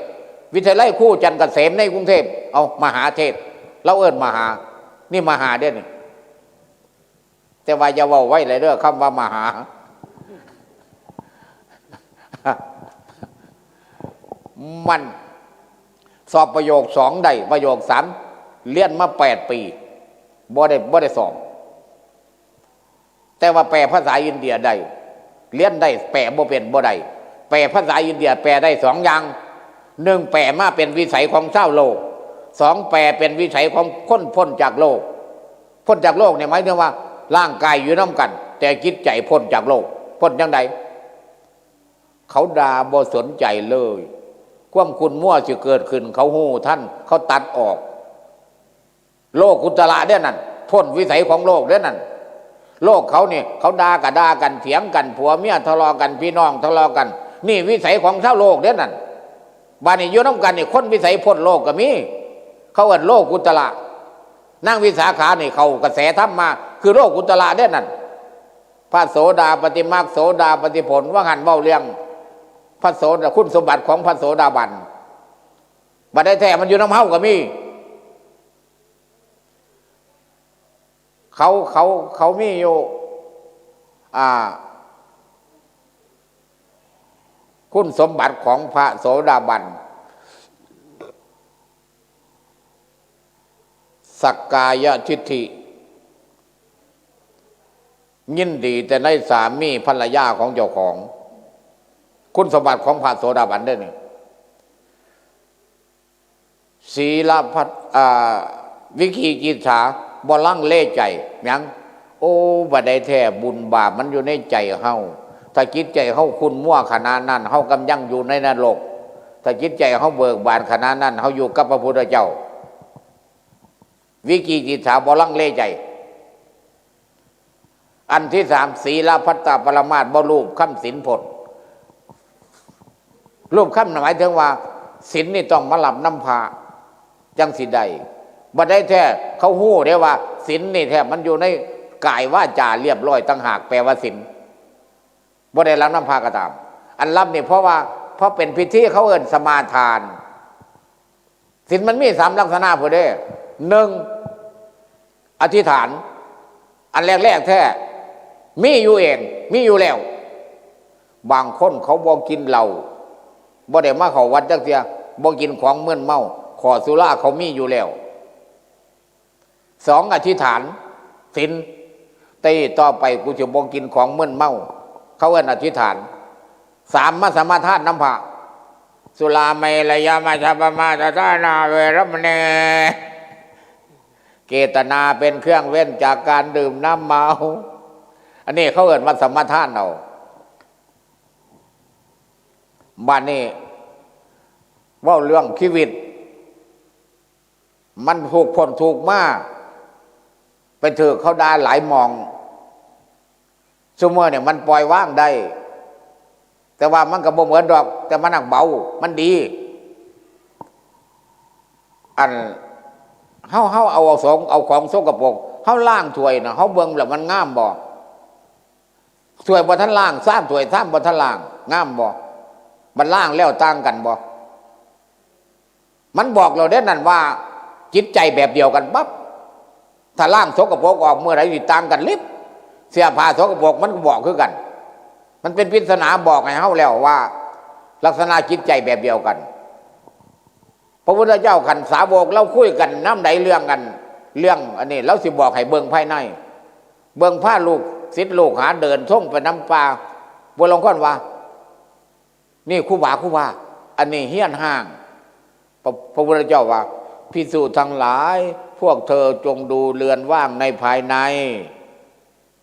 วิทยาลัยครูจันทร์เกษมในกรุงเทพฯ เอามหาเทศน์ ลาวเอิ้นมหา นี่มหาเด้อนี่ แต่ว่าอย่าเว้าไวหลายเด้อ คำว่ามหา มันสอบประโยคสองได้ ประโยคสาม เรียนมาแปดปี บ่ได้ บ่ได้สอบ แต่ว่าแปลภาษาอินเดียได้ เรียนได้ แปลบ่เป็นบ่ได้ แปลภาษาอินเดียแปลได้สองอย่าง หนึ่ง แปลมาเป็นวิสัยของชาวโลก สอง แปลเป็นวิสัยของคนพ้นจากโลก พ้นจากโลกเนี่ยหมายถึงว่าร่างกายอยู่นำกัน แต่จิตใจพ้นจากโลก พ้นจั่งใด เขาด่าบ่สนใจเลย ความขุ่นมัวสิเกิดขึ้น เขาฮู้ทัน เขาตัดออก โลกุตระเด้อนั่น พ้นวิสัยของโลกเด้อนั่น โลกเขานี่ เขาด่าก็ด่ากัน เถียงกัน ผัวเมียทะเลาะกัน พี่น้องทะเลาะกัน นี่วิสัยของชาวโลกเด้นั่น บาดนี้อยู่นำกันนี่ คนวิสัยพ้นโลกก็มี เขาเอิ้นโลกุตระ นางวิสาขานี่เข้ากระแสธรรมมา คือโลกุตระเด้นั่น พระโสดาปัตติมรรค โสดาปัตติผล ว่าหันเว้าเรื่อง พระโสดา คุณสมบัติของพระโสดาบัน บัดได้แท้มันอยู่นำเฮาก็มี เขา เขา เขามีอยู่ อ่า คุณสมบัติของพระโสดาบัน สักกายทิฏฐิ ยินดีแต่ในสามีภรรยาของเจ้าของ คุณสมบัติของพระโสดาบันเด้อนี่ ศีลพัต อ่า วิกิกิจฉา บ่ลังเลใจ หยัง โอ้ บ่ได้แท้ บุญบาปมันอยู่ในใจเฮา ถ้าจิตใจเฮาขุ่นมัวขนาดนั้น เฮากำยังอยู่ในนรก ถ้าจิตใจเฮาเบิกบานขนาดนั้น เฮาอยู่กับพระพุทธเจ้า วิกิกิจฉา บ่ลังเลใจ อันที่สาม ศีลพัตตปรามาส บ่ลูบคำศีลพจน์ ลูบคำหมายถึงว่า ศีลนี่ต้องมารับนำพระ จังสิได้ บ่ได้แท้ เขาฮู้เด้ว่า ศีลนี่แท้มันอยู่ในกายวาจาเรียบร้อยต่างหาก แปลว่าศีล บ่ได้รับนำพระก็ตาม อันรับนี่เพราะว่า เพราะเป็นพิธีเขาเอิ้นสมาทาน ศีลมันมีสามลักษณะพุ้นเด้ หนึ่ง อธิษฐาน อันแรกๆแท้ มีอยู่เอง มีอยู่แล้ว บางคนเขาบ่กินเหล้า บ่ได้มาเข้าวัดจักเทื่อ บ่กินของมึนเมา ข้อสุราเขามีอยู่แล้ว สอง อธิษฐาน ศีล ตี้ต่อไปกูสิบ่กินของมึนเมา เขาเอิ้นอธิษฐาน สาม มาสมาทานนำพระ สุราเมรยมัชฌปมาทฐานาเวรมณี เจตนาเป็นเครื่องเว้นจากการดื่มน้ำเมา อันนี้เขาเอิ้นว่าสมาทานเอา บัดนี้เว้าเรื่องชีวิต มันถูกพ้นทุกข์มา ไปถืกเขาด่าหลายหม่อง ซุมื้อเนี่ยมันปล่อยวางได้ แต่ว่ามันก็บ่เหมือนดอก แต่มันหนักเบา มันดี อัน เฮา เฮาเอา เอาสอง เอาของสกปรก เฮาล้างถ้วยน่ะ เฮาเบิ่งแล้วมันงามบ่ ถ้วยบ่ทันล้าง ชามถ้วยชามบ่ทันล้าง งามบ่ บัดล้างแล้วต่างกันบ่ มันบอกเราได้นั่นว่า จิตใจแบบเดียวกันปั๊บ ถ้าล้างสกปรกออกเมื่อไหร่นี่ต่างกันลิบ เสื้อผ้าสกปรกมันก็บอกคือกัน มันเป็นปริศนาบอกให้เฮาแล้วว่า ลักษณะจิตใจแบบเดียวกัน พระพุทธเจ้าขันสาวกเราคุยกันน้ำใดเรื่องกัน เรื่องอันนี้ เราสิบอกให้เบิ่งภายใน เบิ่งพาลูกศิษย์ลูกหาเดินท่งไปน้ำป่า บวลงคนว่า นี่ครูบา ครูบา อันนี้เฮียนห้าง พระ พระพุทธเจ้าว่า ภิกษุทั้งหลาย พวกเธอจงดูเรือนว่างในภายใน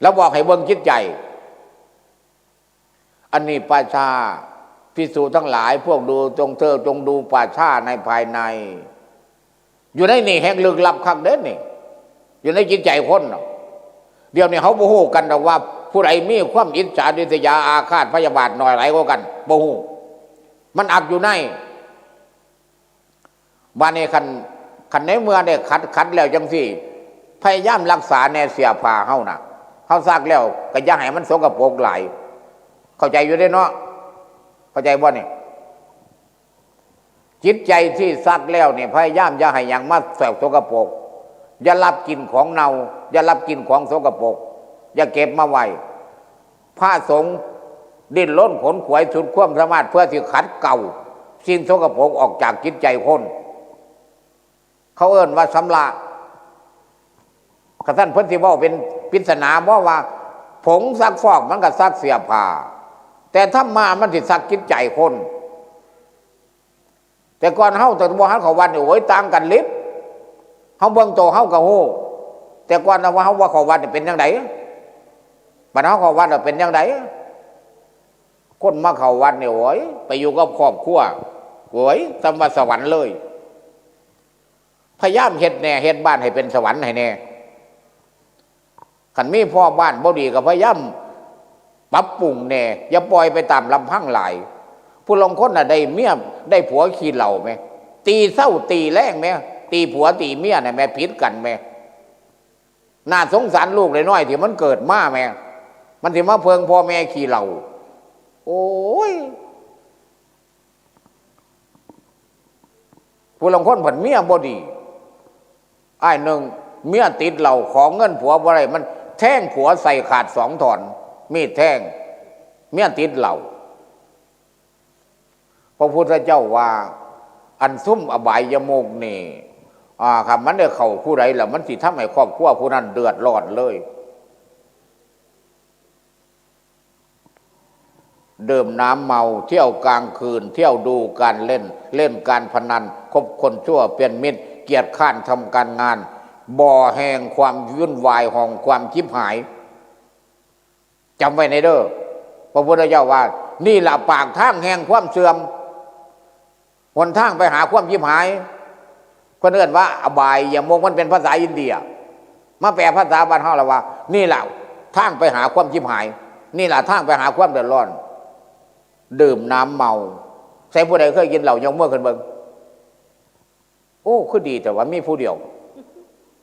แล้วบอกให้เบิ่งจิตใจ อันนี้ป่าช้า ภิกษุทั้งหลาย พวกดู จงเธอจงดูป่าช้าในภายใน อยู่ในนี่แห่งลึกลับคักเด้นี่ อยู่ในจิตใจคนน่ะ เดี๋ยวนี้เขาบ่ฮู้กันดอกว่า ผู้ใดมีความอิจฉาริษยาอาฆาตพยาบาทน้อยหลายกว่ากัน บ่ฮู้ มันอักอยู่ใน บาดนี้คัน คันในเมื่อได้ขัด ขัดแล้วจังซี่ พยายามรักษาแน่เสื้อผ้าเฮาน่ะ เฮาซักแล้วก็อย่าให้มันสกปรกหลาย เข้าใจอยู่เด้เนาะ เข้าใจบ่นี่ จิตใจที่ซักแล้วนี่ พยายามอย่าให้หยังมาแสบสกปรก อย่ารับกินของเน่า อย่ารับกินของสกปรก อย่าเก็บมาไว้ พระสงฆ์ดิ้นรนขนขวายสุดความสามารถเพื่อสิขัดเกลาสิ่งสกปรกออกจากจิตใจคน เขาเอิ้นว่าสำระ คันซั่นเพิ่นสิเว้าเป็นปริศนาบ่ว่า ผงซักฟอกมันก็ซักเสื้อผ้า แต่ธรรมะมันสิซักจิตใจคน แต่ก่อนเฮาแต่บ่ทันเข้าวัดนี่ โอ้ย ต่างกันลิบ เฮาเบิ่งโตเฮาก็ฮู้ แต่ก่อนว่าเฮาบ่เข้าวัดนี่เป็นจังได บัดเฮาเข้าวัดแล้วเป็นจังได คนมาเข้าวัดนี่ โอ้ย ไปอยู่กับครอบครัว โอ้ย ส่ำว่าสวรรค์เลย พยายามเฮ็ดแหน่ เฮ็ดบ้านให้เป็นสวรรค์ให้แหน่ คันมีพ่อบ้านบ่ดีก็พยายามปรับปรุงแหน่ อย่าปล่อยไปตามลำพังหลาย ผู้ลางคนน่ะได้เมีย ได้ผัวขี้เหล้าแหม ตีเช้าตีแลงแหม ตีผัวตีเมียน่ะแหม ผิดกันแหม น่าสงสารลูกน้อยๆที่มันเกิดมาแหม มันสิมาเพิงพ่อแม่ขี้เหล้า โอ้ย ผู้ลางคนผัดเมียบ่ดี อ้ายหนึ่ง เมียติดเหล้า ขอเงินผัวบ่ได้ มันแทงผัวใส่ขาดสองท่อน มีดแทง เมียติดเหล้า พระพุทธเจ้าว่า อันซุมอบายมุขนี่ อ่า คันมันได้เข้าผู้ใดแล้ว มันสิทำให้ครอบครัวผู้นั้นเดือดร้อนเลย ดื่มน้ำเมา เที่ยวกลางคืน เที่ยวดูการเล่น เล่นการพนัน คบคนชั่วเป็นมิตร เกียจคร้านทำการงาน บ่อแห่งความวุ่นวาย ของความชิบหาย จำไว้ในเด้อ พระพุทธเจ้าว่า นี่ละปากทางแห่งความเสื่อม หนทางไปหาความชิบหาย เพิ่นเอิ้นว่าอบายมุข มันเป็นภาษาอินเดีย มาแปลภาษาบ้านเฮาแล้วว่า นี่ละทางไปหาความชิบหาย นี่ละทางไปหาความเดือดร้อน ดื่มน้ำเมา ใส่ผู้ใดเคยกินเหล้ายกมือขึ้นเบิ่ง โอ้ คือดีแต่ว่ามีผู้เดียว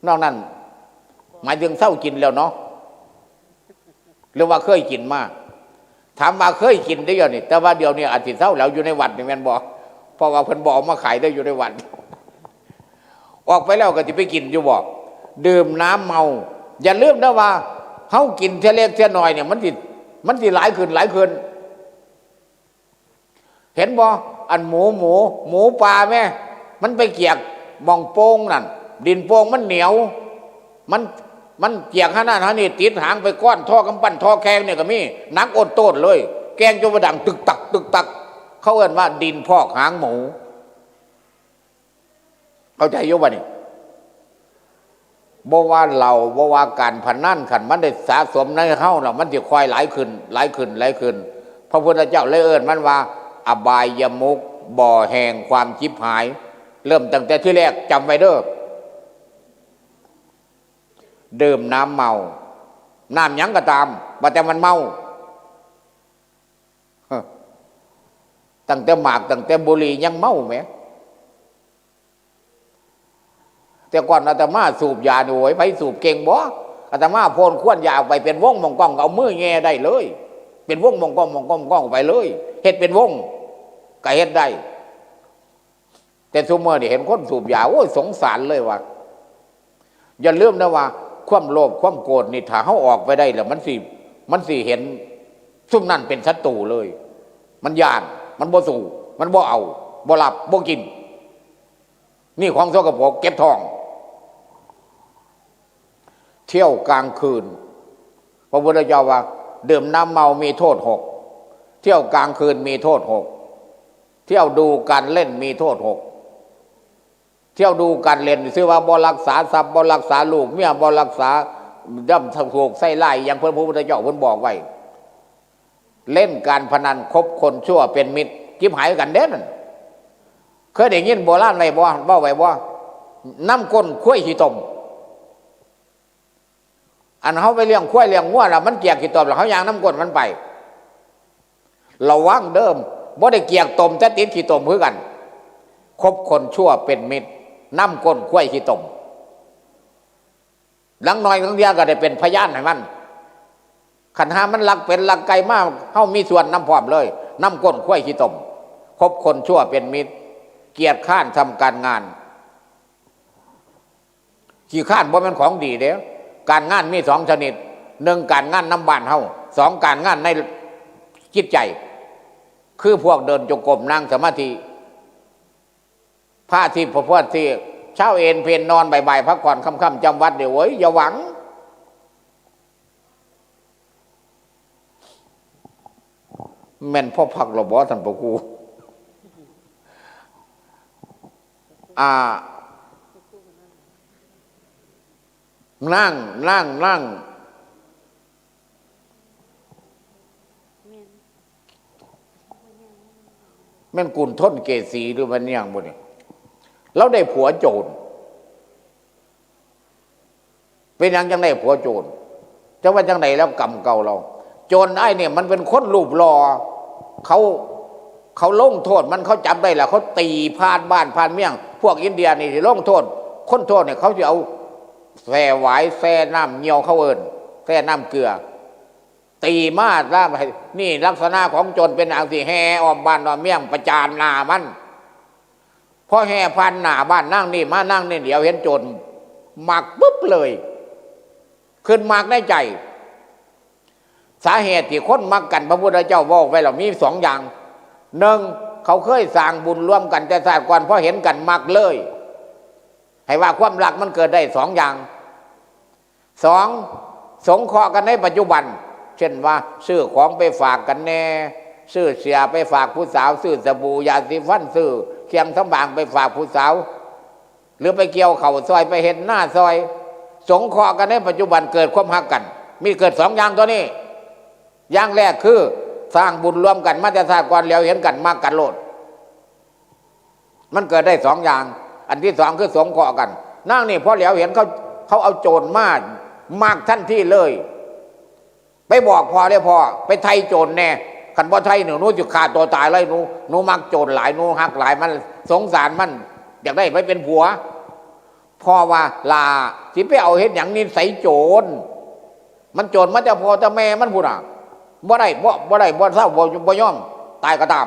นอกนั้น หมายถึงเซากินแล้วเนาะ หรือว่าเคยกินมา ถามว่าเคยกินได้เดี๋ยวนี้ แต่ว่าเดี๋ยวนี้อาจสิเซาแล้ว อยู่ในวัดนี่แม่นบ่ เพราะว่าเพิ่นบ่เอามาขายได้อยู่ในวัด ออกไปแล้วก็สิไปกินอยู่บ่ ดื่มน้ำเมา อย่าลืมนะว่า เฮากินเทื่อเล็กเทื่อน้อยเนี่ย มันสิ มันสิหลายขึ้นหลายขึ้น เห็นบ่ อันหมู หมู หมูป่าแม่ มันไปเกียกหม่องโป่งนั่น ดินโป่งมันเหนียว มัน มันเกียกหานั่นหานี่ ติดหางไปก้อนท่อกำปั้นท่อแข่งเนี่ยก็มี หนักโอดโตดเลย แกงจนว่าดังตึกตักตึกตัก เขาเอิ้นว่าดินพอกหางหมู เข้าใจอยู่บ่นี่ บ่ว่าเหล้า บ่ว่าการพนัน คันมันได้สะสมในเฮาน่ะ มันสิค่อยหลายขึ้น หลายขึ้น หลายขึ้น พระพุทธเจ้าเลยเอิ้นมันว่า อบายมุข บ่อแห่งความชิบหาย เริ่มตั้งแต่ที่แรก จำไว้เด้อ ดื่มน้ำเมา น้ำหยังก็ตาม ว่าแต่มันเมา ตั้งแต่หมาก ตั้งแต่บุหรี่ยังเมาแหม แต่ก่อนอาตมาสูบยานี่ โอ้ย ไผสูบเก่งบ่ อาตมาพ่นควันยาออกไปเป็นวงหม่องกล้อง เอามือแหย่ได้เลย เป็นวงหม่องกล้อง หม่องกล้อง หม่องกล้องไปเลย เฮ็ดเป็นวง ก็เฮ็ดได้ แต่ซุมื้อนี่เห็นคนสูบยา โอ้ย สงสารเลยว่ะ อย่าลืมนะว่า ความโลภ ความโกรธนี่ ถ้าเฮาออกไปได้แล้ว มันสิ มันสิเห็นซุมนั่นเป็นศัตรูเลย มันย้าน มันบ่สู้ มันบ่เอา บ่รับ บ่กิน นี่ของสกปรก เก็บท้อง เที่ยวกลางคืน พระพุทธเจ้าว่า ดื่มน้ำเมามีโทษหก เที่ยวกลางคืนมีโทษหก เที่ยวดูการเล่นมีโทษหก เที่ยวดูการเล่น ซื่อว่าบ่รักษาทรัพย์ บ่รักษาลูกเมีย บ่รักษา ย่อมถูกใส่ร้าย อย่างเพิ่น พระพุทธเจ้าเพิ่นบอกไว้ เล่นการพนัน คบคนชั่วเป็นมิตร จิบหายกันเด้นั่น เคยได้ยินโบราณไว้บ่ เว้าไว้บ่ นำก้นควายขี้ต้ม อันเฮาไปเลี้ยงควายเลี้ยงงัวแล้ว มันเกียกขี้ต้มแล้ว เฮาย่างนำก้นมันไป ระวังเด้อ บ่ได้เกียกต้ม แต่ติดขี้ต้มคือกัน คบคนชั่วเป็นมิตร นำก้นควายขี้ต้ม หลังน้อยหลังเดียวก็ได้เป็นพยานให้มัน คันหามันลักเป็ดลักไก่มา เฮามีส่วนนำพร้อมเลย นำก้นควายขี้ต้ม คบคนชั่วเป็นมิตร เกียจคร้านทำการงาน ขี้คร้านบ่แม่นของดีเด้ การงานมีสองชนิด หนึ่ง การงานนำบ้านเฮา สอง การงานในจิตใจ คือพวกเดินจงกรม นั่งสมาธิ พระที่พระพวดที่เช้าเอนเพลนนอน บ่ายๆ พักผ่อน ค่ำๆ จำวัด เดี๋ยว โอ้ย อย่าหวัง แม่นพอพักแล้วบ่ ท่านพระครู อ่า นั่ง นั่ง นั่ง แม่นกุณฑลเกสีหรือมันยังบ่นี่ เราได้ผัวโจร เป็นหยังจังได้ผัวโจร จะว่าจังไดแล้วกรรมเก่าเรา โจรอ้ายเนี่ยมันเป็นคนรูปหล่อ เขา เขาลงโทษมัน เขาจับได้แล้ว เขาตีผ่านบ้านผ่านเมือง พวกอินเดียนี่สิลงโทษ คนโทษเนี่ยเขาจะเอาแส่หวาย แส่น้ำเยี่ยว เขาเอิ้นแส่น้ำเกลือ ตีมาแล้ว นี่ลักษณะของโจรเป็นอย่างสี่ แห่อ้อมบ้านอ้อมเมืองประจานหน้ามัน พอแห่ผ่านหน้าบ้านนางนี่มา นางนี่เหลียวเห็นโจร มักปุ๊บเลย ขึ้นมักในใจ สาเหตุที่คนมักกัน พระพุทธเจ้าบอกไว้แล้วมีสองอย่าง หนึ่ง เขาเคยสร้างบุญร่วมกันแต่ชาติก่อน พอเห็นกันมักเลย ให้ว่าความรักมันเกิดได้สองอย่าง สอง สงเคราะห์กันในปัจจุบัน เช่นว่าซื้อของไปฝากกันแน่ ซื้อเสื้อไปฝากผู้สาว ซื้อสบู่ยาสีฟัน ซื้อเครื่องสำอางไปฝากผู้สาว หรือไปเกี่ยวข้าวซอย ไปเฮ็ดนาซอย สงเคราะห์กันในปัจจุบัน เกิดความฮักกัน มีเกิดสองอย่างตัวนี้ อย่างแรกคือสร้างบุญร่วมกันมาแต่ชาติก่อน เหลียวเห็นกันมักกันโลด มันเกิดได้สองอย่าง อันที่สองคือสงเคราะห์กัน นางนี่พอเหลียวเห็นเขา เขาเอาโจรมา มักทันทีเลย ไปบอกพ่อเลย พ่อไปไถ่โจรแน่ คันบ่ไถ่หนู หนูสิฆ่าตัวตายเลย หนู หนูมักโจรหลาย หนูฮักหลาย มันสงสารมัน อยากได้ไปเป็นผัว พ่อว่า หล่า สิไปเอาเฮ็ดหยังนิสัยโจร มันโจรมาแต่พ่อแต่แม่มันพุ้นน่ะ บ่ได้ บ่ บ่ได้ บ่เซา บ่ บ่ยอม ตายก็ตาม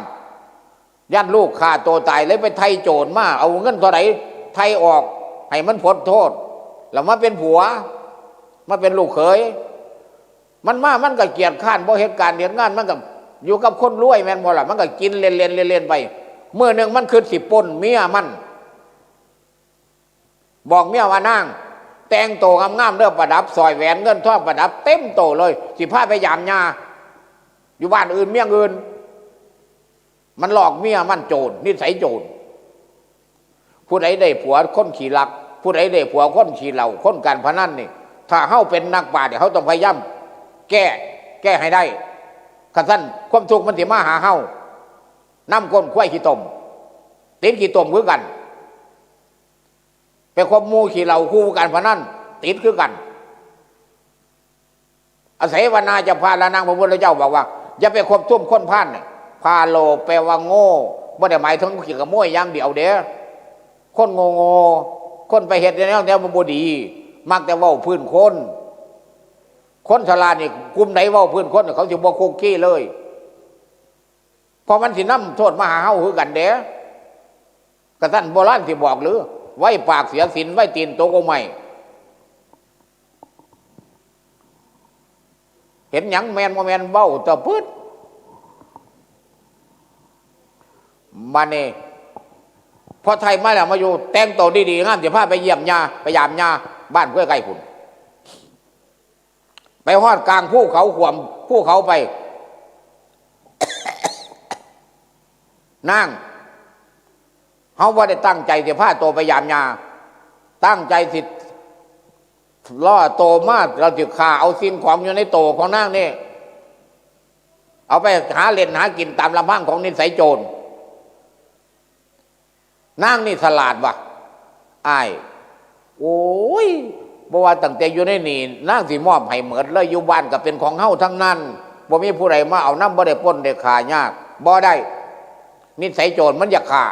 ย่านลูกฆ่าตัวตาย เลยไปไถ่โจรมา เอาเงินเท่าใดไถ่ออก ให้มันพ้นโทษ แล้วมาเป็นผัว มาเป็นลูกเขย มันมา มันก็เกียจคร้าน บ่เฮ็ดการเฮ็ดงาน มันก็อยู่กับคนรวยแม่นบ่ล่ะ มันก็กินเล่นๆ เล่นๆ ไป มื้อหนึ่งมันคิดสิปล้นเมียมัน บอกเมียว่า นาง แต่งโตงามๆ เด้อ ประดับสร้อยแหวนเงินทอง ประดับเต็มโตเลย สิพาไปยามย่า อยู่บ้านอื่นเมืองอื่น มันหลอกเมียมัน โจร นิสัยโจร ผู้ใดได้ผัวคนขี้ลัก ผู้ใดได้ผัวคนขี้เหล้า คนการพนันนี่ ถ้าเฮาเป็นนักปราชญ์นี่ เฮาต้องพยายามแก้ แก้ให้ได้ คันซั้นความทุกข์มันสิมาหาเฮา นำก้นควายขี้ต้ม ติดขี้ต้มคือกัน ไปคบหมู่ขี้เหล้าคู่การพนัน ติดคือกัน อาศัยวนาจะพาลานัง พระพุทธเจ้าบอกว่า อย่าไปคบซุมคนพาลเนี่ย พาโลแปลว่าโง่ บ่ได้หมายถึงขี้ขโมยอย่างเดียวเด้ คนโง่ๆ คนไปเฮ็ดแนวแนวมันบ่ดี มักแต่เว้าพื้นคน คนฉลาดนี่กลุ่มใดเว้าพื้นคน เขาสิบ่คุกคีเลย เพราะมันสินำโทษมาหาเฮาคือกันเด้ กะซั้นโบราณสิบอกหรือ ไวปากเสียศีล ไวตีนตกอกไม้ เห็นหยังแม่นบ่แม่นเว้าตะพึด มานี่ พอไถ่มาแล้วมาอยู่ แต่งโตดีๆ งาม สิพาไปเยี่ยมย่า ไปยามย่า บ้านเพื่อใกล้พุ้น ไปฮอดกลางภูเขา ขวมภูเขาไป นาง เฮาบ่ได้ตั้งใจสิพาโตไปยามย่า ตั้งใจสิล่อโตมา เราสิฆ่าเอาสิ่งของอยู่ในโตของนางนี่ เอาไปหาเล่นหากินตามลำพังของนิสัยโจร นางนี่ฉลาดว่ะ อ้าย โอ้ย บ่ว่าตั้งแต่อยู่ในนี่ นางสิมอบให้หมดเลย อยู่บ้านก็เป็นของเฮาทั้งนั้น บ่มีผู้ใดมาเอานำ บ่ได้ปล้นได้ฆ่ายาก บ่ได้ นิสัยโจรมันอยากฆ่า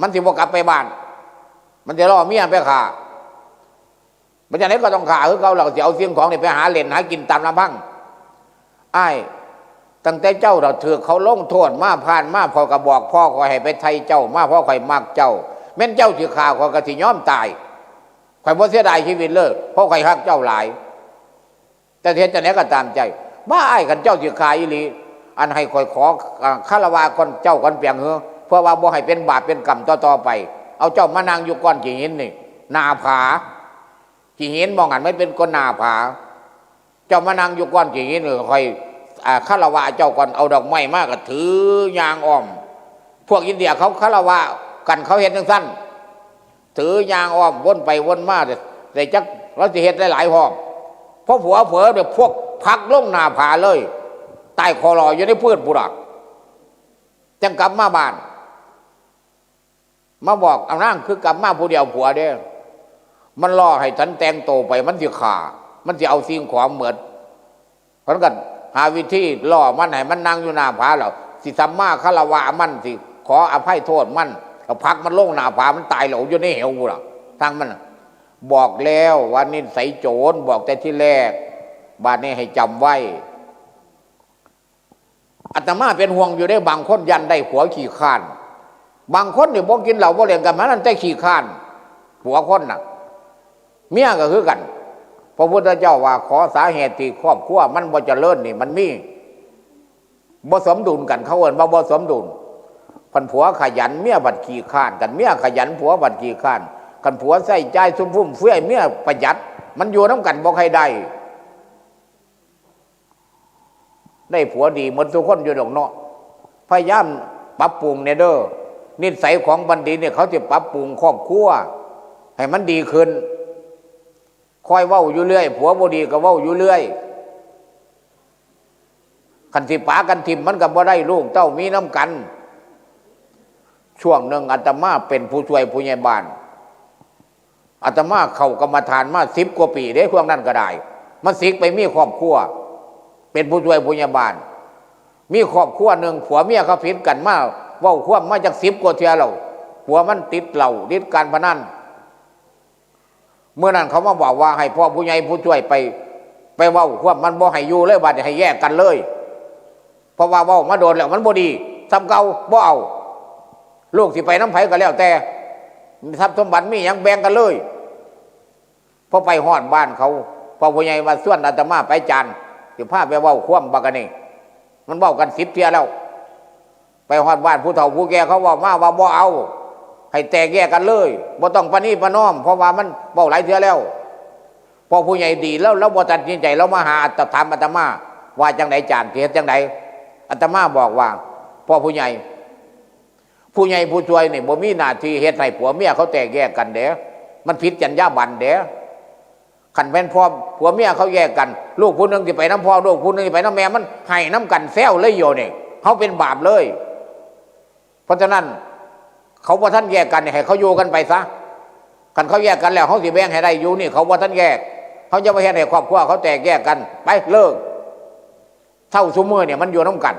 มันสิบ่กลับไปบ้าน มันจะล่อเมียไปฆ่า มันจั่งใดก็ต้องฆ่าคือเก่า แล้วก็สิเอาสิ่งของนี่ไปหาเล่นหากินตามลำพัง อ้าย ตั้งแต่เจ้าน่ะถืกเขาลงโทษมา ผ่านมา ข้อยก็บอกพ่อข้อยให้ไปไถ่เจ้ามา เพราะข้อยมักเจ้า แม่นเจ้าสิฆ่าข้อยก็สิยอมตาย ข้อยบ่เสียดายชีวิตเลย เพราะข้อยฮักเจ้าหลาย แต่เฮ็ดจั่งใดก็ตามใจ บ้าอ้าย คันเจ้าสิฆ่าอีหลี อันให้ข้อยขอ อ่า คารวะก่อน เจ้าก่อนเปียงเหอะ เพื่อว่าบ่ให้เป็นบาปเป็นกรรมต่อๆ ไป เอาเจ้ามานั่งอยู่ก้อนขี้หินนี่ หน้าผา ขี้หินหม่องหั้นมันเป็นก้อนหน้าผา เจ้ามานั่งอยู่ก้อนขี้หิน ข้อย อ่า คารวะเจ้าก่อน เอาดอกไม้มาก็ถือย่างอ้อม พวกอินเดียเขาคารวะกัน เขาเฮ็ดจั่งซั้น ถือย่างอ้อมวนไปวนมา แต่ แต่จักเราสิเฮ็ดหลายๆ รอบ พอผัวเผลอเนี่ย พวกผลักลงหน้าผาเลย ตายคอลออยู่ในพื้นพุ้นน่ะ จั่งกลับมาบ้าน มาบอก เอานางคือกลับมาผู้เดียวผัวเด้ มันล่อให้ฉันแต่งโตไป มันสิฆ่า มันสิเอาสิ่งของหมด เพิ่นก็หาวิธีล่อมันให้มันนั่งอยู่หน้าผาแล้ว สิสัมมาคารวะมัน สิขออภัยโทษมัน ก็ผลักมันลงหน้าผา มันตายแล้วอยู่ในเหวพุ้นล่ะ ทางมันน่ะ บอกแล้วว่านิสัยโจร บอกแต่ทีแรก บาดนี้ให้จำไว้ อาตมาเป็นห่วงอยู่เด้ บางคนย้านได้ผัวขี้คร้าน บางคนนี่บ่กินเหล้าบ่เล่นการพนัน แต่ขี้คร้าน ผัวคนน่ะ เมียก็คือกัน พระพุทธเจ้าว่า ขอสาเหตุที่ครอบครัวมันบ่เจริญนี่มันมี บ่สมดุลกัน เขาเอิ้นว่าบ่สมดุล คันผัวขยันเมียผัดขี้คร้าน คันเมียขยันผัวผัดขี้คร้าน คันผัวใช้จ่ายซุ่มฟุ่มเฟือยเมียประหยัด มันอยู่นำกันบ่ค่อยได้ ได้ผัวดีหมดทุกคนอยู่ดอกเนาะ พยายามปรับปรุงแหน่เด้อ นิสัยของบัณฑิตเนี่ยเขาสิปรับปรุงครอบครัวให้มันดีขึ้น คอยเว้าอยู่เรื่อย ผัวบ่ดีก็เว้าอยู่เรื่อย คันสิปากันถิ่มมันก็บ่ได้ ลูกเต้ามีนำกัน ช่วงหนึ่งอาตมาเป็นผู้ช่วยผู้ใหญ่บ้าน อาตมาเข้ากรรมฐานมาสิบกว่าปีเด้ พวกนั้นก็ได้ มันสิกไปมีครอบครัว เป็นผู้ช่วยผู้ใหญ่บ้าน มีครอบครัวหนึ่ง ผัวเมียเขาผิดกันมา เว้าความมาจักสิบกว่าเทื่อแล้ว ผัวมันติดเหล้า ติดการพนัน เมื่อนั้นเขามาบอกว่าให้พ่อผู้ใหญ่ผู้ช่วยไป ไปเว้าความมัน บ่ให้อยู่เลย บัดนี้ให้แยกกันเลย เพราะว่าเว้ามาโดนแล้วมันบ่ดี ซ้ำเก่า บ่เอา ลูกสิไปนำไผก็แล้วแต่ ทรัพย์สมบัติมีหยังแบ่งกันเลย พอไปฮอดบ้านเขา พ่อผู้ใหญ่ว่า "ชวนอาตมาไปจาน สิพาไปเว้าความบักอันนี้ มันเว้ากันสิบเทื่อแล้ว" ไปฮอดบ้านผู้เฒ่าผู้แก่เขาเว้ามาว่า "บ่เอา ให้แตกแยกกันเลย บ่ต้องประนีประนอม เพราะว่ามันเว้าหลายเทื่อแล้ว" พ่อผู้ใหญ่ดีแล้ว แล้วบ่ตัดสินใจ แล้วมาหาอาต ถามอาตมา "ว่าจังได๋จาน สิเฮ็ดจังได๋" อาตมาบอกว่า "พ่อผู้ใหญ่ ผู้ใหญ่ผู้ช่วยนี่บ่มีหน้าที่เฮ็ดให้ผัวเมียเขาแตกแยกกันเด้ มันผิดจรรยาบรรณเด้ คันแม่นพ่อผัวเมียเขาแยกกัน ลูกผู้หนึ่งสิไปนำพ่อ ลูกผู้หนึ่งสิไปนำแม่ มันให้นำกันแซวเลย โยนี่ เฮาเป็นบาปเลย เพราะฉะนั้น เขาบ่ทันแยกกันนี่ ให้เขาอยู่กันไปซะ คันเขาแยกกันแล้ว เฮาสิแบ่งให้ได้อยู่ นี่เขาบ่ทันแยก เฮาจะมาเฮ็ดให้ครอบครัวเขาแตกแยกกัน ไป เลิก เฒ่าซุมื้อเนี่ยมันอยู่นำกัน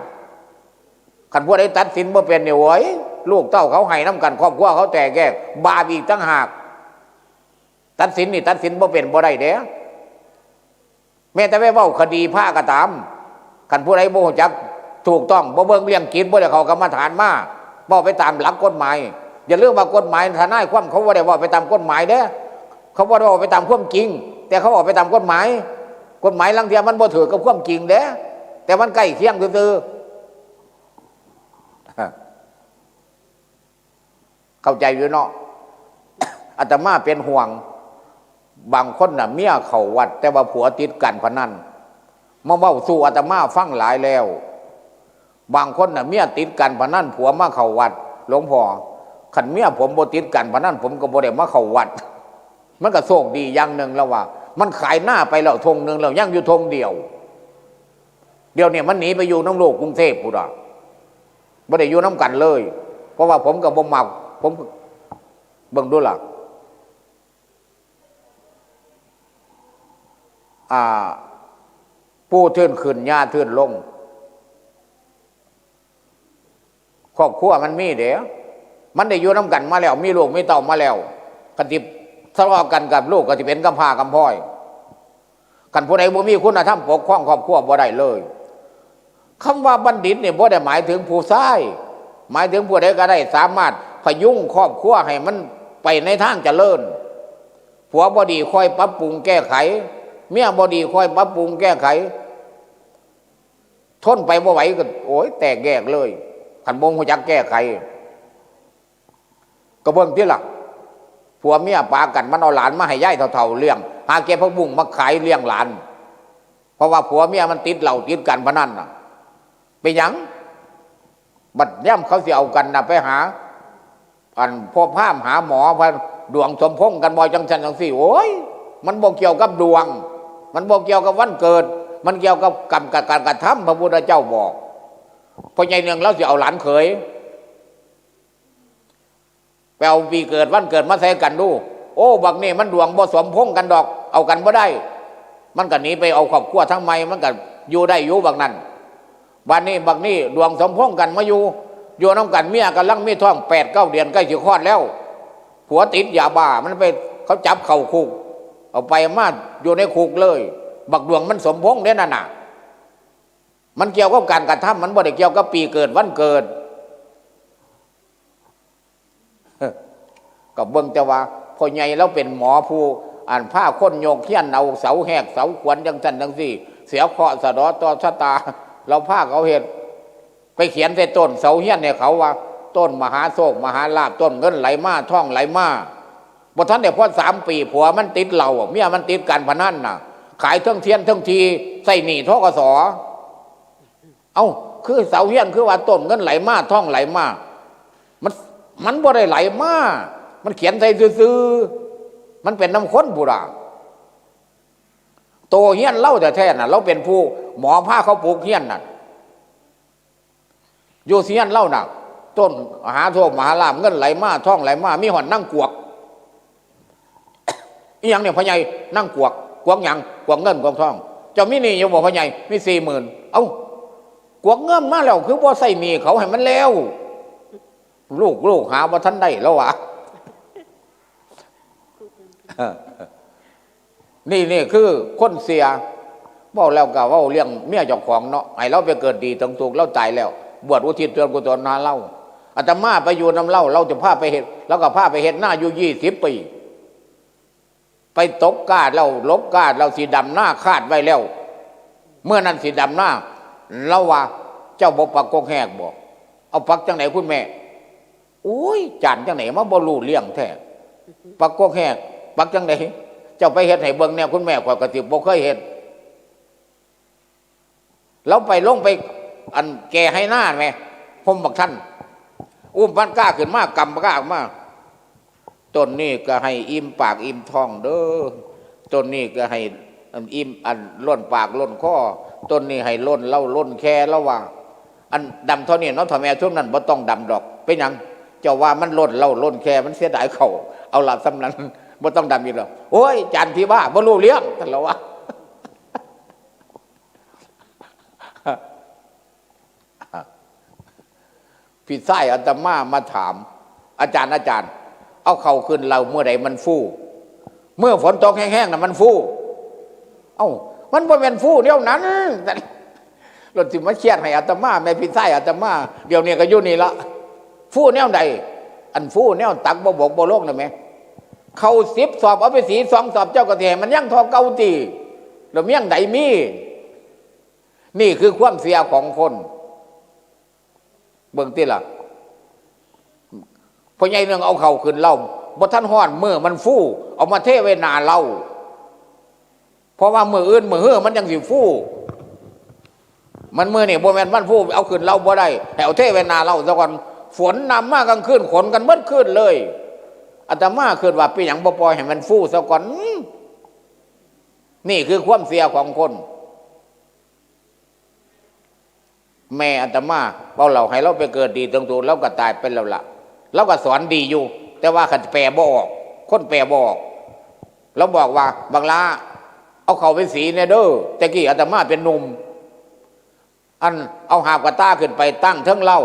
คันผู้ใดตัดสินบ่เป็นนี่ โอ้ย ลูกเต้าเขาให้นำกัน ครอบครัวเขาแตกแยก บาปอีกต่างหาก ตัดสินนี่ตัดสินบ่เป็นบ่ได้เด้ แม้แต่ไปเว้าคดีพระก็ตาม คันผู้ใดบ่รู้จักถูกต้อง บ่เบิ่งเรื่องจิต บ่ได้เข้ากรรมฐานมา เว้าไปตามหลักกฎหมาย อย่าลืมว่ากฎหมาย ทนายความเขาบ่ได้เว้าไปตามกฎหมายเด้ เขาบ่ได้เว้าไปตามความจริง แต่เขาเว้าไปตามกฎหมาย กฎหมายลางเทื่อมันบ่ถืกกับความจริงเด้ แต่มันใกล้เคียงซื่อๆ เข้าใจอยู่เนาะ อาตมาเป็นห่วง บางคนน่ะเมียเข้าวัด แต่ว่าผัวติดการพนัน มาเว้าสู่อาตมาฟังหลายแล้ว บางคนน่ะเมียติดการพนัน ผัวมาเข้าวัด "หลวงพ่อ คันเมียผมบ่ติดการพนัน ผมก็บ่ได้มาเข้าวัด" มันก็โชคดีอย่างหนึ่งแล้วว่า มันขายนาไปแล้วท่งหนึ่งแล้ว ยังอยู่ท่งเดียว เดี๋ยวนี้มันหนีไปอยู่นำลูกกรุงเทพฯพุ้นน่ะ บ่ได้อยู่นำกันเลย เพราะว่าผมก็บ่มัก ผม เบิ่งดูล่ะ อ่า ปู่ทื่นขึ้น ย่าทื่นลง ครอบครัวมันมีเด้ มันได้อยู่นำกันมาแล้ว มีลูกมีเต้ามาแล้ว คันสิทะเลาะกันกับลูกก็สิเป็นกำพร้ากำพร้อย คันผู้ใดบ่มีคุณธรรมปกครองครอบครัวบ่ได้เลย คำว่าบัณฑิตนี่บ่ได้หมายถึงผู้ชาย หมายถึงผู้ใดก็ได้สามารถพยุงครอบครัวให้มันไปในทางเจริญ ผัวบ่ดีค่อยปรับปรุงแก้ไข เมียบ่ดีค่อยปรับปรุงแก้ไข ทนไปบ่ไหวก็ โอ้ย แตกแยกเลย คันบ่รู้จักแก้ไข ก็เบิ่งติล่ะ ผัวเมียปากัน มันเอาหลานมาให้ยายเฒ่าๆเลี้ยง หาเก็บผักบุ้งมาขายเลี้ยงหลาน เพราะว่าผัวเมียมันติดเหล้าติดการพนันน่ะ เป็นหยัง บัดยามเขาสิเอากันน่ะ ไปหา อันพ่อพราหมณ์หาหมอ ว่าดวงสมพงษ์กันบ่ จังซั่นจังซี่ โอ้ย มันบ่เกี่ยวกับดวง มันบ่เกี่ยวกับวันเกิด มันเกี่ยวกับกรรม กับการกระทำ พระพุทธเจ้าบอก พ่อใหญ่เนืองลาวสิเอาหลานเขย ไปเอาปีเกิดวันเกิดมาใส่กันดู โอ้ บักนี่มันดวงบ่สมพงษ์กันดอก เอากันบ่ได้ มันก็หนีไปเอาครอบครัวทางใหม่ มันก็อยู่ได้อยู่บักนั่น บัดนี้บักนี้ดวงสมพงษ์กันมาอยู่ อยู่นำกัน เมียกำลังมีท้องแปดเก้าเดือน ใกล้สิคลอดแล้ว ผัวติดยาบ้า มันไป เขาจับเข้าคุก เอาไปมาอยู่ในคุกเลย บักดวงมันสมพงษ์เด้นั่นน่ะ มันเกี่ยวกับการกระทำ มันบ่ได้เกี่ยวกับปีเกิดวันเกิด ก็เบิ่งแต่ว่าพ่อใหญ่ลาวเป็นหมอผู้ อันพาคนโยกเฮียนเอาเสาแหกเสาขวนจังซั่นจังซี่ เสียเคราะห์สะเดาะต่อชะตา ลาวพาเขาเฮ็ด ไปเขียนใส่ต้นเสาเฮียนให้เขาว่า ต้นมหาโชคมหาลาภ ต้นเงินไหลมาทองไหลมา บ่ทันได้พอสามปี ผัวมันติดเหล้า เมียมันติดการพนันน่ะ ขายเทิงเทียนเทิงที ใช้หนี้ ธ.ก.ส. เอ้า คือเสาเฮียนคือว่าต้นเงินไหลมาทองไหลมา มัน มันบ่ได้ไหลมา มันเขียนใส่ซื่อๆ มันเป็นนำคนพุ้นล่ะ โตเฮียนลาวแท้ๆน่ะ ลาวเป็นผู้หมอพาเขาปลูกเฮียนน่ะ อยู่เฮียนลาวน่ะ ต้นมหาโชคมหาลาภ เงินไหลมาทองไหลมา มีฮอดนางกวัก อีหยังเนี่ยพ่อใหญ่ นางกวัก กวักหยัง กวักเงินกวักทอง เจ้ามีหนี้อยู่บ่พ่อใหญ่ มีสี่หมื่น เอ้า กวักเงินมาแล้ว คือบ่ใช้หนี้เขาให้มันแล้ว ลูก ลูกหาบ่ทันได้ ลาวว่า นี่ นี่คือคนเสีย เว้าแล้วก็เว้าเรื่องเมียเจ้าของเนาะ ให้ลาวไปเกิดดีเถิงสุข ลาวตายแล้ว บวชอุทิศส่วนกุศลหาลาว อาตมาไปอยู่นำลาว ลาวจะพาไปเฮ็ด ลาวก็พาไปเฮ็ดนาอยู่ยี่สิบปี ไปตกกล้าแล้ว หลกกล้าแล้ว สิดำนาคาดไว้แล้ว เมื่อนั้นสิดำนา ลาวว่า เจ้าบ่ปักกกแฮกบ่ เอาปักจังได๋คุณแม่ โอ้ย จานจังได๋มาบ่รู้เรื่องแท้ ปักกกแฮก ปักจังได๋ เจ้าไปเฮ็ดให้เบิ่งแน่คุณแม่ ข้อยก็สิบ่เคยเฮ็ด ลาวไปลงไป อันแก่ไฮ่นาแหม ห่มบักทัน อุ้มปานกล้าขึ้นมา กำปานกล้าออกมา ต้นนี้ก็ให้อิ่มปากอิ่มท้องเด้อ ต้นนี้ก็ให้อิ่ม อันล้นปากล้นคอ ต้นนี้ให้ล้นเหล้าล้นแค่ ลาวว่า อันดำเท่านี้เนาะ เฒ่าแม่ซุมนั้นบ่ต้องดำดอก เป็นหยัง เจ้าว่ามันล้นเหล้าล้นแค่ มันเสียดายเข้า เอาละส่ำนั้น บ่ต้องดำอีกแล้ว โอ้ย จานที่ว่าบ่รู้เรื่อง ท่านลาวว่า พี่ชายอาตมามาถาม อาจารย์ อาจารย์ เอาเข้าขึ้นเหล้าเมื่อใดมันฟู เมื่อฝนตกแฮงๆน่ะมันฟู เอ้า มันบ่แม่นฟูแนวนั้น รถสิมาเครียดให้อาตมา แม่พี่ชายอาตมา เดี๋ยวนี้ก็อยู่นี่ละ ฟูแนวใด อันฟูแนวตักบ่บกบ่ลงน่ะแหม เข้าสิบสอบ เอาไปสี่สองสอบ เจ้าก็สิให้มันยังเท่าเก่าติ แล้วมีอันใดมี นี่คือความเสียของคน เบิ่งติล่ะ พ่อใหญ่หนึ่งเอาเข้าขึ้นเหล้า บ่ทันฮ้อนมื้อมันฟู เอามาเทไว้หน้าเหล้า เพราะว่ามื้ออื่นมื้อฮือมันจังสิฟู มันมื้อนี่บ่แม่นมันฟู เอาขึ้นเหล้าบ่ได้ ให้เอาเทไว้หน้าเหล้าซะก่อน ฝนนำมากลางคืน ขนกันหมดคืนเลย อาตมาคิดว่าเป็นหยังบ่ปล่อยให้มันฟูซะก่อน นี่คือความเสียของคน แม่อาตมาเว้าเหล้าให้ลาวไปเกิดดีเถิงสุข ลาวก็ตายไปแล้วล่ะ ลาวก็สอนดีอยู่ แต่ว่าคันแปลบ่ออก คนแปลบ่ออก ลาวบอกว่า บักหล้า เอาเข้าไปสีแหน่เด้อ แต่กี้อาตมาเป็นหนุ่ม อันเอาหาบกะต่าขึ้นไปตั้งเทิงเหล้า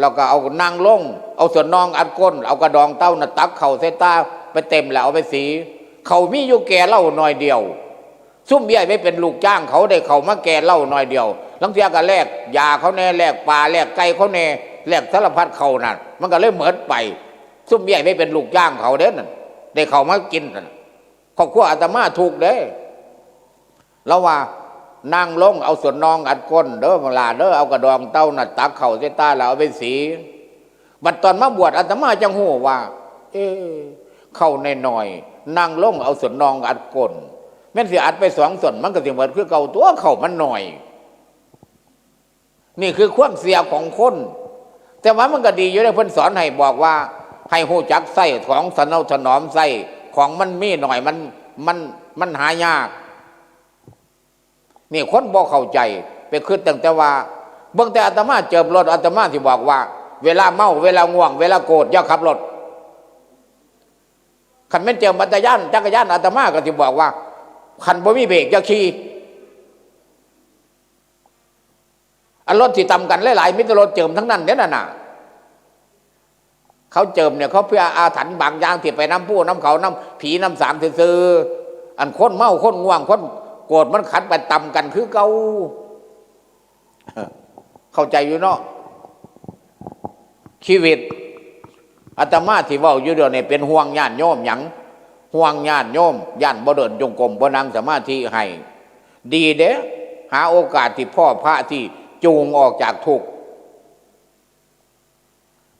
แล้วก็เอานั่งลง เอาส้นน่องอัดก้น เอากระดองเต่าน่ะตักเข้าใส่ตา ไปเต็มแล้วเอาไปสี เข้ามีอยู่แก่เหล้าหน่อยเดียว ซุมเอื้อยไปเป็นลูกจ้างเขาได้เข้ามาแก่เหล้าหน่อยเดียว ลางเทื่อก็แลกยาเขาแหน่ แลกปลา แลกไก่เขาแหน่ แลกสารพัดเข้านั่น มันก็เลยหมดไป ซุมเอื้อยไปเป็นลูกจ้างเขาเด้นั่น ได้เข้ามากินนั่น ครอบครัวอาตมาทุกข์เด้ ลาวว่า นั่งลง เอาส้นน่องอัดก้นเด้อ บักหล้าเด้อ เอากระดองเต่าน่ะตักเข้าใส่ตาแล้วเอาไปสี บัดตอนมาบวชอาตมาจั่งฮู้ว่า เอ๊ะ เข้าน้อยๆ นั่งลงเอาส้นน่องอัดก้น แม่นสิอัดไปสองส้นมันก็สิหมดคือเก่าตั๊ว เข้ามันน้อย นี่คือความเสียของคน แต่ว่ามันก็ดีอยู่เด้ เพิ่นสอนให้บอกว่า ให้ฮู้จักใช้ของ สนาวถนอมใช้ของ มันมีน้อย มัน มัน มันหายาก นี่คนบ่เข้าใจ ไปคิดตั้งแต่ว่า เบิ่งแต่อาตมาเจิบรถ อาตมาสิบอกว่า เวลาเมา เวลาง่วง เวลาโกรธ อย่าขับรถ คันแม่นเจิบจักรยาน จักรยานอาตมาก็สิบอกว่า คันบ่มีเบรกอย่าขี่ อันรถที่ต่ำกันหลายๆ มีแต่รถเจิมทั้งนั้นเด้อนั่นน่ะ เขาเจิมเนี่ยเขาเพื่ออาถรรพ์บางอย่างที่ไปนำผู้นำเขานำผีนำสางซื่อๆ อันคนเมาคนง่วงคนโกรธมันขันไปต่ำกันคือเก่า เข้าใจอยู่เนาะ ชีวิตอาตมาที่เว้าอยู่เดี๋ยวนี้เป็นห่วงญาติโยมหยัง ห่วงญาติโยมย่านบ่เดินจงกรมบ่นั่งสมาธิให้ ดีเด้ หาโอกาสที่พ้อพระที่จูงออกจากทุกข์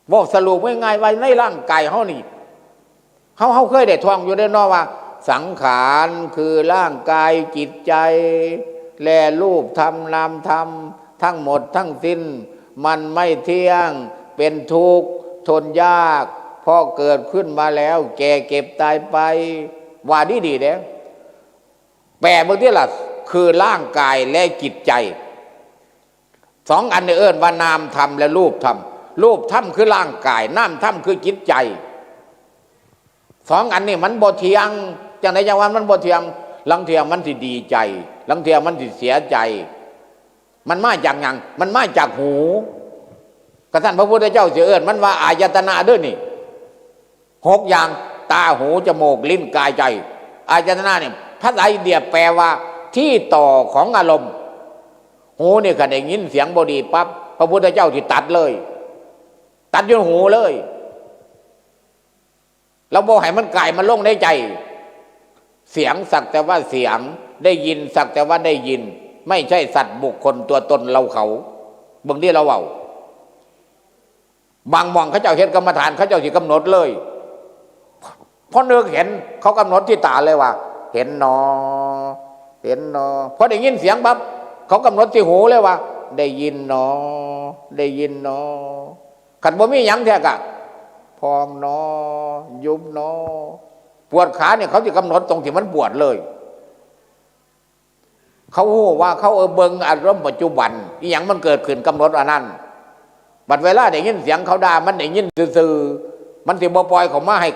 เว้าสรุปง่ายๆ ว่าในร่างกายเฮานี่ เฮา เฮาเคยได้ท่องอยู่เด้เนาะว่า สังขารคือร่างกายจิตใจ และรูปธรรมนามธรรม ทั้งหมดทั้งสิ้น มันไม่เที่ยง เป็นทุกข์ ทนยาก เพราะเกิดขึ้นมาแล้ว แก่เจ็บตายไป ว่าดีๆ เด้ แปลเบิ่งติล่ะ คือร่างกายและจิตใจ สองอันนี้เอิ้นว่านามธรรมและรูปธรรม รูปธรรมคือร่างกาย นามธรรมคือจิตใจ สองอันนี้มันบ่เที่ยง จั่งใดจั่งว่ามันบ่เที่ยง ลางเทื่อมันสิดีใจ ลางเทื่อมันสิเสียใจ มันมาจากหยัง มันมาจากหู กระทั่นพระพุทธเจ้าสิเอิ้นมันว่าอายตนะเด้อนี่ หกอย่าง ตา หู จมูก ลิ้น กาย ใจ อายตนะเนี่ย ภาษาอินเดียแปลว่าที่ต่อของอารมณ์ หูนี่คันได้ยินเสียงบ่ดีปั๊บ พระพุทธเจ้าสิตัดเลย ตัดอยู่หูเลย แล้วบ่ให้มันกายมันลงในใจ เสียงสักแต่ว่าเสียง ได้ยินสักแต่ว่าได้ยิน ไม่ใช่สัตว์บุคคลตัวตนเราเขา เบิ่งที่เราเว้า บางหม่องเขาเจ้าเฮ็ดกรรมฐานเขาเจ้าสิกำหนดเลย พอนึกเห็นเขากำหนดที่ตาเลยว่า เห็นหนอ เห็นหนอ พอได้ยินเสียงปั๊บเขากำหนดที่หูเลยว่า ได้ยินหนอ ได้ยินหนอ คันบ่มีหยังแท้กะ พองหนอ ยุบหนอ ปวดขาเนี่ยเขาสิกำหนดตรงที่มันปวดเลย เขาฮู้ว่าเขาเออเบิ่งอารมณ์ปัจจุบัน อีหยังมันเกิดขึ้นกำหนดอันนั้น บัดเวลาได้ยินเสียงเขาด่า มันได้ยินซื่อๆ มันสิบ่ปล่อยเข้ามาให้